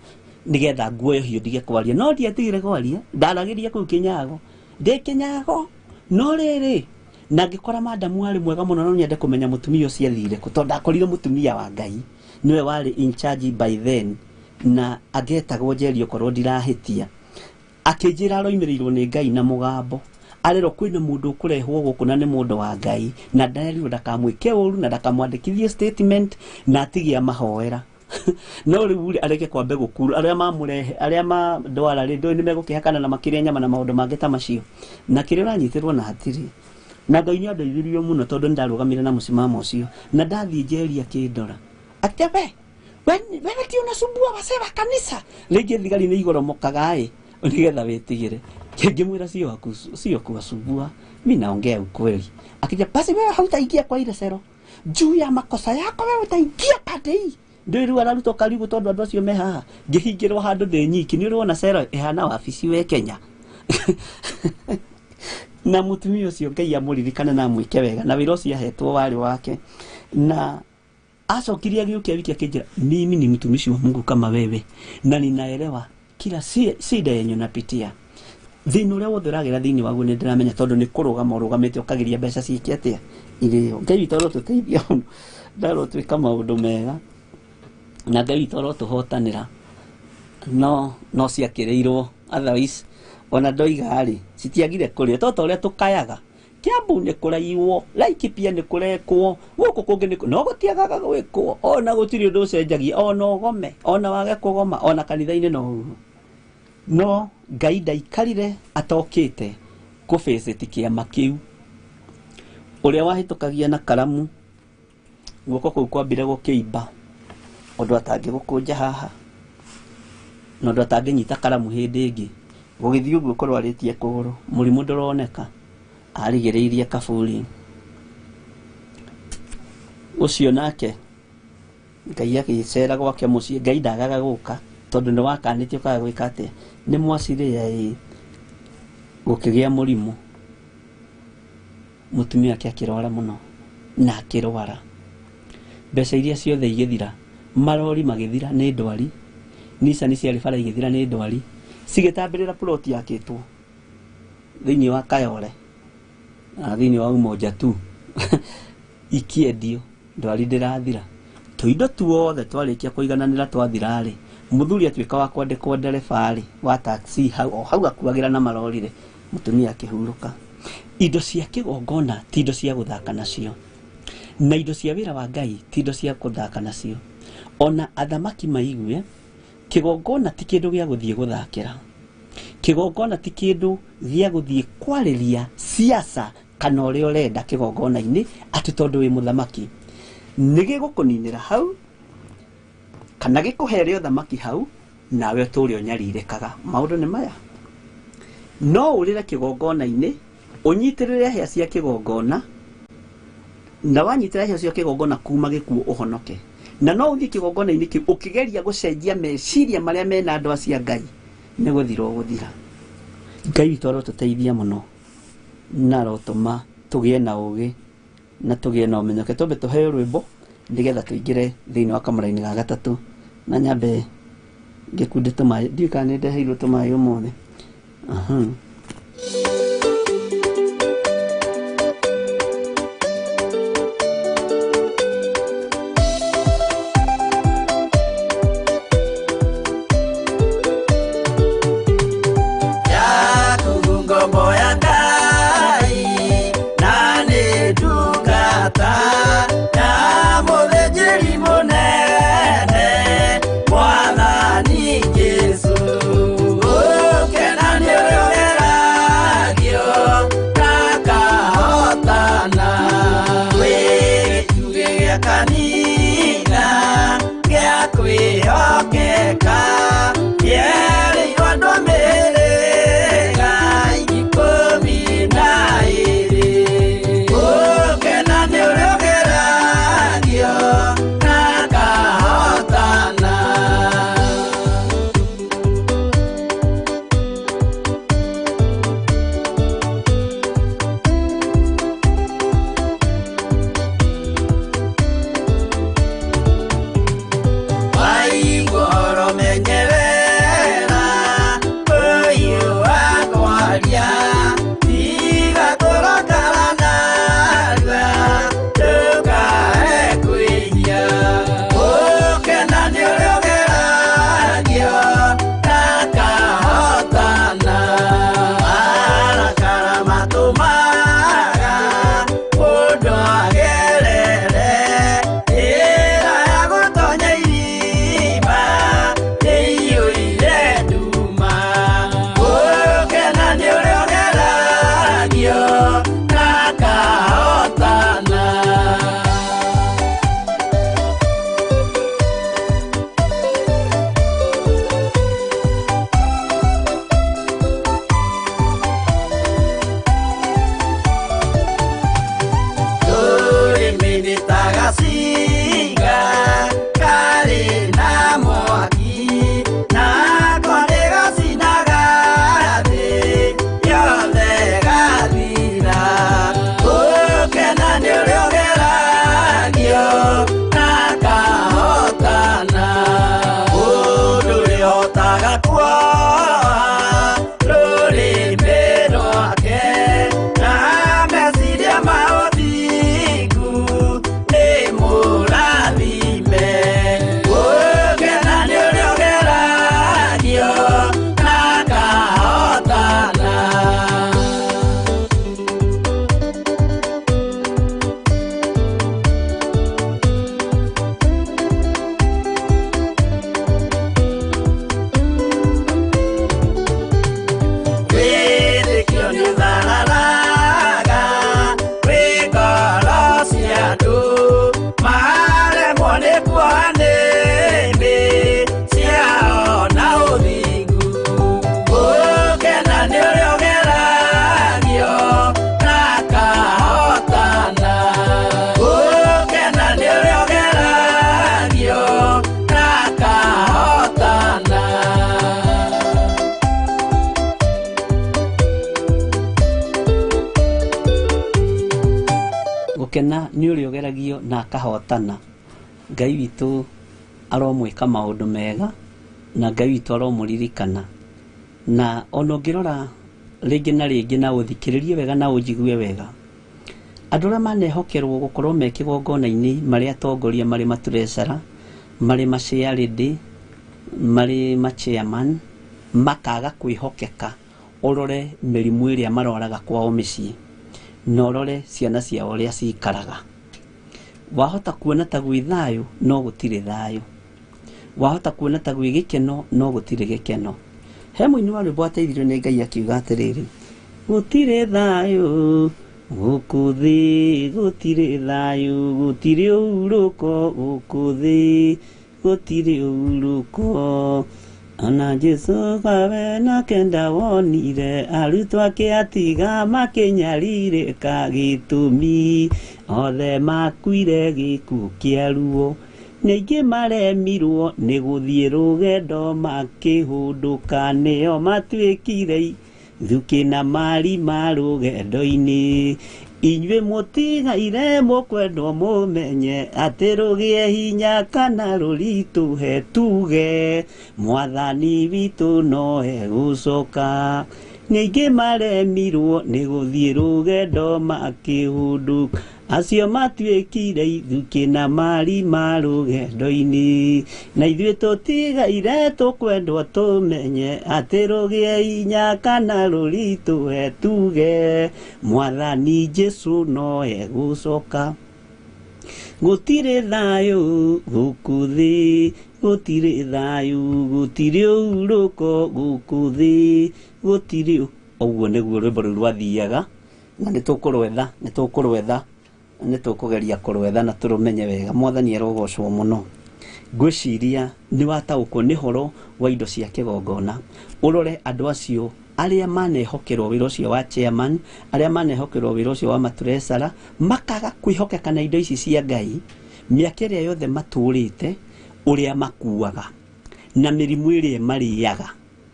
Speaker 6: nĩgetha nguoyohio ndige kwaria. No ndiatigire kwaria, ndaragĩria kũu Kinyago, ndĩ Kinyago. No rĩrĩ, na ngĩkora madamu arĩ mwega mũno, no nyende kũmenya mũtumia ũcio athire kũ, tondũ ndakorire mũtumia wa Ngai nĩwe warĩ in charge by then, na angetagwo Njeri okorwo ndirahĩtia. Akĩnjĩra aroimĩrĩirwo nĩ Ngai na mũgambo, arerwo kwĩna mũndũ ũkũrehwo gũkũ na nĩ mũndũ wa Ngai, na nderirwo ndakamwĩke ũru na ndakamwandĩkithie statement na atige amahoera. No rĩu rĩ, areke kwambe gũkuru arĩa mamũrehe, arĩa mandwara rĩ, ndũĩ nĩmegũkĩhakana na makĩrĩa nyama na maũndũ mangĩ ta macio, na kĩrĩa ũranyitĩrwo na hatirĩ. Na Ngai nĩ andeithirie mũno tondũ nĩndarũgamire na mũsimamo ũcio, na ndathiĩ Njeri akĩndora atĩ we wewe ti unasumbua wasee wa kanisa. Rĩngĩ thigari nĩ igoromokaga ĩ, nĩgetha wĩtigĩre. Ngĩmwĩra sio kuwasumbua, mi naongea ukweli. Akija basi wewe hautaingia kwa ile sero juu ya makosa yako, wewe utaingia pande hii. Ndũĩ rĩu ararutwo karibu tondũ andũ acio me haha. Ngĩhingĩrwo handũ ndĩ nyiki, nĩ ũrona cero ĩhana wabici we Kenya. Na mũtumia ũcio Ngai amũririkane na amwĩke wega, na wĩra ũcio ahetwo warĩ wake. Na acokirie agĩũkia wiki akĩnjĩra, mimi ni mtumishi wa Mungu kama wewe, na ninaelewa kila shida yenye unapitia. Thĩna ũrĩa wothe ũragera thĩinĩ waguo nĩ ndĩramenya, tondũ nĩ kũrũgama ũrũgamĩte ũkagiria mbeca ciĩke atĩa irĩo. Ngai witũ arotũteithia mũno, ndarotwĩka maũndũ mega, na Ngai witũ arotũhotanĩra. No ciakĩrĩirwo, otherwise ona ndoiga rĩ, citiagire kũrĩo, to ta ũrĩa tũkayaga Kiambu nĩ kũraiwo, Laikipia nĩ kũrekwo, gũkũ kũngĩ nĩ no gũtiagaga gwĩkwo, ona gũtirĩ ũndũ ũcenjagia, ona ũgome, ona wage kũgoma, ona kanitha-inĩ no ũguo. No Ngai ndaikarire atokĩte kũbĩcĩti kĩama kĩu. Ũrĩa wahĩtũkagia na karamu, guoko kũu kwambire gũkĩimba, ũndũ atangĩgũkũnja haha, na ũndũ atangĩnyita karamu hĩndĩ ĩngĩ. Gũgĩthiĩ ũguo kũrwarĩtie kũgũrũ, mũrimũ ndũroneka, arigĩrĩirie kaburi. Ũcio nake Ngai agĩcera gwake mũciĩ, Ngai ndagaga gũka, tondũ nĩ wakanĩtio ũkaga gwĩka atĩa, nĩ mwacirĩa ĩ, gũkĩgĩa mũrimũ. Mũtumia wake akĩrwara mũno, na akĩrwara. Mbeca iria ciothe igĩthira, marori magĩthira nĩ ndwari, Nissan ciarĩ bara igĩthira nĩ ndwari, cigĩtambĩrĩra plot yakĩtwo thĩinĩ wa Kayole na thĩinĩ wa Umoja tu. Ikĩendio, ndwari ndĩrathira. Tũindo tuothe twarĩkia kũigananĩra twathira rĩ, mũthuri atuĩka wa kwandĩkwo ndereba rĩ, wa taxi hau, o hau akuagĩra na marori rĩ, mũtumia akĩhurũka. Indo cia kĩgongona ti indo cia gũthaka nacio, na indo cia wĩra wa Ngai ti indo cia gũthaka nacio. Ona athamaki maigue, kĩgongona ti kĩndũ gĩa gũthiĩ gũthakĩra. Kĩgongona ti kĩndũ gĩa gũthiĩ kwarĩria siasa kana ũrĩa ũrenda kĩgongona-inĩ atĩ tondũ wĩ mũthamaki. Nĩ gĩgũkũninĩra hau, kana gĩkũhere ũthamaki hau, nawe ũtũre ũnyarirĩkaga. Maũndũ nĩ maya. No ũrĩre kĩgongona-inĩ, ũnyitĩrĩre hĩa cia kĩgongona, na wanyitĩrĩra hĩa cia kĩgongona kuma gĩkuũ ũhonoke. Na no ũthiĩ kĩgongona-inĩ kĩu ũkĩgeria gũcenjia meciria marĩa mena andũ acio a Ngai, nĩ gũthira ũgũthira. Ngai witũ arotũteithia mũno na arotũma tũgĩe na ũgĩ na tũgĩe na ũmenyo. Reke twambe tũheo rwĩmbo nĩgetha tũingĩre thĩinĩ wa kamũra-inĩ ga gatatũ, na nyambe ngĩkunde tũmaĩ. Ndiũĩ kana nĩ ndeheirwo tũmaĩ ũmũthĩ. Gũkena nĩ ũrĩa ũgeragio na akahotana. Ngai witũ aromwĩka maũndũ mega na Ngai witũ aromũririkana. Na ona ũngĩrora rĩngĩ na rĩngĩ na ũthikĩrĩrie wega na ũnjigue wega, andũ arĩa manehokerwo gũkorwo me kĩgongona-inĩ marĩ atongoria, marĩ matreasurer, marĩ machairlady, marĩ machairman, makaga kwĩhokeka, ũrore mĩrimũ ĩrĩa marwaraga kwao mĩciĩ na ũrore ciana ciao ũrĩa cikaraga. Wahota kuona ta gwĩ thayũ no gũtirĩ thayũ, wahota kuona ta gwĩ gĩkeno no gũtirĩ gĩkeno. He mũini wa rwĩmbo ateithirio nĩ Ngai akiuga atĩrĩrĩ, gũtirĩ thayũ gũkũ thĩ, gũtirĩ thayũ, gũtirĩ ũhurũko gũkũ thĩ, gũtirĩ ũhurũko. Ona Jesu kawe nake ndawonire arutwo ake atiga makĩnyarirĩka, gĩtũmi othe makuire gĩkuũ kĩa ruo. Nĩ aingĩ maremirwo nĩ gũthiĩ rũgendo makĩhũndũka, nĩo matuĩkire thukĩ na marima rũgendo-inĩ. Inyuĩ mũtigaire mũkwendwo mũmenye atĩ rũgĩe hinya kana rũritũhe, tuge mwathani witũ no egũcoka. Nĩ aingĩ maremirwo nĩ gũthiĩ rũgendo makĩhũndũka, acio matuĩkire ithukĩ na marima rũgendo-inĩ. Na ithuĩ tũtigaire tũkwendwo tũmenye atĩ rũgĩe hinya kana rũritũhe, tuge mwathani Jesũ no egũcoka. Gũtirĩ thayũ gũkũ thĩ, gũtirĩ thayũ, gũtirĩ ũhurũko gũkũ thĩ, gũtirĩ. Ũguo nĩguo rwĩmbo rũu rwathiaga, na nĩ tũkũrwetha, nĩ tũkũrwetha, nĩ tũkũgeria kũrwetha na tũrũmenye wega. Mwathani arogocwo mũno. Ngwĩciria nĩ wataũkwo nĩ horo wa indo cia kĩgongona. Ũrore andũ acio arĩa manehokerwo wĩra ũcio wa chairman, arĩa manehokerwo wĩra ũcio wa matresara, makaga kwĩhokeka na indo ici cia Ngai mĩaka ĩrĩa yothe matũrĩte, ũrĩa makuaga na mĩrimũ ĩrĩa marĩaga.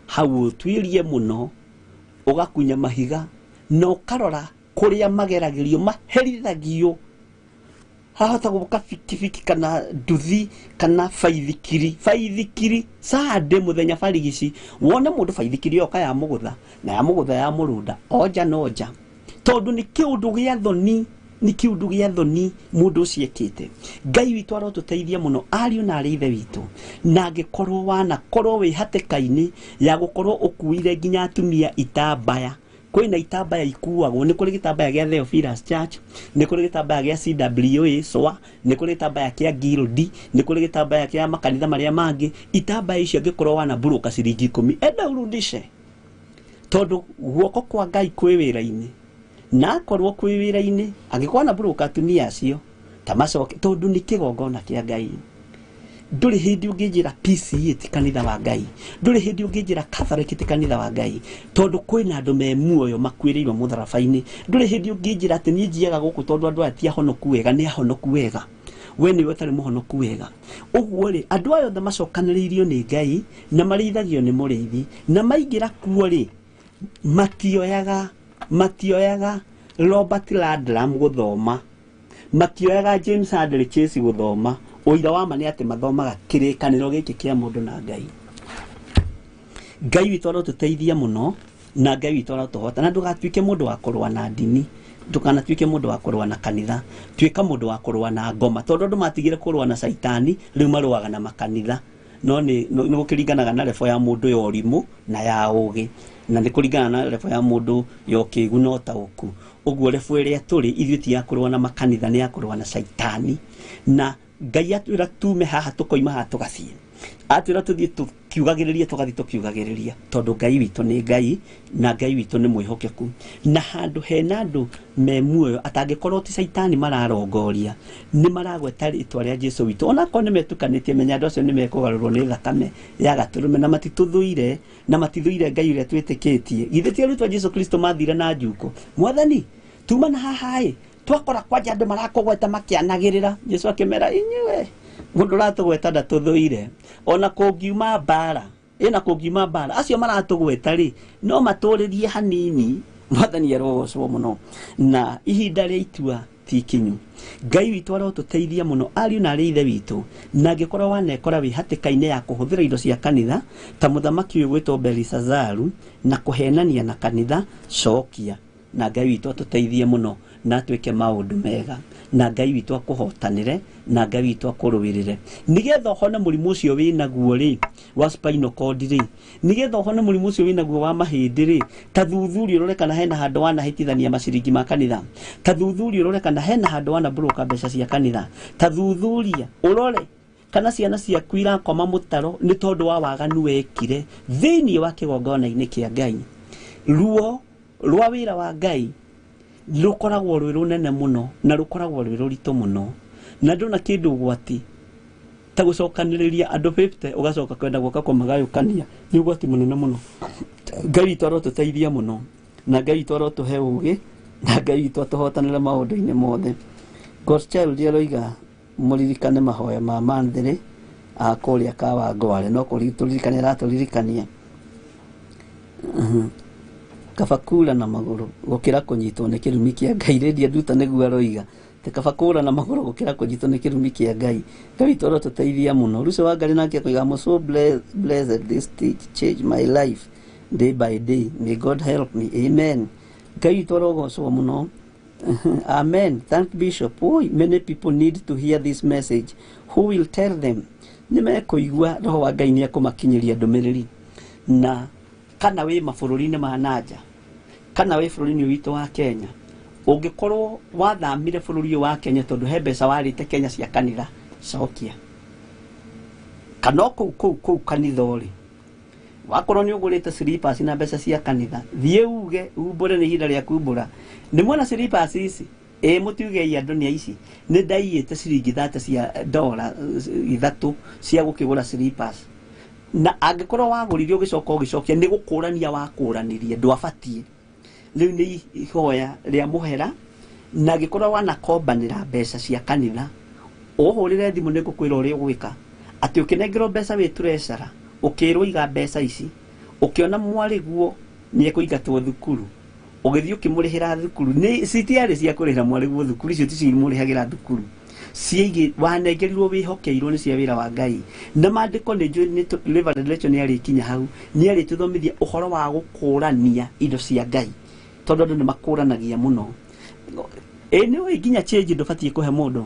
Speaker 6: Hau ũtuĩrie mũno, ũgakunya mahiga na ũkarora kũrĩa mageragĩrio, maherithagio. Hahota gũka bikibiki kana nduthi kana baithikiri, baithikiri sande mũthenya barigici, wone mũndũ baithikiri yoka ya mũgũtha na ya mũgũtha ya mũrunda, onja na onja, tondũ nĩ kĩũndũ gĩa thoni, nĩ kĩũndũ gĩa thoni mũndũ ũcio ekĩte. Ngai witũ arotũteithia mũno, ariũ na arĩ ithe witũ. Na angĩkorwo wanakorwo wĩ hatĩka-inĩ ya gũkorwo ũkuire nginya atumia itambaya, kwĩna itambaya ikuagwo, nĩ kũrĩ gĩtambaya gĩa Theophilus Church, nĩ kũrĩ gĩtambaya gĩa CWA SOA, nĩ kũrĩ gĩtambaya kĩa Guild, nĩ kũrĩ gĩtambaya kĩa makanitha marĩa mangĩ. Itambaya icio angĩkorwo wanaburuka ciringi 10, enda urudishe, tondũ guoko kwa Ngai kwĩ wĩra-inĩ. Na akorwo kwĩ wĩra-inĩ, angĩkorwo wanaburuka atumia acio ta macoke, tondũ nĩ kĩgongona kĩa Ngai. Ndũrĩ hĩndĩ ũngĩnjĩra PCA ti kanitha wa Ngai, ndũrĩ hĩndĩ ũngĩnjĩra Catholic ti kanitha wa Ngai, tondũ kwĩna andũ me muoyo makuĩrĩirwo mũtharaba-inĩ. Ndũrĩ hĩndĩ ũngĩnjĩra atĩ niĩ njiaga gũkũ tondũ andũ aya ti ahonoku wega, nĩ ahonoku wega, we nĩwe ũtarĩ mũhonoku wega. Ũguo rĩ, andũ aya othe macokanĩrĩirio nĩ Ngai na marĩithagio nĩ mũrĩithi, na maingĩra kuo rĩ, matioyaga Robert Ladlam gũthoma, matioyaga James Hadley Chase gũthoma. Ũira wa ma nĩ atĩ mathomaga kĩrĩkanĩro gĩkĩ kĩa mũndũ na Ngai. Ngai witũ arotũteithia mũno, na Ngai witũ arotũhota, na ndũgatuĩke mũndũ wa kũrũa na ndini, ndũkanatuĩke mũndũ wa kũrũa na kanitha, tuĩka mũndũ wa kũrũa na ngoma, tondũ andũ matigire kũrũa na caitani, rĩu marũaga na makanitha. No nĩ gũkĩringanaga na level ya mũndũ ya ũrimũ na ya ũgĩ, na nĩ kũringana na level ya mũndũ ya ũkĩgu na ũtaũku. Ũguo level ĩrĩa tũrĩ ithuĩ ti ya kũrũa na makanitha, nĩ ya kũrũa na caitani. Na Ngai atwĩra tume haha tũkoima haha tũgathiĩ, atwĩra tũthiĩ tũkiugagĩrĩria, tũgathiĩ tũkiugagĩrĩria, tondũ Ngai witũ nĩ Ngai na Ngai witũ nĩ mwĩhokeku. Na handũ hena andũ me muoyo atangĩkorwo ti caitani mararongoria, nĩ maragweta rĩtwa rĩa Jesũ witũ, onakorwo nĩ metukanĩtie, menya andũ acio nĩ mekũgarũrwo nĩ thakame ya gatũrũme, na matitũthũire, na matithũire Ngai ũrĩa twĩtĩkĩtie. Githĩ ti arutwo a Jesũ Kristo mathire na njuko, Mwathani tuma na haha ĩ, twakora kwanja andũ marakũgweta makĩanagĩrĩra. Jesũ akĩmera, inyuĩ mũndũ ũratũgweta ndatũthũire, ona kũngiuma mbara, ĩna kũngiuma mbara, acio maratũgweta rĩ no matũrĩrie hanini. Mwathani arogocwo mũno, na ihinda rĩa itua ti ikinyu. Ngai witũ arotũteithia mũno, ariũ na arĩ ithe witũ. Na angĩkorwo wanekora wĩ hatĩka-inĩ ya kũhũthĩra indo cia kanitha ta mũthamaki ũyũ gwĩtwo Belisazaru na kũhenania na kanitha, cokia. Na Ngai witũ atũteithie mũno na atwĩke maũndũ mega, na Ngai witũ akũhotanĩre, na Ngai witũ akũrũĩrĩre, nĩgetha ũhone mũrimũ ũcio wĩnaguo rĩ wa spinal cord rĩ, nĩgetha ũhone mũrimũ ũcio wĩnaguo wa mahĩndĩ rĩ, ta thuthuria ũrore kana hena handũ wanahĩtithania maciringi ma kanitha, ta thuthuria ũrore kana hena handũ wanaburoka mbeca cia kanitha, ta thuthuria ũrore kana ciana ciaku irakoma mũtaro nĩ tondũ wa waganu wekire thĩinĩ wa kĩgongona-inĩ kĩa Ngai. Ruo rwa wĩra wa Ngai rũkoragwo rwĩ rũnene mũno na rũkoragwo rwĩ rũritũ mũno, na ndũna kĩndũ ũgwati ta gũcokanĩrĩria andũ 50 ũgacoka kwenda gũka kũmagayũkania, nĩ ũgwati mũnene mũno. Ngai witũ arotũteithia mũno, na Ngai witũ arotũhe ũgĩ, na Ngai witũ atũhotanĩre maũndũ-inĩ mothe. God's Child aroiga Mũririkane mahoya ma manthĩrĩ kũrĩa Kawangware no kũririkania aratũririkania. Kaba kura na magũrũ gũkĩra kũnyitwo nĩ kĩrumi kĩa Ngai. Rĩndia Nduta nĩguo aroiga atĩ kaba kũra na magũrũ gũkĩra kũnyitwo nĩ kĩrumi kĩa Ngai. Ngai witũ arotũteithia mũno. Ruco wa Ngai nake akoiga, I'm so blessed, this teach change my life day by day, may God help me, amen. Ngai witũ arogocwo mũno. Amen. Thank Bishop. Oi, many people need to hear this message. Who will tell them? Nĩ mekũigua roho wa Ngai nĩ ekũmakinyĩria ndũmĩrĩri. Na kana wĩ mabũrũri-inĩ ma nanja, kana wĩ bũrũri-inĩ witũ wa Kenya, ũngĩkorwo wathamire bũrũri ũyũ wa Kenya tondũ he mbeca warĩte Kenya cia kanitha, cokia. Kana o kũu kũu kũu kanitha ũrĩ, wakorwo nĩ ũgũrĩte slippers na mbeca cia kanitha, thiĩ uge umbũre, nĩ ihinda rĩa kumbũra. Nĩ mwona slippers ici? Ĩ mũtiugei andũ nĩ aici. Nĩ ndaiyĩte ciringi 30 cia dora 3 cia gũkĩgũra slippers. Na angĩkorwo wagũrire ũgĩcoka ũgĩcokia, nĩ gũkũrania wakũranirie, ndwabatiĩ. Rĩu nĩ ihoya rĩa mũhera. Na angĩkorwo wanakombanĩra mbeca cia kanitha, ũhũrĩre thimũ nĩ ngũkwĩra ũrĩa ũgwĩka. Atĩ ũkĩnengerwo mbeca wĩ treasurer, ũkĩrwo iga mbeca ici, ũkĩona mwarĩguo nĩ ekũingatwo thukuru, ũgĩthiĩ ũkĩmũrĩhĩra thukuru. Nĩ citiarĩ cia kũrĩhĩra mwarĩguo thukuru, icio ticio imũrĩhagĩra thukuru. Ciĩgiĩ wanengerirwo wĩhokeirwo nĩ cia wĩra wa Ngai. Na maandĩko nĩ njũĩ nĩ Reverend Rachel nĩ arĩkinya hau, nĩ arĩtũthomithia ũhoro wa gũkũrania indo cia Ngai, tondũ andũ nĩ makũranagia mũno. Ĩ nĩ ũĩ nginya change ndũbatiĩ kũhe mũndũ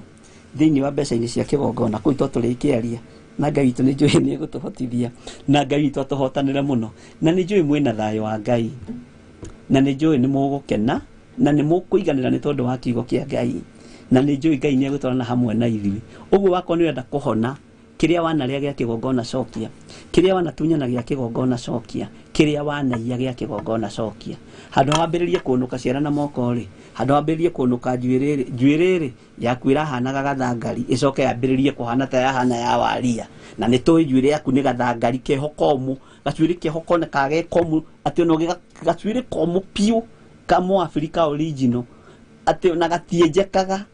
Speaker 6: thĩinĩ wa mbeca-inĩ cia kĩgongona, kũu to tũrĩkĩaria. Na Ngai witũ nĩ njũĩ nĩ egũtũhotithia, na Ngai witũ atũhotanĩre mũno. Na nĩ njũĩ mwĩna thayũ wa Ngai, na nĩ njũĩ nĩ mũgũkena, na nĩ mũkũiganĩra nĩ tondũ wa kiugo kĩa Ngai. Na nĩ njũĩ Ngai nĩ egũtwarana hamwe na ithuĩ. Ũguo wakorwo nĩ ũrenda kũhona, kĩrĩa wanarĩa gĩa kĩgongona cokia, kĩrĩa wanatunyana gĩa kĩgongona cokia, kĩrĩa wanaiya gĩa kĩgongona cokia. Handũ wambĩrĩrie kũnũka ciara na moko rĩ, handũ wambĩrĩrie kũnũka njuĩrĩ rĩ, njuĩrĩ rĩ yaku ĩrahanaga gathangari, ĩcoke yambĩrĩrie kũhana ta yahana ya waria. Na nĩ tũĩ njuĩrĩ yaku nĩ gathangari keho komũ, gacuĩrĩ keho konekaga ge komũ, atĩ ona gacuĩrĩ komũ piũ ka Mũabirika original, atĩ ona gatienjekaga,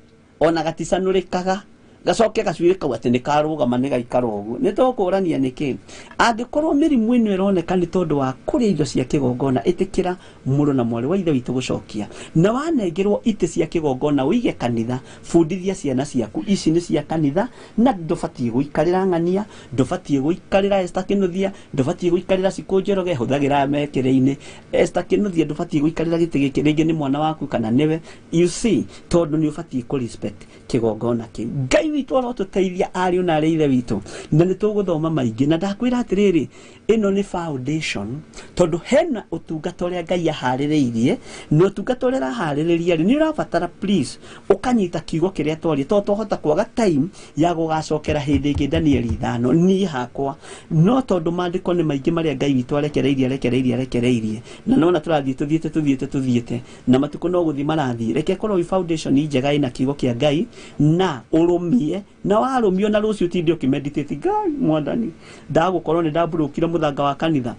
Speaker 6: ona gaticanũrĩkaga, gacoke gacuĩrĩ kau atĩ nĩ karũgama nĩ gaikara ũguo. Nĩ tũkũrania nĩkĩ? Angĩkorwo mĩrimũ ĩno ĩroneka nĩ tondũ wa kũrĩa indo cia kĩgongona, ĩtĩkĩra mũrũ na mwarĩ wa ithe witũ gũcokia. Na wanengerwo itĩ cia kĩgongona ũige kanitha, bundithia ciana ciaku ici nĩ cia kanitha, na ndũbatiĩ gũikarĩra ng'ania, ndũbatiĩ gũikarĩra Esther Kĩnuthia, ndũbatiĩ gũikarĩra Cikũ Njoroge, hũthagĩra mekĩre-inĩ. Esther Kĩnuthia ndũbatiĩ gũikarĩra gĩtĩ gĩkĩ, rĩngĩ nĩ mwana waku kana nĩwe. You see, tondũ nĩ ũbatiĩ kũ respect kĩgongona kĩu. Ngai witũ arotũteithia ariũ na arĩ ithe witũ, na nĩ tũgũthoma maingĩ. Na ndakwĩra atĩrĩrĩ, ĩno nĩ foundation, tondũ hena ũtungata ũrĩa Ngai aharĩrĩirie, na ũtungata ũrĩa araharĩrĩria rĩ, nĩ ũrabatara please ũkanyita kiugo kĩrĩa twaria, tondũ twahota kwaga time ya gũgacokera hĩndĩ ĩngĩ Danieli 5 niĩ hakwa. No tondũ maandĩko nĩ maingĩ marĩa Ngai witũ arekereirie, na nona tũrathiĩ tũthiĩte, na matukũ no gũthiĩ marathiĩ. Reke ĩkorwo ĩ foundation njega ĩna kiugo kĩa Ngai, na ũrũmie, na warũmio na rũciũ ũtinde ũkĩmeditate, Ngai mwathani ndagũkorwo nĩ ndamburũkire mũthanga wa kanitha.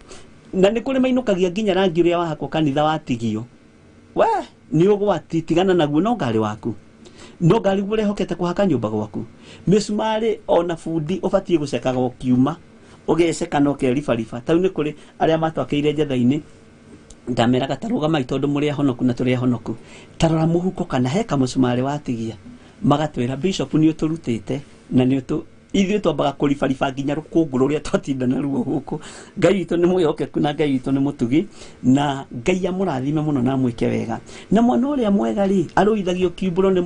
Speaker 6: Na nĩ kũrĩ mainũkagia nginya rangi ũrĩa wahakwo kanitha watigio. We nĩ ũgwati, tigana naguo, no ngarĩ waku, no ngari guo ũrehokete kũhaka nyũmba gwaku. Mĩcumarĩ ona bundi ũbatiĩ gũcekaga ũkiuma, ũgeceka na ũkeribariba. Tau nĩ kũrĩ arĩa matwakĩire njetha-inĩ, ndameraga ta rũgamai tondũ mũrĩ ahonoku na tũrĩ ahonoku, ta rora mũhuko kana he kamũcumarĩ watigia. Magatwĩra Bishop nĩ ũtũrutĩte na nĩ ũtũ ithuĩ twambaga kũribariba nginya rũkũngũ rũrĩa twatinda naruo gũkũ. Ngai witũ nĩ mwĩhokeku na Ngai witũ nĩ mũtugi, na Ngai amũrathime mũno na amwĩke wega. Na mwana ũrĩa mwega rĩ, arũithagio kiumbũro nĩ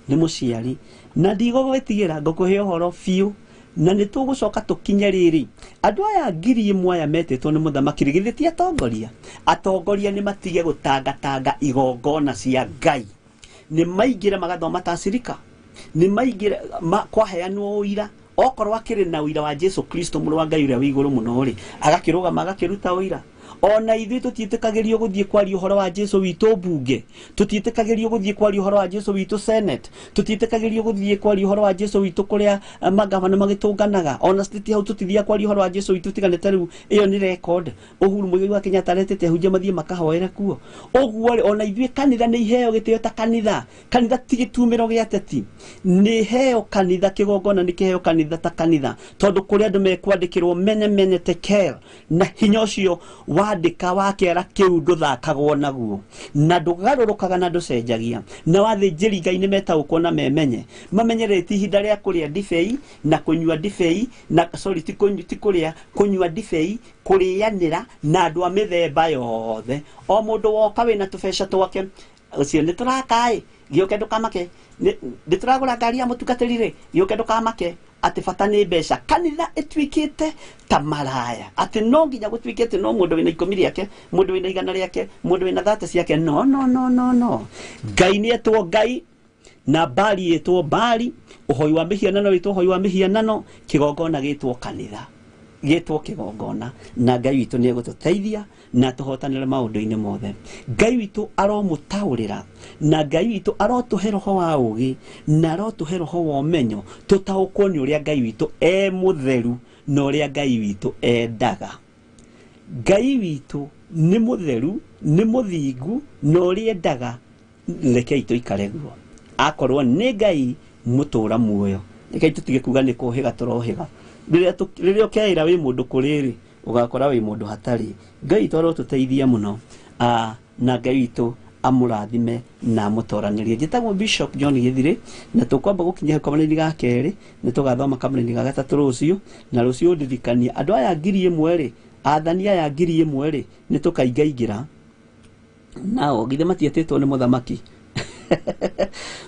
Speaker 6: mũciari. Na ndigũgwĩtigĩra, ngũkũhe ũhoro biũ. Na nĩ tũgũcoka tũkinye rĩrĩ, andũ aya 1,000 aya metĩtwo nĩ mũthamaki rĩ, githĩ ti atongoria? Atongoria nĩ matige gũtangatanga igongona cia Ngai. Nĩ maingĩre magathoma ta cirika, nĩ maingĩre kwaheanwo ũira. Okorwo akĩrĩ na ũira wa Jesu Kristo mũrũ wa Ngai ũrĩa wĩ igũrũ mũno rĩ, agakĩrũgama agakĩruta ũira. Ona ithuĩ tũtiĩtĩkagĩrio gũthiĩ kwaria ũhoro wa Jesu witũ mbunge, tũtiĩtĩkagĩrio gũthiĩ kwaria ũhoro wa Jesu witũ senate, tũtiĩtĩkagĩrio gũthiĩ kwaria ũhoro wa Jesu witũ kũrĩa magavana magĩtũnganaga. Ona state hau tũtithiaga kwaria ũhoro wa Jesu witũ, tiga nĩ ta rĩu ĩyo nĩ record Uhuru Muigai wa Kenyatta aretete ahunjia mathiĩ makahoere kuo. Ũguo rĩ, ona ithuĩ kanitha nĩ iheo gĩtĩo ta kanitha. Kanitha ti gĩtumĩro gĩa ateti, nĩ heo kanitha, kĩgongona nĩ kĩheo kanitha ta kanitha, tondũ kũrĩ andũ mekwandĩkĩrwo mene mene tekel, na hinya ũcio wandĩka wa kĩara kĩu ndũthakagwo naguo, na ndũgarũrũkaga na ndũcenjagia. Na wathĩnjĩri Ngai nĩ metaũkwo na memenye, mamenyerete ihinda rĩa kũrĩa ndibei na kũnyua ndibei na sorry, ti kũrĩa, kũnyua ndibei, kũrĩanĩra na andũ a mĩthemba yothe. O mũndũ woka wĩna tũbeca twake, ũcio nĩ tũrakaĩ gĩũke ndũkamake, nĩ tũragũra ngari ya mũtungatĩri rĩ, gĩũke ndũkamake, atĩ bata nĩ mbeca. Kanitha ĩtuĩkĩte ta maraya, atĩ no nginya gũtuĩke atĩ no mũndũ wĩna 10 rĩake, mũndũ wĩna 100 rĩake, mũndũ wĩna 30 ciake. No no no no no, Ngai nĩ etwo Ngai na Bali ĩtwo Bali, ũhoi wa mĩhianano wĩtwo ũhoi wa mĩhianano, kĩgongona gĩtwo kanitha, gĩtwo kĩgongona. Na Ngai witũ nĩ egũtũteithia na tũhotanĩre maũndũ-inĩ mothe. Ngai witũ aromũtaũrĩra, na Ngai witũ arotũhe roho wa ũũgĩ, na arotũhe roho wa ũmenyo, tũtaũkwo nĩ ũrĩa Ngai witũ e mũtheru na ũrĩa Ngai witũ endaga. Ngai witũ nĩ mũtheru, nĩ mũthingu, na ũrĩa endaga rekei tũikare guo. Akorwo nĩ Ngai mũtũra muoyo, rekei tũtige kuga nĩ kũhĩga tũrohĩga. Rĩrĩa ũkeĩra wĩ mũndũ kũrĩrĩ, ũgakora wĩ mũndũ hatarĩ. Ngai witũ arotũteithia mũno, na Ngai witũ amũrathime na amũtoranĩrie. Njĩtagwo Bishop John Githire, na tũkwamba gũkinyia kamũraini ga kerĩ, nĩ tũgathoma kamũraini ga gatatũ rũciũ, na rũciũ ndirikania andũ aya 1000 rĩ, athani aya 1000 rĩ, nĩ tũkaingaingĩra nao, githĩ matietĩtwo nĩ mũthamaki?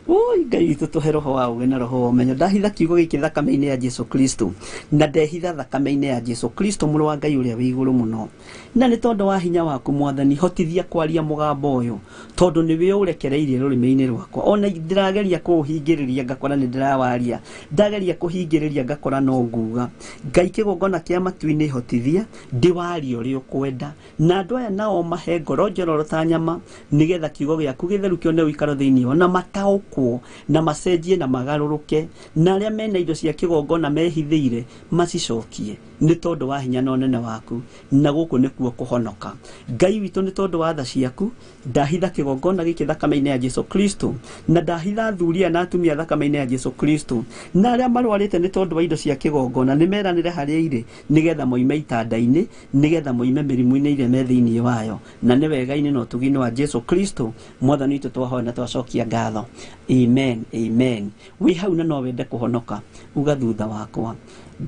Speaker 6: Oi Ngai witũ tũhe roho wa ũũgĩ na roho wa ũmenyo. Ndahitha kiugo gĩkĩ thakame-inĩ ya Jesu Kristo, na ndehitha thakame-inĩ ya Jesu Kristo mũrũ wa Ngai ũrĩa wĩ igũrũ mũno. Na nĩ tondũ wa hinya waku Mwathani, hotithia kwaria mũgambo ũyũ, tondũ nĩwe ũrekereirie rũrĩmĩ-inĩ rwakwa. Ona ndĩrageria kũũhingĩrĩria ngakora nĩ ndĩrawaria, ndageria kũhingĩrĩria ngakora no nguga. Ngai kĩgongona kĩa matu-inĩ hotithia ndĩwarie ũrĩa ũkwenda, na andũ aya nao mahe ngoro njororo ta nyama, nĩgetha kiugo gĩaku gĩtheru kĩone ũikaro thĩinĩ wao, na mataũkwo na macenjie na magarũrũke, na arĩa mena indo cia kĩgongona mehithĩire macicokie, nĩ tondũ wa hinya na ũnene waku, na gũkũ nĩkuo kũhonoka. Ngai witũ, nĩ tondũ wa tha ciaku, ndahitha kĩgongona gĩkĩ thakame-inĩ ya Jesu Kristo, na ndahitha athuri aya na atumia thakame-inĩ ya Jesu Kristo, na arĩa marwarĩte nĩ tondũ wa indo cia kĩgongona nĩ meranĩre harĩa irĩ, nĩgetha moime itanda-inĩ, nĩgetha moime mĩrimũ-inĩ ĩrĩa me thĩinĩ wayo. Na nĩ wega-inĩ na ũtugi-inĩ wa Jesu Kristo Mwathani witũ twahoya na twacokia ngatho. Amen, amen. Wĩ hau na no wende kũhonoka, uga thutha wakwa,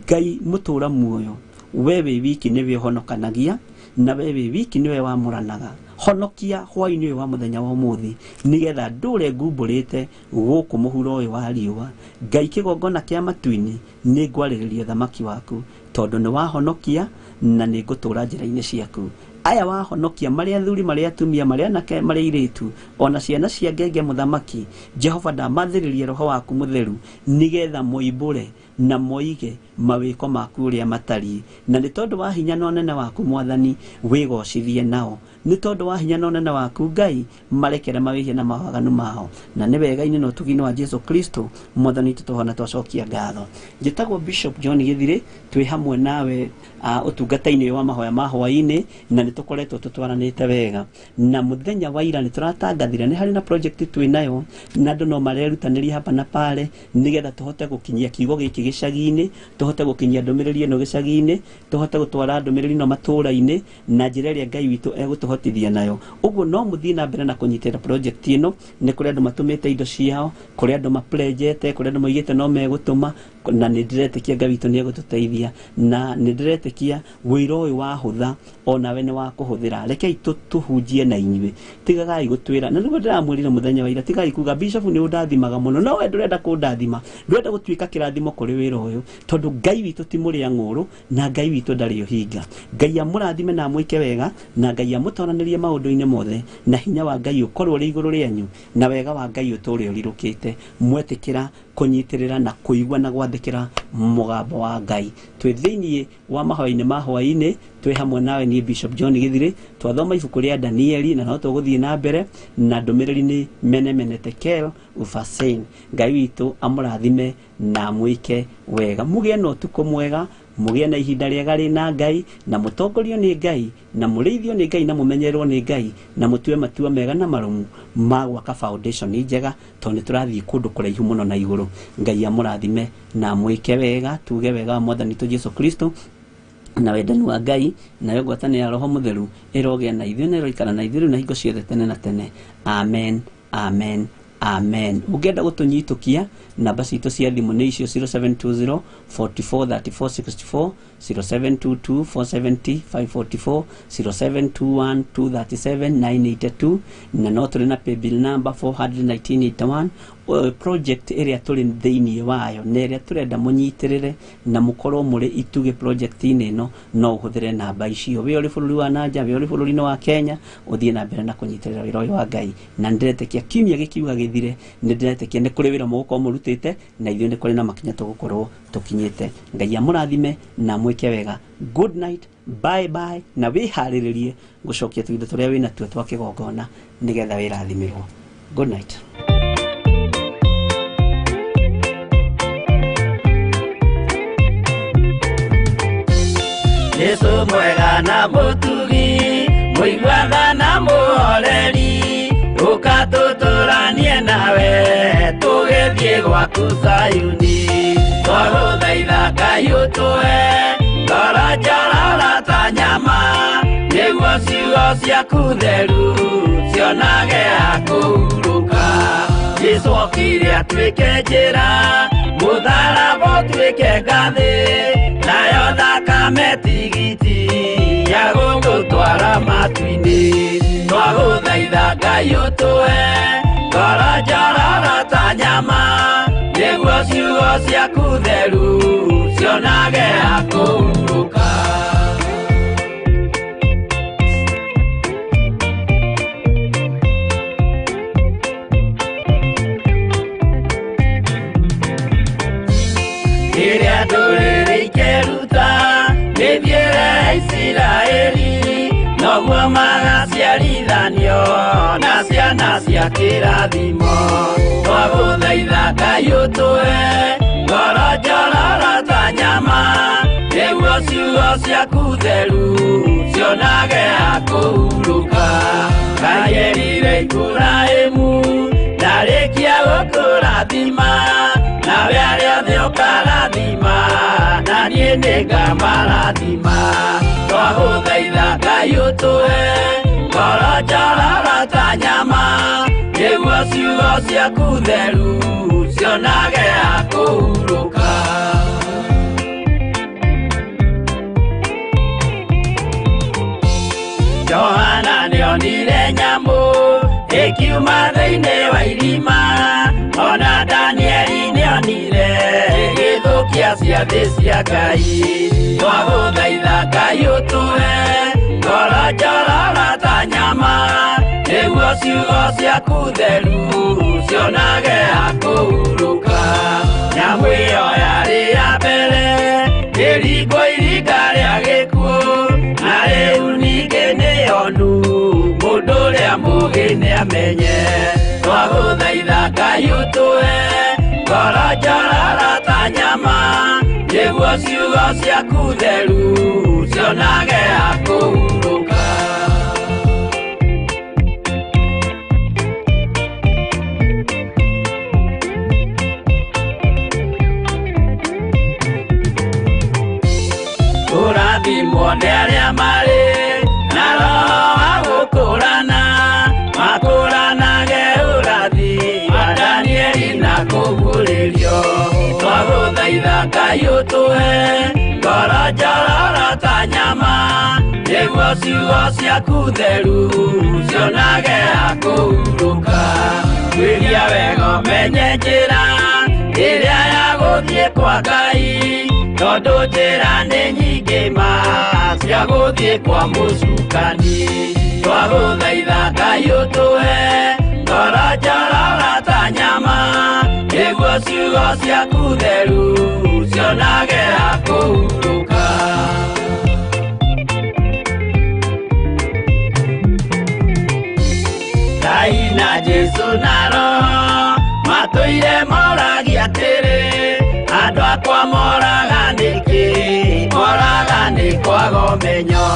Speaker 6: Ngai mũtũra muoyo, we wĩ wiki nĩwe ũhonokanagia, na we wĩ wiki nĩwe wamũranaga. Honokia hwaĩ-inĩ ũyũ wa mũthenya wa ũmũthĩ, nĩgetha ndũre ngumbũrĩte gũkũ mũhuro ũyũ wa riũa. Ngai kĩgongona kĩa matu-inĩ, nĩ ngwarĩrĩria thamaki waku, tondũ nĩ wahonokia na nĩ ngũtũra njĩra-inĩ ciaku. Aya wahonokia marĩ athuri, marĩ atumia, marĩ anake, marĩ airĩtu, ona ciana cia ngenge mũthamaki, Jehova ndamathĩrĩrie roho waku mũtheru, nĩgetha moimbũre na moige mawĩko maku ũrĩa matariĩ. Na nĩ tondũ wa hinya na ũnene waku Mwathani, wĩgocithie nao. Nĩ tondũ wa hinya na ũnene waku Ngai, marekere mawĩhia na mawaganu mao. Na nĩ wega-inĩ na ũtugi-inĩ wa Jesu Kristo Mwathani witũ tũhona twacokia ngatho. Njĩtagwo Bishop John Githire, twĩ hamwe nawe ũtungata-inĩ wa mahoya ma hwaĩ-inĩ, na nĩ tũkoretwo tũtwaranĩte wega. Na mũthenya wa ira nĩ tũratangathire nĩ harĩ na project twĩ nayo, na andũ no marerutanĩria hapa na pale, nĩgetha tũhote gũkinyia kiugo gĩkĩ gĩcagi-inĩ, tũhote gũkinyia ndũmĩrĩri ĩno gĩcagi-inĩ, tũhote gũtwara ndũmĩrĩri ĩno matũũra-inĩ na njĩra ĩrĩa Ngai witũ egũtũhotithia nayo. Ũguo no mũthiĩ na mbere na kũnyitĩrĩra project ĩno. Nĩ kũrĩ andũ matũmĩte indo ciao, kũrĩ andũ mapledgete, kũrĩ andũ moigĩte no megũtũma, na nĩ ndĩretĩkia Ngai witũ nĩ egũtũteithia, na nĩ ndĩretĩkia wĩra ũyũ wahũtha onawe nĩ wa kũhũthĩra. Rekei tũhunjie na inyuĩ, tigagai gũtwĩra, na nĩguo ndĩramwĩrire mũthenya wa ira, tigai kuga Bishop nĩ ũndathimaga mũno, no we ndũrenda kũndathima, ndũrenda gũtuĩka kĩrathimo kũrĩ wĩra ũyũ, tondũ Ngai witũ ti mũrĩa ng'ũrũ, na Ngai witũ ndarĩ ũhinga. Ngai amũrathime na amwĩke wega, na Ngai amũtoranĩrie maũndũ-inĩ mothe, na hinya wa Ngai ũkorwo ũrĩ igũrũ rĩanyu, na wega wa Ngai ũtũũre ũrirũkĩte. Mwetĩkĩra kũnyitĩrĩra na kũigua na gwathĩkĩra mũgambo wa Ngai. Twĩ thĩinĩ wa mahoya-inĩ ma hwaĩ-inĩ, twĩ hamwe nawe niĩ Bishop John Githiri, twathoma ibuku rĩa Danieli na no tũgũthiĩ na mbere na ndũmĩrĩri nĩ mene mene tekel ufasein. Ngai witũ amũrathime na amwĩke wega. Mũgĩe na ũtukũ mwega, mũgĩe na ihinda rĩega rĩna Ngai, na mũtongorio nĩ Ngai, na mũrĩithio nĩ Ngai, na mũmenyererwo nĩ Ngai, na mũtue matua mega na marũmu ma gwaka foundation njega, tondũ nĩ tũrathiĩ kũndũ kũraihu mũno na igũrũ. Ngai amũrathime na amwĩke wega, tuge wega wa Mwathani witũ Jesu Kristo na wendani wa Ngai, nayo ngwatanĩro ya Roho Mũtheru ĩrogĩa na ithuĩ na ĩroikara na ithuĩ rĩu na hingo ciothe tene na tene. Amen, amen, amen. Ũngĩenda gũtũnyitũkia, namba citũ cia thimũ nĩ icio 0720 44 34 64, 0722 470 544, 0721 237 982, na no tũrĩ na paybill number 41981. Project ĩrĩa tũrĩ thĩinĩ wayo na ĩrĩa tũrenda mũnyitĩrĩre na mũkorwo mũrĩ itugĩ project-inĩ ĩno, no ũhũthĩre namba icio. Wĩ ũrĩ bũrũri wa nanja, wĩ ũrĩ bũrũri-inĩ wa Kenya, ũthiĩ na mbere na kũnyitĩrĩra wĩra ũyũ wa Ngai. Na nĩndĩretĩkia kiumia gĩkiuga gĩthire, nĩndĩretĩkia nĩ kũrĩ wĩra mũgũkorwo mũrutĩte, na ithuĩ nĩ kũrĩ na makinya tũgũkorwo tũkinyĩte. Ngai amũrathime na amwĩke wega. Good night, bye bye, na wĩharĩrĩrie gũcokia tũindo tũrĩa wĩnatuo twa kĩgongona nĩgetha wĩrathimĩrwo. Good night.
Speaker 3: Jesu mwega na mũtugi, mũiguaga na mũhoreri, ũka tũtũranie nawe tũgĩthiĩ gwaku Zayuni. Twagũthaitha Ngai ũtũhe ngoro njororo ta nyama, nĩguo ciugo ciaku theru cionage ha kũhurũka. Jesu okire atuĩke njĩra, mũtharaba ũtuĩke ngathĩ, nayo thakame tigiti ya gũgũtwara matu-inĩ. Twagũthaitha Ngai ũtũhe ngoro njororo ta nyama, nĩguo ciugo ciaku theru cionage ha kũhurũka. Rĩrĩa ndũrĩrĩ ikeruta mĩthiĩre ya Isiraeli, noguo magaciarithanio na ciana cia kĩrathimo. Twagũthaitha Ngai ũtũhe ngoro njororo ta nyama, nĩguo ciugo ciaku theru cionage ha kũhurũka. Ngai erire Iburahĩmu ndarĩkia gũkũrathima, nawe arĩa othe ũkarathima, na niĩ nĩngamarathima. Twagũthaitha Ngai ũtũhe ngoro njororo ta nyama, nĩguo ciugo ciaku theru cionage ha kũhurũka. Johana nĩonire nyamũ ĩkiuma thĩinĩ wa irima, ona Danieli nĩonire ĩgĩthũkia ciathĩ cia Ngai. Twagũthaitha Ngai ũtũhe ngoro njororo ta nyama, nĩguo ciugo ciaku theru cionage ha kũhurũka. Nyamũ ĩyo yarĩ ya mbere ĩringwo iringa rĩa gĩkuũ, na rĩu ningĩ nĩyonu mũndũ ũrĩa mũũgĩ nĩamenye. Twagũthaitha Ngai ũtũhe ngoro njororo ta nyama, nĩguo ciugo ciaku theru cionage ha kũhurũka. Kũrathimwo nĩ arĩa marĩ na roho wa gũkũrana, makũranage ũrathi wa Danieli na kũguũrĩrio. Twagũthaitha Ngai ũtũhe ngoro njororo ta nyama, nĩguo ciugo ciaku theru cionage ha kũhurũka. Tuĩria wega ũmenye njĩra ĩrĩa ya gũthiĩ kwa Ngai, tondũ njĩra nĩ nyingĩ ma cia gũthiĩ kwa mũcukani. Twagũthaitha Ngai ũtũhe ngoro njororo ta nyama, Nĩguo ciugo ciaku theru cionage ha kũhurũka. Ngai na Jesũ na Roho matũire moragia atĩrĩ, andũ akwa moraga nĩkĩ? Moraga nĩ kwaga ũmenyo.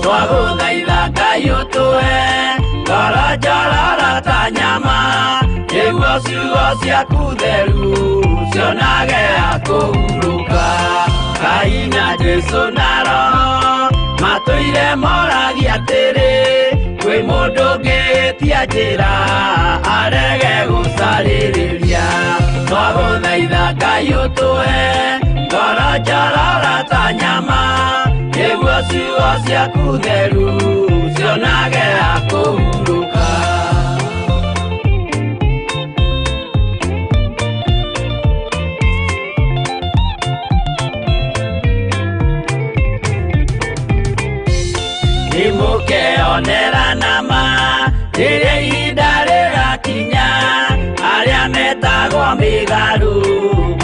Speaker 3: Twagũthaitha Ngai ũtũhe ngoro njororo ta nyama, nĩguo ciugo ciaku theru cionage ha kũhurũka. Ngai na Jesũ na Roho matũire moragia atĩrĩ, kwĩ mũndũ ũngĩtia njĩra arege gũcarĩrĩria. Twagũthaitha Ngai ũtũhe ngoro njororo ta nyama, nĩguo ciugo ciaku theru cionage ha kũhurũka. Nĩmũkeonera nama rĩrĩa ihinda rĩgakinya, arĩa metagwo mĩgarũ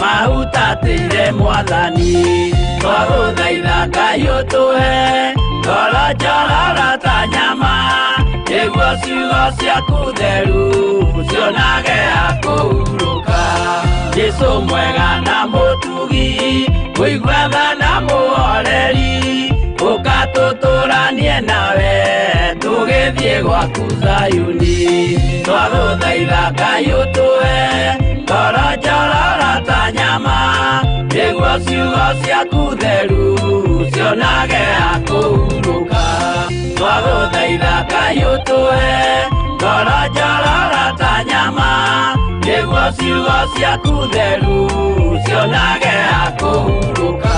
Speaker 3: mahutatĩire Mwathani. Twagũthaitha Ngai ũtũhe ngoro njororo ta nyama, nĩguo ciugo ciaku theru cionage ha kũhurũka. Jesũ mwega na mũtugi, mũigua tha na mũhoreri, ũka tũtũranie nawe tũgĩthiĩ gwaku Zayuni. Twagũthaitha Ngai ũtũhe ngoro njororo ta nyama, nĩguo ciugo ciaku theru cionage ha kũhurũka. Twagũthaitha Ngai ũtũhe ngoro njororo ta nyama, nĩguo ciugo ciaku theru cionage ha kũhurũka.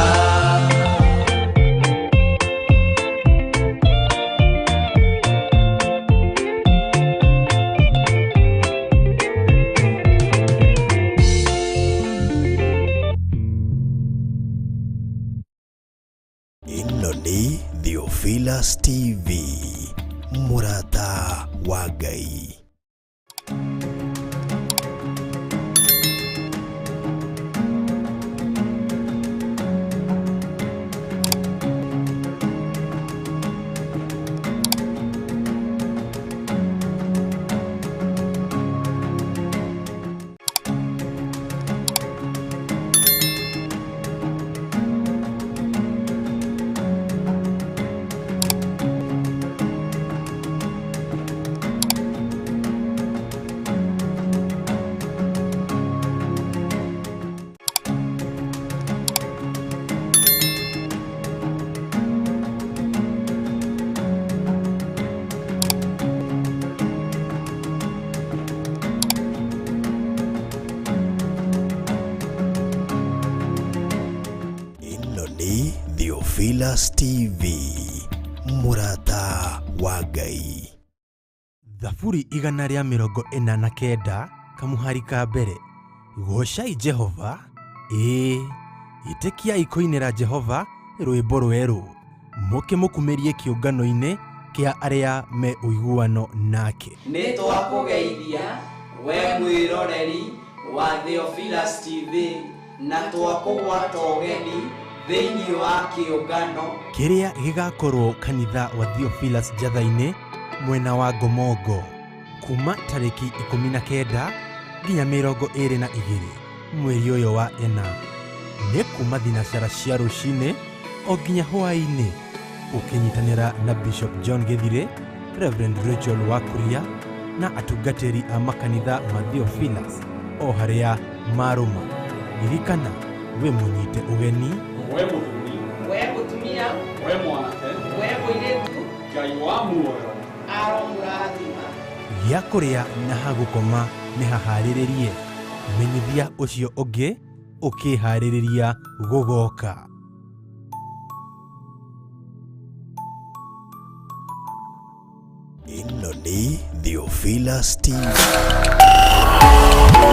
Speaker 1: Ĩno nĩ Theophilus TV, mũrata wa Ngai. Ĩno nĩ Theophilus TV, mũrata wa Ngai.
Speaker 2: Thaburi 149 kamuhari ka mbere. Goocai Jehova, ĩĩ, ĩtĩkiai kũinĩra Jehova rwĩmbo rwerũ, mũkĩmũkumĩrie kĩũngano-inĩ kĩa arĩa me ũiguano nake.
Speaker 5: Nĩ twakũgeithia we mwĩroreri wa Theophilus TV, na twakũgwata ũgeni thĩinĩ wa kĩũngano
Speaker 2: kĩrĩa gĩgakorwo kanitha wa Theophilus Njatha-inĩ mwena wa Ngomongo kuma tarĩki 19 nginya 22 mweri ũyũ wa ĩna. Nĩ kuma thinacara cia rũcinĩ o nginya hwaĩ-inĩ, ũkĩnyitanĩra na Bishop John Gĩthirĩ, Reverend Rachel Wakuria na atungatĩri a makanitha ma Theophilus o harĩa marũma. Ririkana wĩ mũnyite ũgeni,
Speaker 4: we mũthuri,
Speaker 5: we mũtumia,
Speaker 4: we mwanake,
Speaker 5: we mũirĩtu,
Speaker 4: Ngai wa muoyo
Speaker 5: aromũrathima.
Speaker 2: Gĩa kũrĩa na ha gũkoma nĩ haharĩrĩrie. Menyithia ũcio ũngĩ ũkĩharĩrĩria gũgoka.
Speaker 1: Ĩno nĩ Theophilus TV.